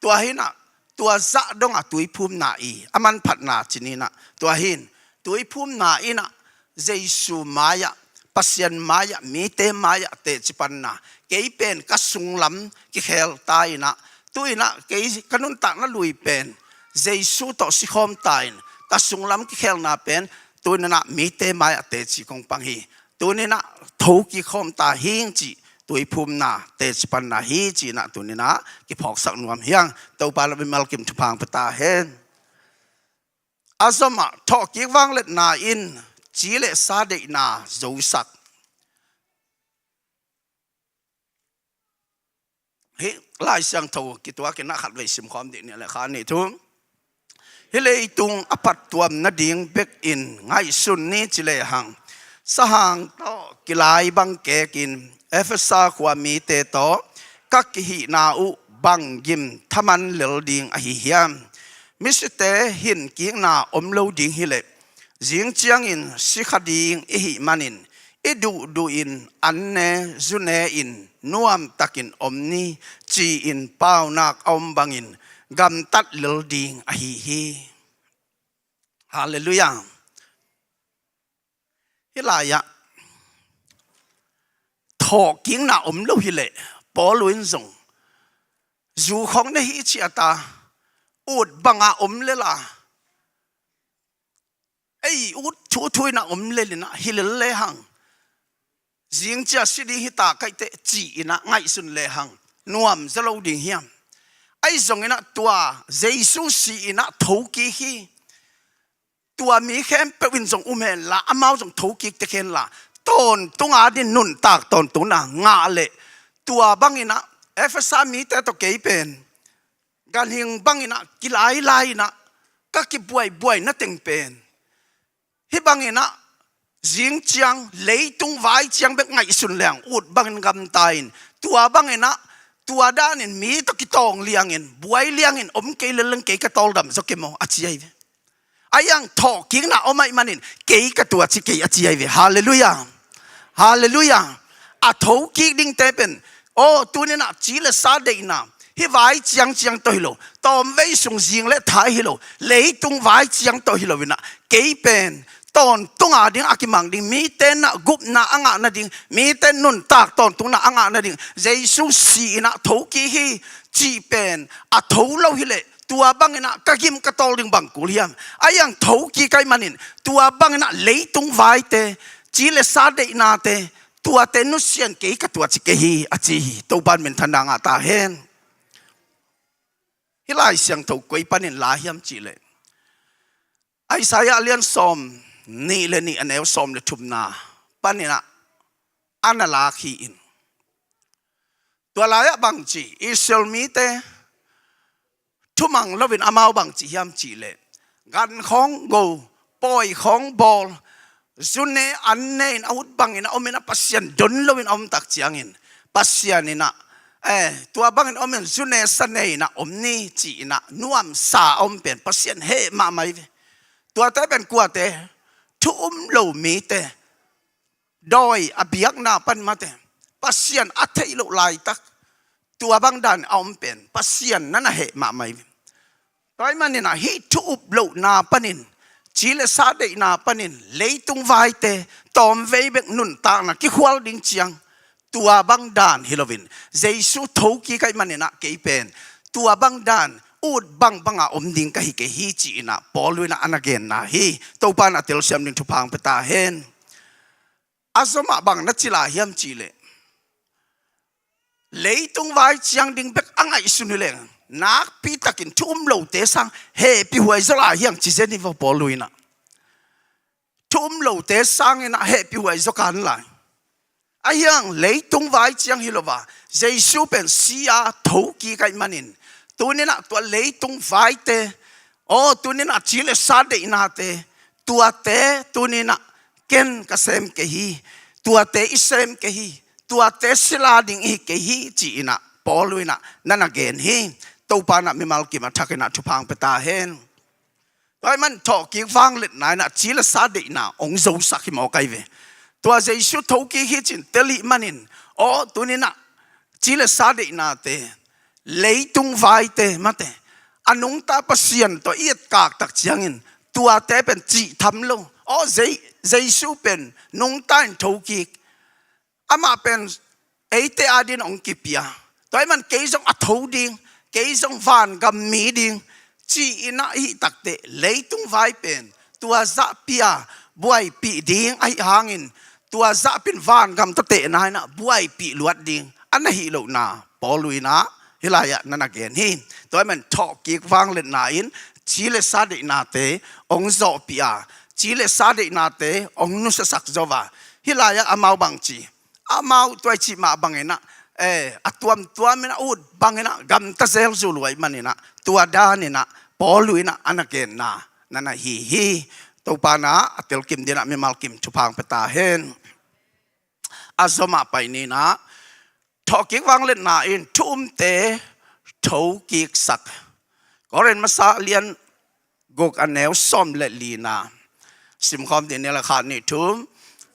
Tua hinah tua zah dongah tuiphumna i a manphatna cininah tua hin tuiphumna inah Jesu mai-ah, Pasian mai-ah, mite mai-ah teci panna, kei pen ka sunglam kikhel ta inah, tu inah kei ka nuntakna lui pen Jesu tawh sikhawm ta in, ka sunglam kikhelna pen tu inah mite mai-ah teci kong pang hi. Tu inah thokik khawm ta hing cih tuiphumna teci panna hi ci inah tu inah kiphawksak nuam hiang. Topa lam i malkim thupha pia ta hen. A zomah thawhkik vangliatna in ci le sa deihna zosak. Hih Lai Siangtho kituakin a khatvei simkhawm dih ni le kha ni thu. Hih leitung a phattuam nading bekin ngaihsun ni ci lehang, sahang tawh kilai bang kekin Efesa khua mite tawh ka kihihna uh bang gim thaman lel ding ahi hiam? Misite hinkikna om lo ding hileh, zing ciangin si kha ding i hih manin i duhduhin an ne zu ne-in nuamtakin om ni, ci-in paunak a om bangin gamtat lel ding ahi hi. Halleluiah. Hih lai-ah thawhkikna om lo hileh Paul in zong zu khong na hi ciata ut banga om lela ei ut thuthu inah om lelina hilel lehang zingcia si ding hita kaihte ci inah ngaihsun lehang nuam zaw lo ding hiam? Ahi zonginah tua Jesu si inah thokik hi. Tua mi khempeuh in zong um henla, amau zong thokik tek henla, tawntung a din nuntak tawntungna ngah leh, tua banginah Efesa mite tawh kei pen ganhing banginah kilailai inah ka kibuaibuai na teng pen hih banginah zing ciang leitung vai ciang bek ngaihsun leng ut bangin gamta in, tua banginah tua danin mi tawh kitawng liangin buai liangin om kei leleng kei ka tawldam zaw kei maw a ci ahi ve. Ahi hang thawhkikna om ahih manin kei ka tua ci kei a ci ahi ve. Halleluiah. Halleluiah. A thokik dingte pen aw tuninah ci le sa deihna hih vai ciangciang tawh hi lo, tawmvei sung zing le thai hi lo, leitung vai ciang tawh hi lo inah kei pen tawntung a ding a kimang ding, mite nah gupna a ngah nading, mite nuntak tawntungna a ngah nading Jesu si inah thokik hi cih pen a tho lo hileh tua banginah ka gim ka tawl ding bang kul hiam? Ahi hang thokik ahih manin tua banginah leitung vaite, ci le sa deihnate, tuate nusian kei ka tua ci kei hi a ci hi. Topan minthanna ngah ta hen. Hih Lai Siangtho koi panin la hiam cihleh Isaiah lian sawm nih le nih a neu sawm le thumna paninah a na lak hi in. Tua lai-ah bangci Israel mite thumang loin amau bangci hiam cihleh gan khawng go, pawi khawng bawl, zu ne an ne in a ut bangin a omin a Pasian don loin a om tak ciangin Pasian inah eh tua bangin omin zu ne sa ne inah om ni ci inah nuamsa a om pen Pasian heh mahmah hi ve. Tuate pen kuate? Thu um lo mite, dawi a biakna pan mate, Pasian a theih loh laitak tua bang dan a om pen Pasian na na heh mahmah hi ve. Tua ahih maninah hih thu up lohna panin, ci le sa deihna panin leitung vaite tawmvei bek nuntakna kikhual ding ciang tua bang dan hi loin Jesu thokik ahih maninah kei pen tua bang dan ut bangbanga om ding ka hi kei hi ci inah Paul inah a na genna hi. Topan a telsiam ding thupha hong pia ta hen. A zomah bang na ci lai hiam cihleh leitung vai ciang ding bek a ngaihsun hileng nakpitakin thu um lote sang hehpihhuai zaw lai hiang ci zen hi vaw Paul inah. Thu um lote sanginah hehpihhuai zaw kan lai. Ahi hang leitung vai ciang hi lo a Jesu pen si a thokik ahih manin tuninah tua leitung vaite, aw tuninah ci le sa deihnate, Tuate tuninah ken ka sem kei hi, tuate i sem kei hi, tuate sila ding i hi kei hi ci-inah Paul inah na na gen hi. Topa inah mimal kim a thakinah thupha hong pia ta hen. Tua ahih man thawhkik vangliatna inah ci le sa deihna hong zosak hi mawk ahi ve. Tua Jesu thokik hi cin tel ih manin, aw tuninah ci le sa deihnate, leitung vaite mate, a nungta Pasian tawh i etkak tak ciangin tuate pen cih tham lo. Aw, Jei-, Jesu pen nungta in thokik, amah pen eite adin hong kipia. Tua ahih man kei zong a tho ding, kei zong vangam mi ding ci-inah i hih takteh leitung vai pen tua zahpi-a buaipih ding ahih hangin, tua zahpi in vangam tatehna inah buaipih luat ding a na hih lohna Paul inah hih lai-ah na na gen hi. Tua ahih man thawhkik vangliatna in ci le sa deihnate hong zawhpih a, ci le sa deihnate hong nusiasak zo a, hih lai-ah amau bang ci, amau tua i cih mah banginah, eh, a tuamtuam inah ut banginah gamta zel zul uh ahih maninah tua daninah Paul inah a na genna na na hi hi. Topa inah a telkim dinah mimal kim thupha hong pia ta hen. A zomah pai ninah thawhkik vangliatna in thu umte thokiksak. Korin masa lian guk a neu sawm le lina simkhawm dih ni le khat nih thum.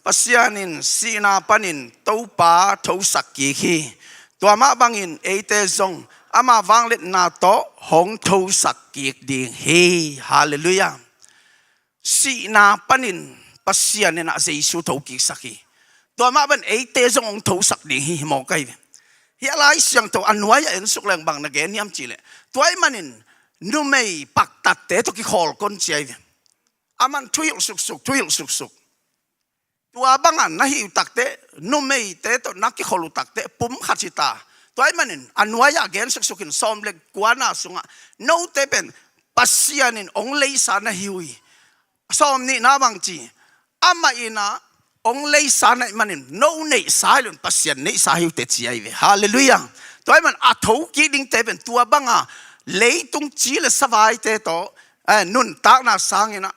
Pasian in sihna panin Topa thosak kik hi. Tua mah bangin eite zong ama vangliatna tawh hong thosak kik ding hi. Halleluiah. Sihna panin Pasian inah Jesu thokiksak hi. Tua mah ban eite zong hong thosak ding hi, hi mawk ahi ve. Hih a Lai Siangtho a nuai-ah en suk leng bang na gen hiam cihleh, tua ahih manin numei paktatte tawh kikhawl kon ci ahi ve. Aman thuhilh suksuk, thuhilh suksuk. Tua banga na hih uh takteh, numeite tawh na kikholh uh takteh pum khat hi ta. Tua ahih manin a nuai-ah gen suksuk in sawm le kuana sungah note pen Pasian in hong leisa na hi uh hi. Sawm nihna bang ci, amah inah hong leisa na hih manin no neihsa hi lo in Pasian neihsa hi uh teh ci ahi ve. Halleluiah. Tua ahih man a thokik dingte pen tua banga leitung ci le savaite tawh, eh, nuntakna sanginah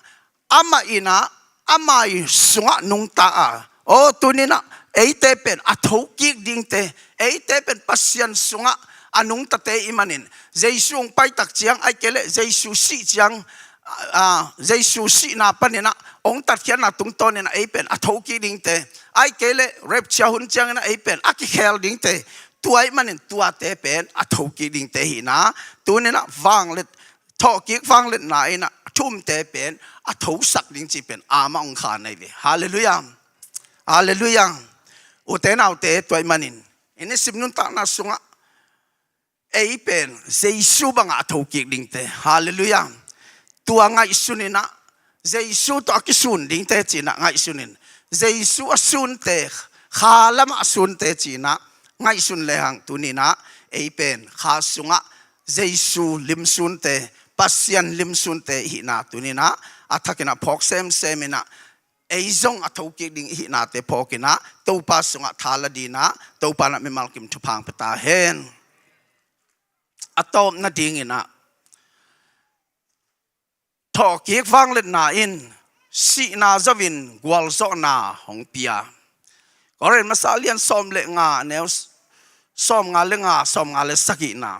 amah inah, amah i sungah nungta a, aw tuninah eite pen a thokik dingte, eite pen Pasian sungah a nungtate i hih manin, Jesu hong pai tak ciang, ahih kei leh Jesu sih ciang, ah, Jesu sihna paninah hong tatkhiatna tungtawninah ei pen a thokik dingte, ahih kei leh rapture hun cianginah ei pen a kikhel dingte, tua ahih manin tuate pen a thokik dingte hi inah, tuninah vangliat, thawhkik vangliatna inah thu umte pen a thosak ding cih pen amah hong kha na hi ve. Halleluiah. Halleluiah. Ute naute, tua ahih manin i nisim nuntakna sungah ei pen Jesu bangah a thokik dingte. Halleluiah. Tua ngaihsun inah, Jesu tawh a kisun dingte ci-inah ngaihsun in, Jesu a sunte, kha lamah a sunte ci-inah ngaihsun lehang tuninah ei pen kha sungah Jesu limsunte, Pasian limsunte i hihna tuninah a thakinah phawk semsem inah, ei zong a thokik ding i hihnate phawkinah Topa sungah tha la dinah Topa inah mimal kim thupha hong pia ta hen. A tawpna dinginah thawhkik vangliatna in sihna zo-in gualzawhna hong pia. Korin masa lian sawm le nga, neu s-, sawm nga le nga, sawm nga le sagihna,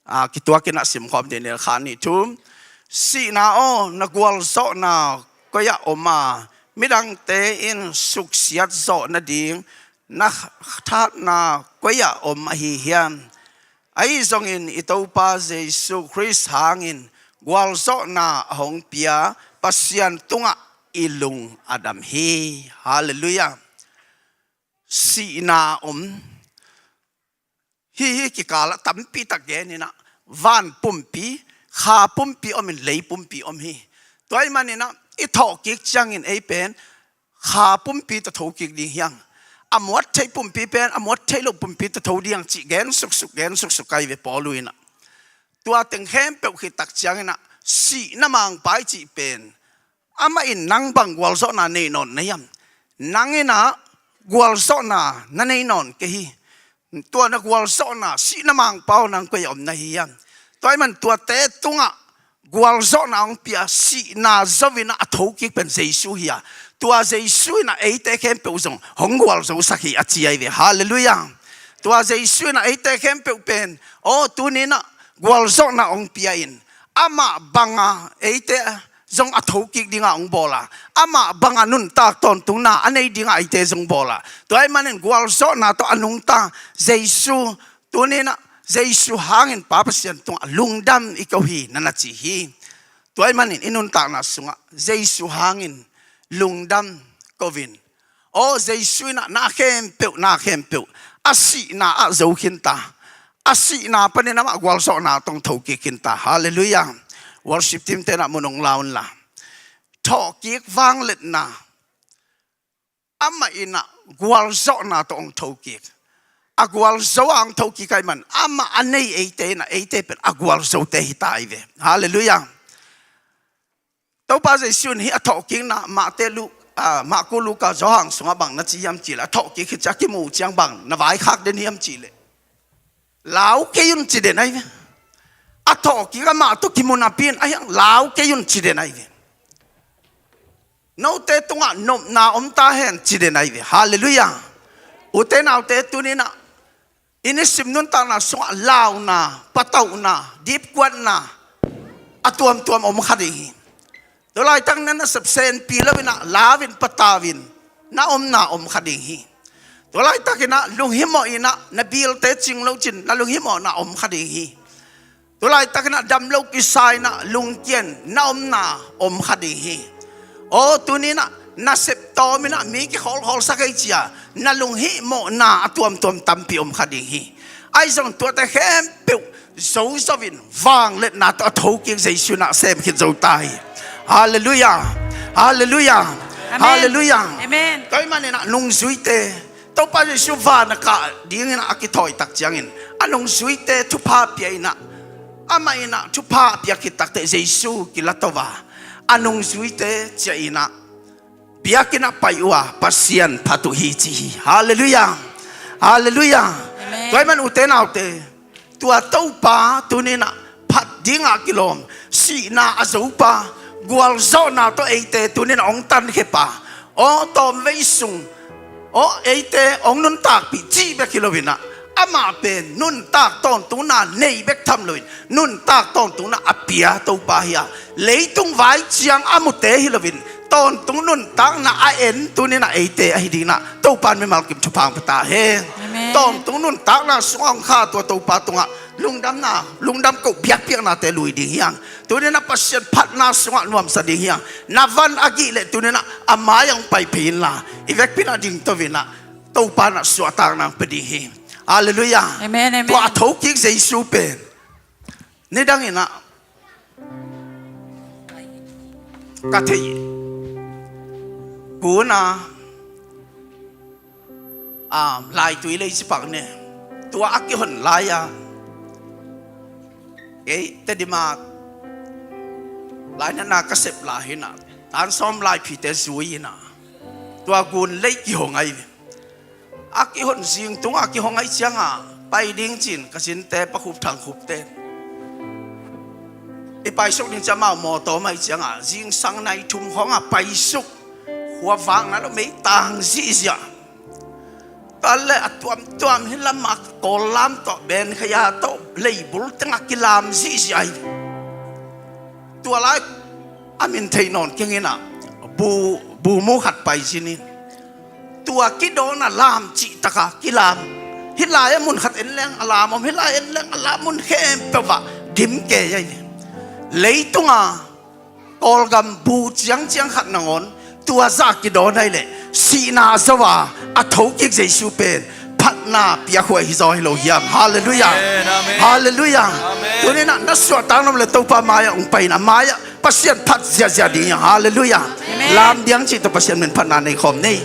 ah, kituakinah simkhawm dih ni le khat nih thum. Sihna aw, na gualzawhna koi-ah om a, midangte in suksiat zawh nading na thatna koi-ah om ahi hiam? Ahi zongin i Topa Jesu Khrist hangin gualzawhna a hong pia Pasian tungah i lung a dam hi. Halleluiah. Sihna om. Hih, hih kikalah tampitak geninah van pumpi, kha pumpi omin lei pumpi om hi. Tua ahih maninah i thawhkik ciangin ei pen kha pumpi tawh thokik ding hi hang. A muat theih pumpi pen a muat theih loh pumpi tawh tho ding hi hang cih gen suksuk, gen suksuk ahi ve Paul inah. Tua teng khempeuh khit tak cianginah sihna mangpa i cih pen amah in nang bang gualzawhna nei nawn na hiam? Nang inah gualzawhna na nei nawn kei hi. Tua na gualzawhna sihna mangpa aw nang koi-ah om na hi hiam? Tua ahih man tuate tungah gualzawhna hong pia, sihna zo in ah a thokik pen Jesu hi a, tua Jesu in ah eite khempeuh zong hong gualzosak hi a ci ahi ve. Halleluiah. Tua Jesu in ah eite khempeuh pen, aw, tuni in ah gualzawhna hong pia in, amah banga eite zong a thokik dinga hong bawl a, amah banga nuntak tawntungna a nei dinga eite zong bawl a. Tua ahih manin gualzawhna tawh a nungta Jesu, tuni in ah Jesu hangin Pa Pasian tungah lungdam i ko hi, na na ci hi. Tua ahih manin i nuntakna sungah Jesu hangin lungdam ko in. Aw, Jesu in ah na khempeuh, na khempeuh a sihna ah zo khin ta. A sihna panin amah gualzawhna tawh hong thokik khin ta. Halleluiah. Worship team te in ah mun hong la un la. Thawhkik vangliatna. Amah in ah gualzawhna tawh hong thokik. A gualzo a hong thokik ahih man, amah a nei eite in ah eite pen a gualzote hi ta ahi ve. Halleluiah. Topa Jesu in hih a thawhkikna Mate, Lu-, ah, Marku, Luka, Johan sungah bang na ci hiam cih leh, a thawhkik hi ciang a kimu ciang bang na vaikhak den hiam cih leh, lau kei un ci den ahi ve. A thawhkik amah tawh kimu napi in, ahi hang lau kei un ci den ahi ve. Note tungah nopna om ta hen ci den ahi ve. Halleluiah. Ute naute, tuni in ah i nisim nuntakna sungah launa, patauhna, dipkuatna a tuamtuam om kha ding hi. Tua laitak na nasep senpi lo in ah lau in patau in na omna om kha ding hi. Tua laitak in ah lunghimawh in ah na bilte cing lo cin na lunghimawhna om kha ding hi. Tua laitak in ah dam lo kisa in ah lungkian na omna om kha ding hi. Aw, tuni in ah nasep tawm in ah mi kikhawlkhawl sak ei cia na lunghimawhna a tuamtuam tampi om kha ding hi. Ahi zong tuate khempeuh zo zo in vangliatna tawh a thokik Jesu in ah sem khit zo ta hi. Halleluiah. Halleluiah. Amen. Halleluiah. Amen. Tua ahih manin ah nungzuite, Topa Jesu van a kah dingin a kithawi tak ciangin a nungzuite thupha pia in ah, amah in ah thupha a piak khit takteh Jesu kila to a, a nungzuite ciah in ah biakinn ah pai uh a, Pasian phat uh hi ci hi. Halleluiah. Halleluiah. Amen. Tua ahih man ute naute, tua Topa tuni in ah phat dingah kilawm, sihna a zopa, gualzawhna tawh eite tuni in ah hong tankhia pa, aw, tawmvei sung, aw, eite hong nuntakpih cih bek hi lo in ah, amah pen nuntak tawntungna nei bek tham lo in, nuntak tawntungna a pia Topa hi a, leitung vai ciang a mute hi lo in, tawntung nuntakna a en tuni in ah eite ahi dingin ah Topa in mimal kim thupha hong pia ta hen. Amen. Tawntung nuntakna sungah hong kha tua Topa tungah lungdamna, lungdam koh biakpiaknate lui ding hi hang. Tuni in ah Pasian phatna sungah nuamsa ding hi hang. Na van a gih leh tuni in ah a mai-ah hong pai phei inla, i vekpi in ah dingto in ah Topa in ah suahtakna hong pia ding hi. Halleluiah. Amen, amen. Tua a thokik Jesu pen nidang in ah ka theih gun a, ah, Laitui lei ci pak ni, tua a kihon lai-a, kei Tedim ah lainatna ka sep lai hi in ah, tan sawm laiphite zui in ah, tua gun lei kihong ahi ve. A kihon zing tungah kihong ahih ciangah pai ding ci-in ka zinte Pa Khup Thang Khupte, i paisuk ding ciang amau mawtaw om ahih ciangah zingsang nai thum khawngah paisuk, khua vak nai lo, mei tang zihziah. Tua leh a tuamtuam hih lamah Kawl lam tawh, Benkhaya tawh, leibul tengah kilam zihziah hi. Tua lai a min theih nawn keng in ah, bu, bu mu khat pai zin in, tua kidawn a lam cih takah kilam. Hih lai-ah mun khat en leng a lam om, hih lai en leng a lam, mun khempeuh ah dim kei ahi. Leitung a Kawlgam bu ciangciang khat nangawn tua zah kidawn ahih leh, sihna a zo a, a thokik Jesu pen phatna piakhuai hi zaw hi lo hiam? Halleluiah. Amen, amen. Halleluiah. Amen. Tuni in ah na suahtak nuam leh Topa mai-ah hong pai in ah, a mai-ah Pasian phat ziahziah ding hi hang. Halleluiah. Amen. Lam diang cih tawh Pasian min phatna nei khawm ni.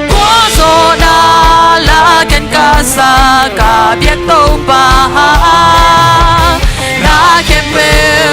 Khuazawhna la gen ka sa ka biak Topa, na khempeuh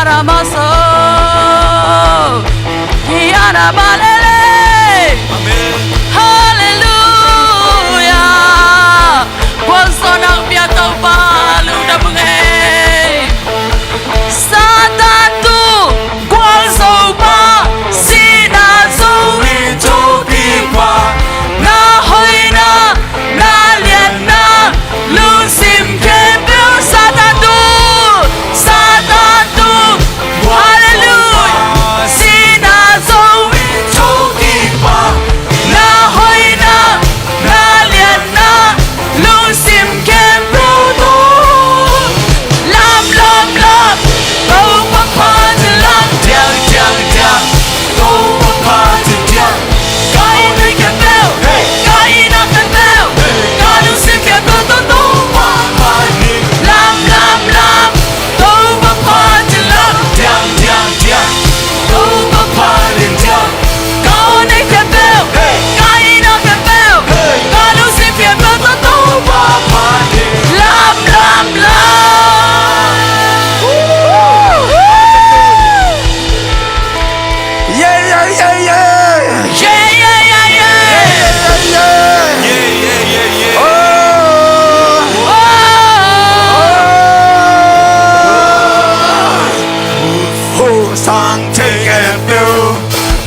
Aramaso, Hiaramalele. Amen. Halleluia. Gualzawhna hong pia Topa, lungdam ung ei. Satan tung gualzo pah, sihna zo in thukik pah, na hoihna, na liatna, lungsim khempeuh Satan tung, Satan tung. Halleluia. Sihna zo in thukik pah, na hoihna, na liatna, lungsim khempeuh tung. Lam, lam, lam, Topa phat in lam, diang, diang, diang, Topa phat in diang. Ka it khempeuh, ka itna khempeuh, ka lungsim khempeuh tawh Topa phat in lam, lam, lam, Topa phat in lam, diang, diang, diang, Topa phat in diang. Ka aw nei khempeuh, ka itna khempeuh, ka lungsim khempeuh tawh Topa phat in lam, lam, lam. Yeah, yeah, yeah, yeah. Yeah, yeah, yeah, yeah. Yeah, yeah, yeah, yeah. Oh. Oh. Hong sang thei khempeuh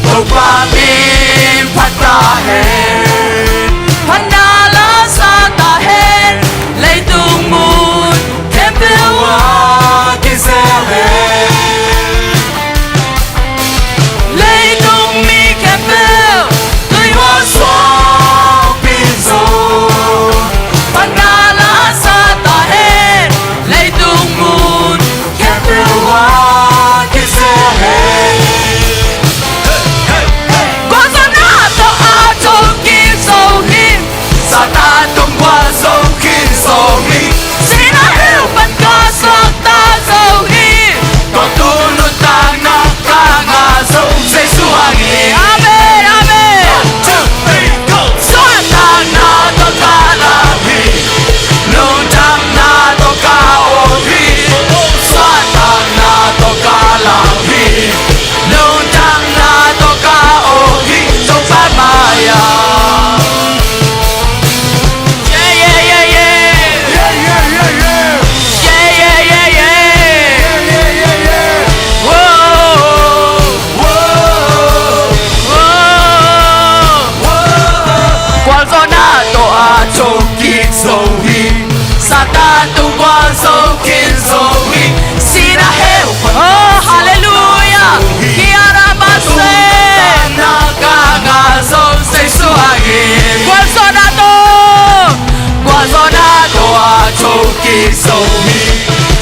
Topa min phat ta hen. Phatna la sa ta hen. Leitung mun khempeuh ah kizel hen. Leitung mi khempeuh tuihual suak pin zong phatna la sa ta hen. Leitung mun khempeuh ah kizel hen. Gualzawhna tawh a thokik zo hi. Satan tung gualzo khin zo hi. Sihna hell pan ka suakta zo hi. Tua tu nuntakna ka ngah zong Jesu hang hi. Amen, amen. One, two, three, go. Suahtakna tawh ka lam hi. Lungdamna tawh ka aw hi. Suahtakna tawh ka lam hi. Lungdamna tawh ka aw hi Topa mai-ah. Yeah, yeah, yeah, yeah. Yeah, yeah, yeah, yeah. Yeah, yeah, yeah, yeah. Yeah, yeah, yeah, yeah. Whoa, whoa, whoa, whoa. Gualzawhna tawh a thokik zo hi. Satan tung gualzo khin zo hi. Sihna hell pan. Oh, halleluia. Kiara mase. Na ka ngah zong Jesu hang hi. Gualzawhna tawh, gualzawhna tawh a thokik zo hi.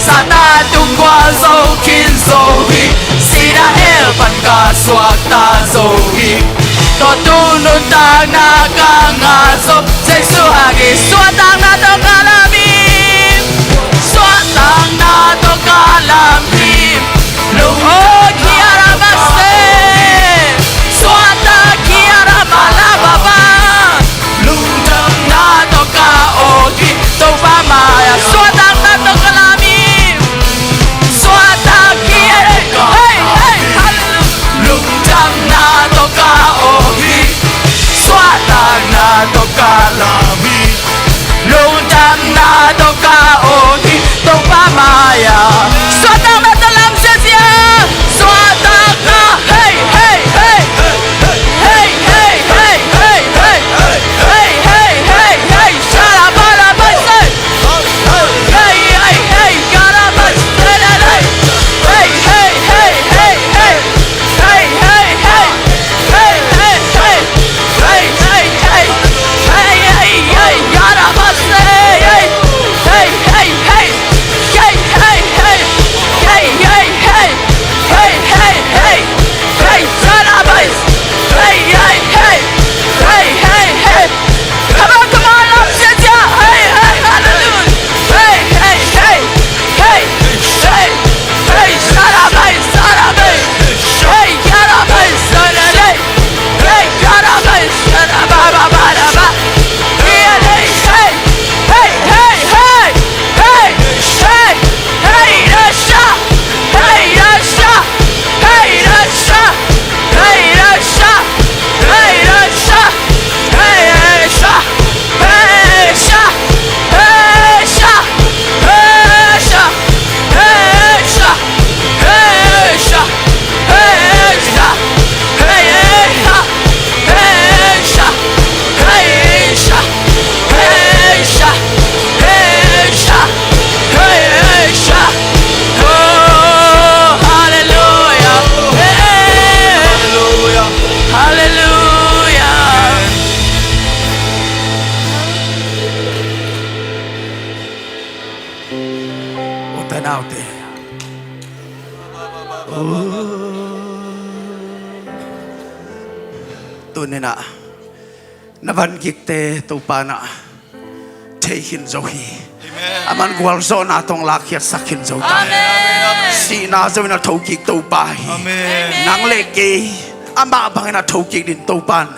Satan tung gualzo khin zo hi. Sihna hell pan ka suakta zo hi. Tua tu nuntakna ka ngah zong Jesu hang hi. Suahtakna tawh ka lam hi. Suahtakna tawh ka lam hi. Lung, oh, kiara mase. Suahtak kiara malababa. Lungdamna tawh ka aw hi Topa mai-ah. Suahtakna tawh ka lam hi. Suahtak hi, hey, hey, hallelujah. Lungdamna tawh ka aw hi. Suahtakna tawh ka lam hi. Lungdam Tuni-in ah na vangikte Topa in ah thei khin zo hi. Amen. Aman gualzawhna tawh hong lakkhiatsak khin zo ta hi. Amen. Sihna zo-in ah thokik Topa hi. Amen. Nang le kei amah bangin ah thokik ding Topa in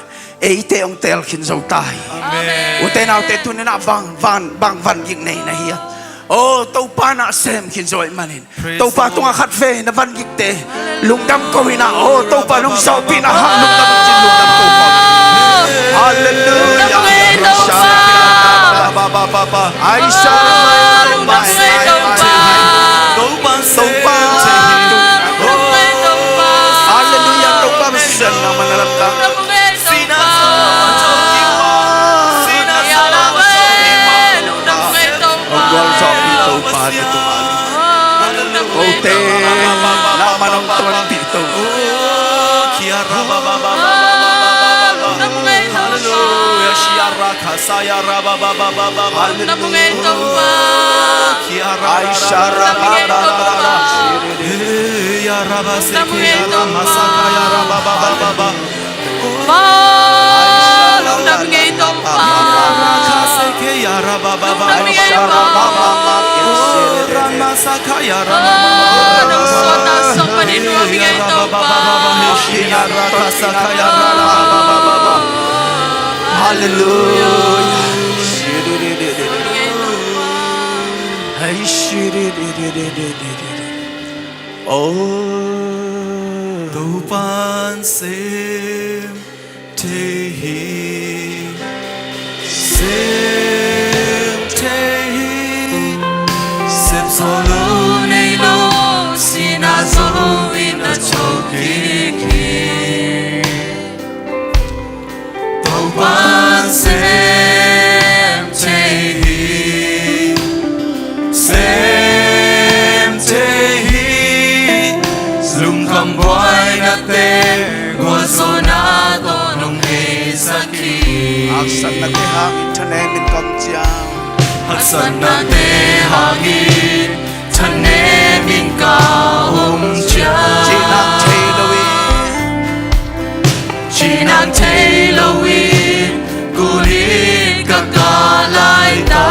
eite hong teel khin zo ta hi. Amen. Ute naute, tuni-in ah bang, bang, bang vangik nei na hiam? Oh, Topa in ah sem khin zo ahih manin, Praise Topa the tungah Lord. Khatvei na vangikte lungdam ko-in ah, oh, Topa in hong zawhpih na hang lungdam cin, lungdam ko. Halleluia. Lungdam ko, Topa. Ai sa. Lungdam ko, Topa. Topa. Lungdam ko, Topa. Halleluia. Topa, masian na man na lamta. Lungdam ko, Topa. Lungdam ko, Topa. Kote na man hong tonpih to. Hallelujah. Ai sa. Lungdam ngei Topa. Lungdam ngei Topa. Hallelujah. Oh. Topa'n sem thei hi, sem thei hi. Sepsawh lo nei lo, sihna zo-in a thokik hi. Topa'n sem thei hi, sem thei hi. Lungkham buainate gualzawhna tawh nong heisak hi. Haksatnate hangin thanemin ka om ciang. Haksatnate hangin thanemin ka om ciang. Cinang thei lo-in, cinang thei lo-in, kul in ka kah laitak.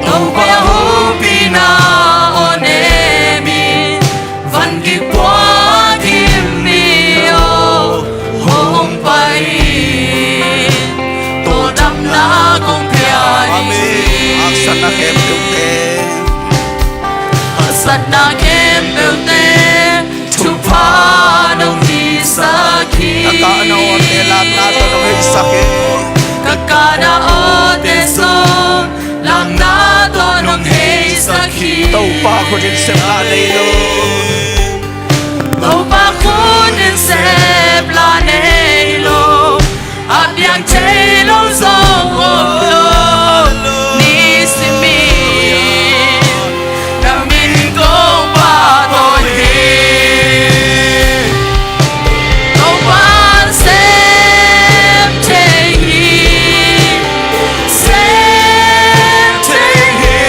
Topa hopihna aw nemin, van kipua kim ni aw hong pai in, tawldamna kong pia hi. Amen. Haksatna khempeuhte, haksatna khempeuhte thupha nong hisak hi. Ka kahna awte lakna tawh nong heisak hi. Ka kahna awte zong lakna tawh nong heisak hi. Topa khut in sepna nei lo, Topa khut in sepna nei lo, a piang thei lo zong om lo. Nisimin na min kong pahtawi hi. Topa'n sem thei hi, sem thei hi.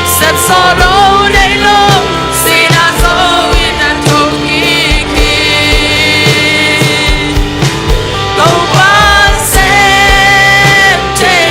Sepsawh lo nei lo, sihna zo-in a thokik hi. Topa'n sem thei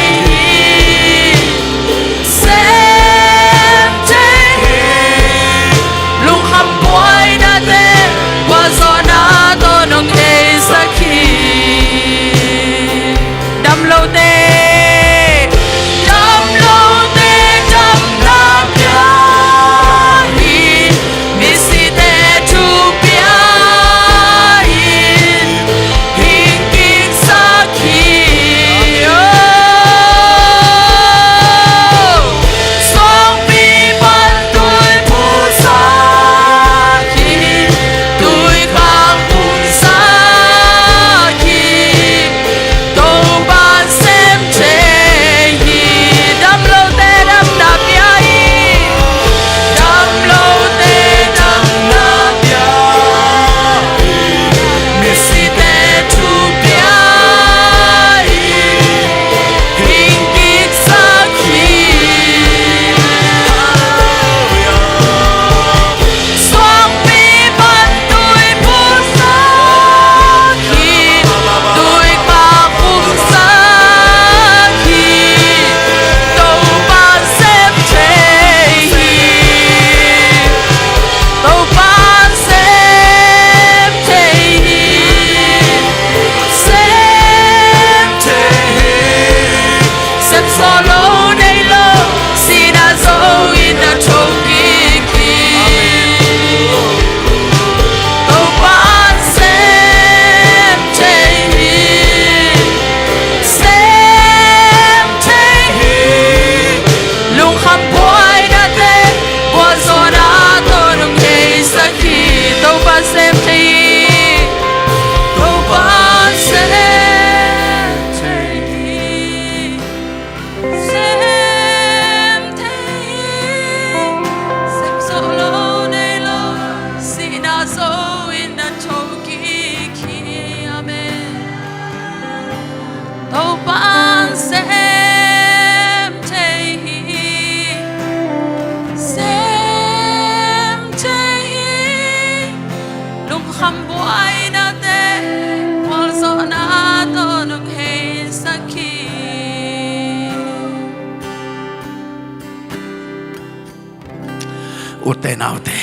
Ute naute,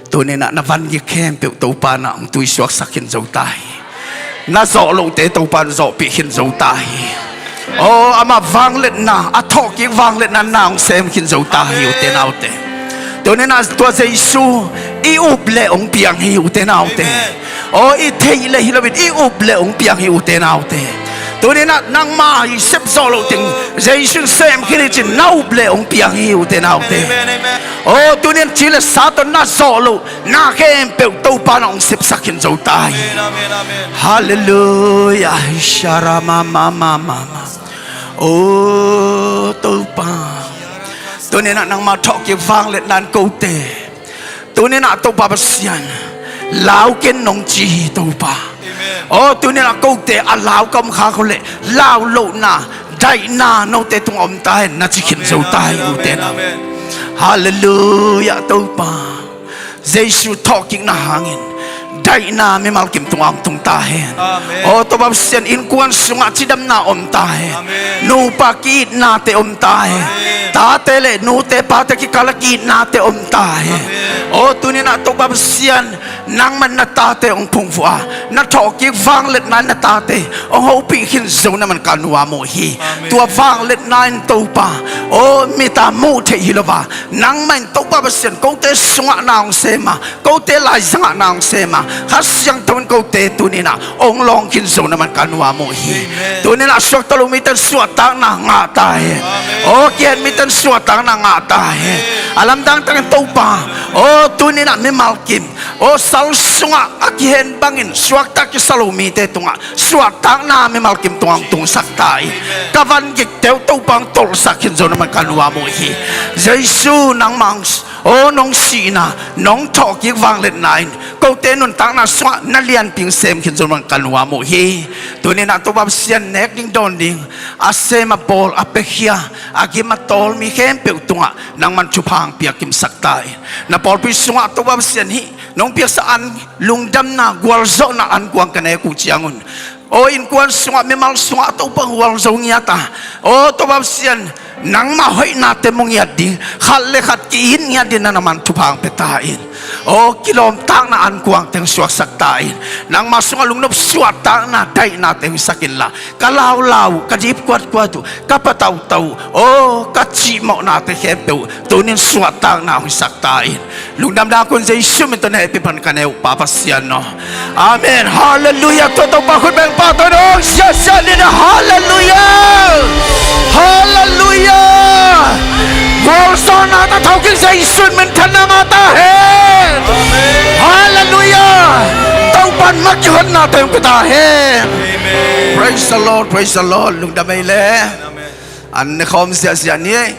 tuninah na vangik khempeuh Topa na hong tuisuaksak khin zo ta hi. Na zawh lohte Topa na zawhpih khin zo ta hi. Aw, amah vangliatna, a thawhkik vangliatna na hong sem khin zo ta hi, ute naute. Tuninah tua Jesu i up leh hong piang hi, ute naute. Aw, i theih leh hi loin i up leh hong piang hi, ute naute. Tuninah nangmah i sep zawh loh teng Jesu in sem khin hi cin na up leh hong piang hi, ute naute. Aw, tunin ci le sa tawh na zawh loh na khempeuh Topa na hong sepsak khin zo ta hi. Halleluia. Sharama mama mama. Aw Topa, tuninah nangmah thawhkik vangliatna in kote, tuninah Topa Pasian, lau ken nong ci hi Topa. Aw, tuninah kote a lau ka om khak uh leh lau lohna, daihna note tungah om ta hen na ci khin zo ta hi, ute naute. Halleluia Topa. Jesu thawhkikna hangin daihna mimal kim tungah hong tung ta hen. Aw Topa Pasian, innkuan sungah cidamna om ta hen. Nupa ki-itnate om ta hen. Tate le nute pate kikal a ki-itnate om ta hen. Aw tuninah Topa Pasian, nangman na tate hong phungvuh a, na thawhkik vangliatna in na tate hong hopih khin zo na man ka nuam uh hi. Tua vangliatna in Topa, aw mita muh theih hi lo a, nangmah in Topa Pasian kote sungah na hong sem a, kote laizangah na hong sem a, Kha Siangtho in kote tuninah hong lawng khin zo na man ka nuam uh hi. Tuninah suakta lo mite in suahtakna ngah ta hen. Aw kihen mite in suahtakna ngah ta hen. A lamdang takin Topa, aw tuninah mimal kim, aw sal sungah a kihen bangin suakta kisa lo mite tungah suahtakna mimal kim tungah hong tungsak ta in. Ka vangikte uh Topa hong tolhsak khin zo na man ka nuam uh hi. Jesu nangmah hong Aw nong sihna, nong thawhkik vangliatna in kote nuntakna sungah na lianpi hong sem khin zo na man ka nuam uh hi. Tuninah Topa Pasian, nek ding dawn ding a sem a bawl a piakhia, a gim a tawl mi khempeuh tungah nangman thupha hong piakkimsak ta in. Na pawlpi sungah Topa Pasian hih nong piaksa an, lungdamna gualzawhna ankuang ka nek uh ciangun, aw innkuan sungah mimal sungah Topa gualzo ngiat a, aw Topa Pasian, nangmah hoihnate mu ngiat ding, khat le khat ki-it ngiat ding na nangman thupha hong pia ta in. Aw kilawmtatna ankuangte hong suaksak ta in. Nangmah sungah lungnop suahtakna daihnate hong hisak inla, ka laulau, ka dip kuatkuat uh, ka patautau uh, aw ka cihmawhnate khempeuh uh tunin suahtakna hong hisak ta in. Lungdamna kun Jesu min tawh na hehpih pan ka neu Pa Pasian aw. Amen. Halleluia. Tua Topa khut beng pah tawh dong siasia ni na. Halleluia. Halleluia. Gualzawhna tawh thokik Jesu min thanna ngah ta hen. Halleluia. Topa in mah kihotna tawh hong pia ta hen. Praise the Lord. Praise the Lord. Lungdam ei le. An ne khawm siasia ni ei.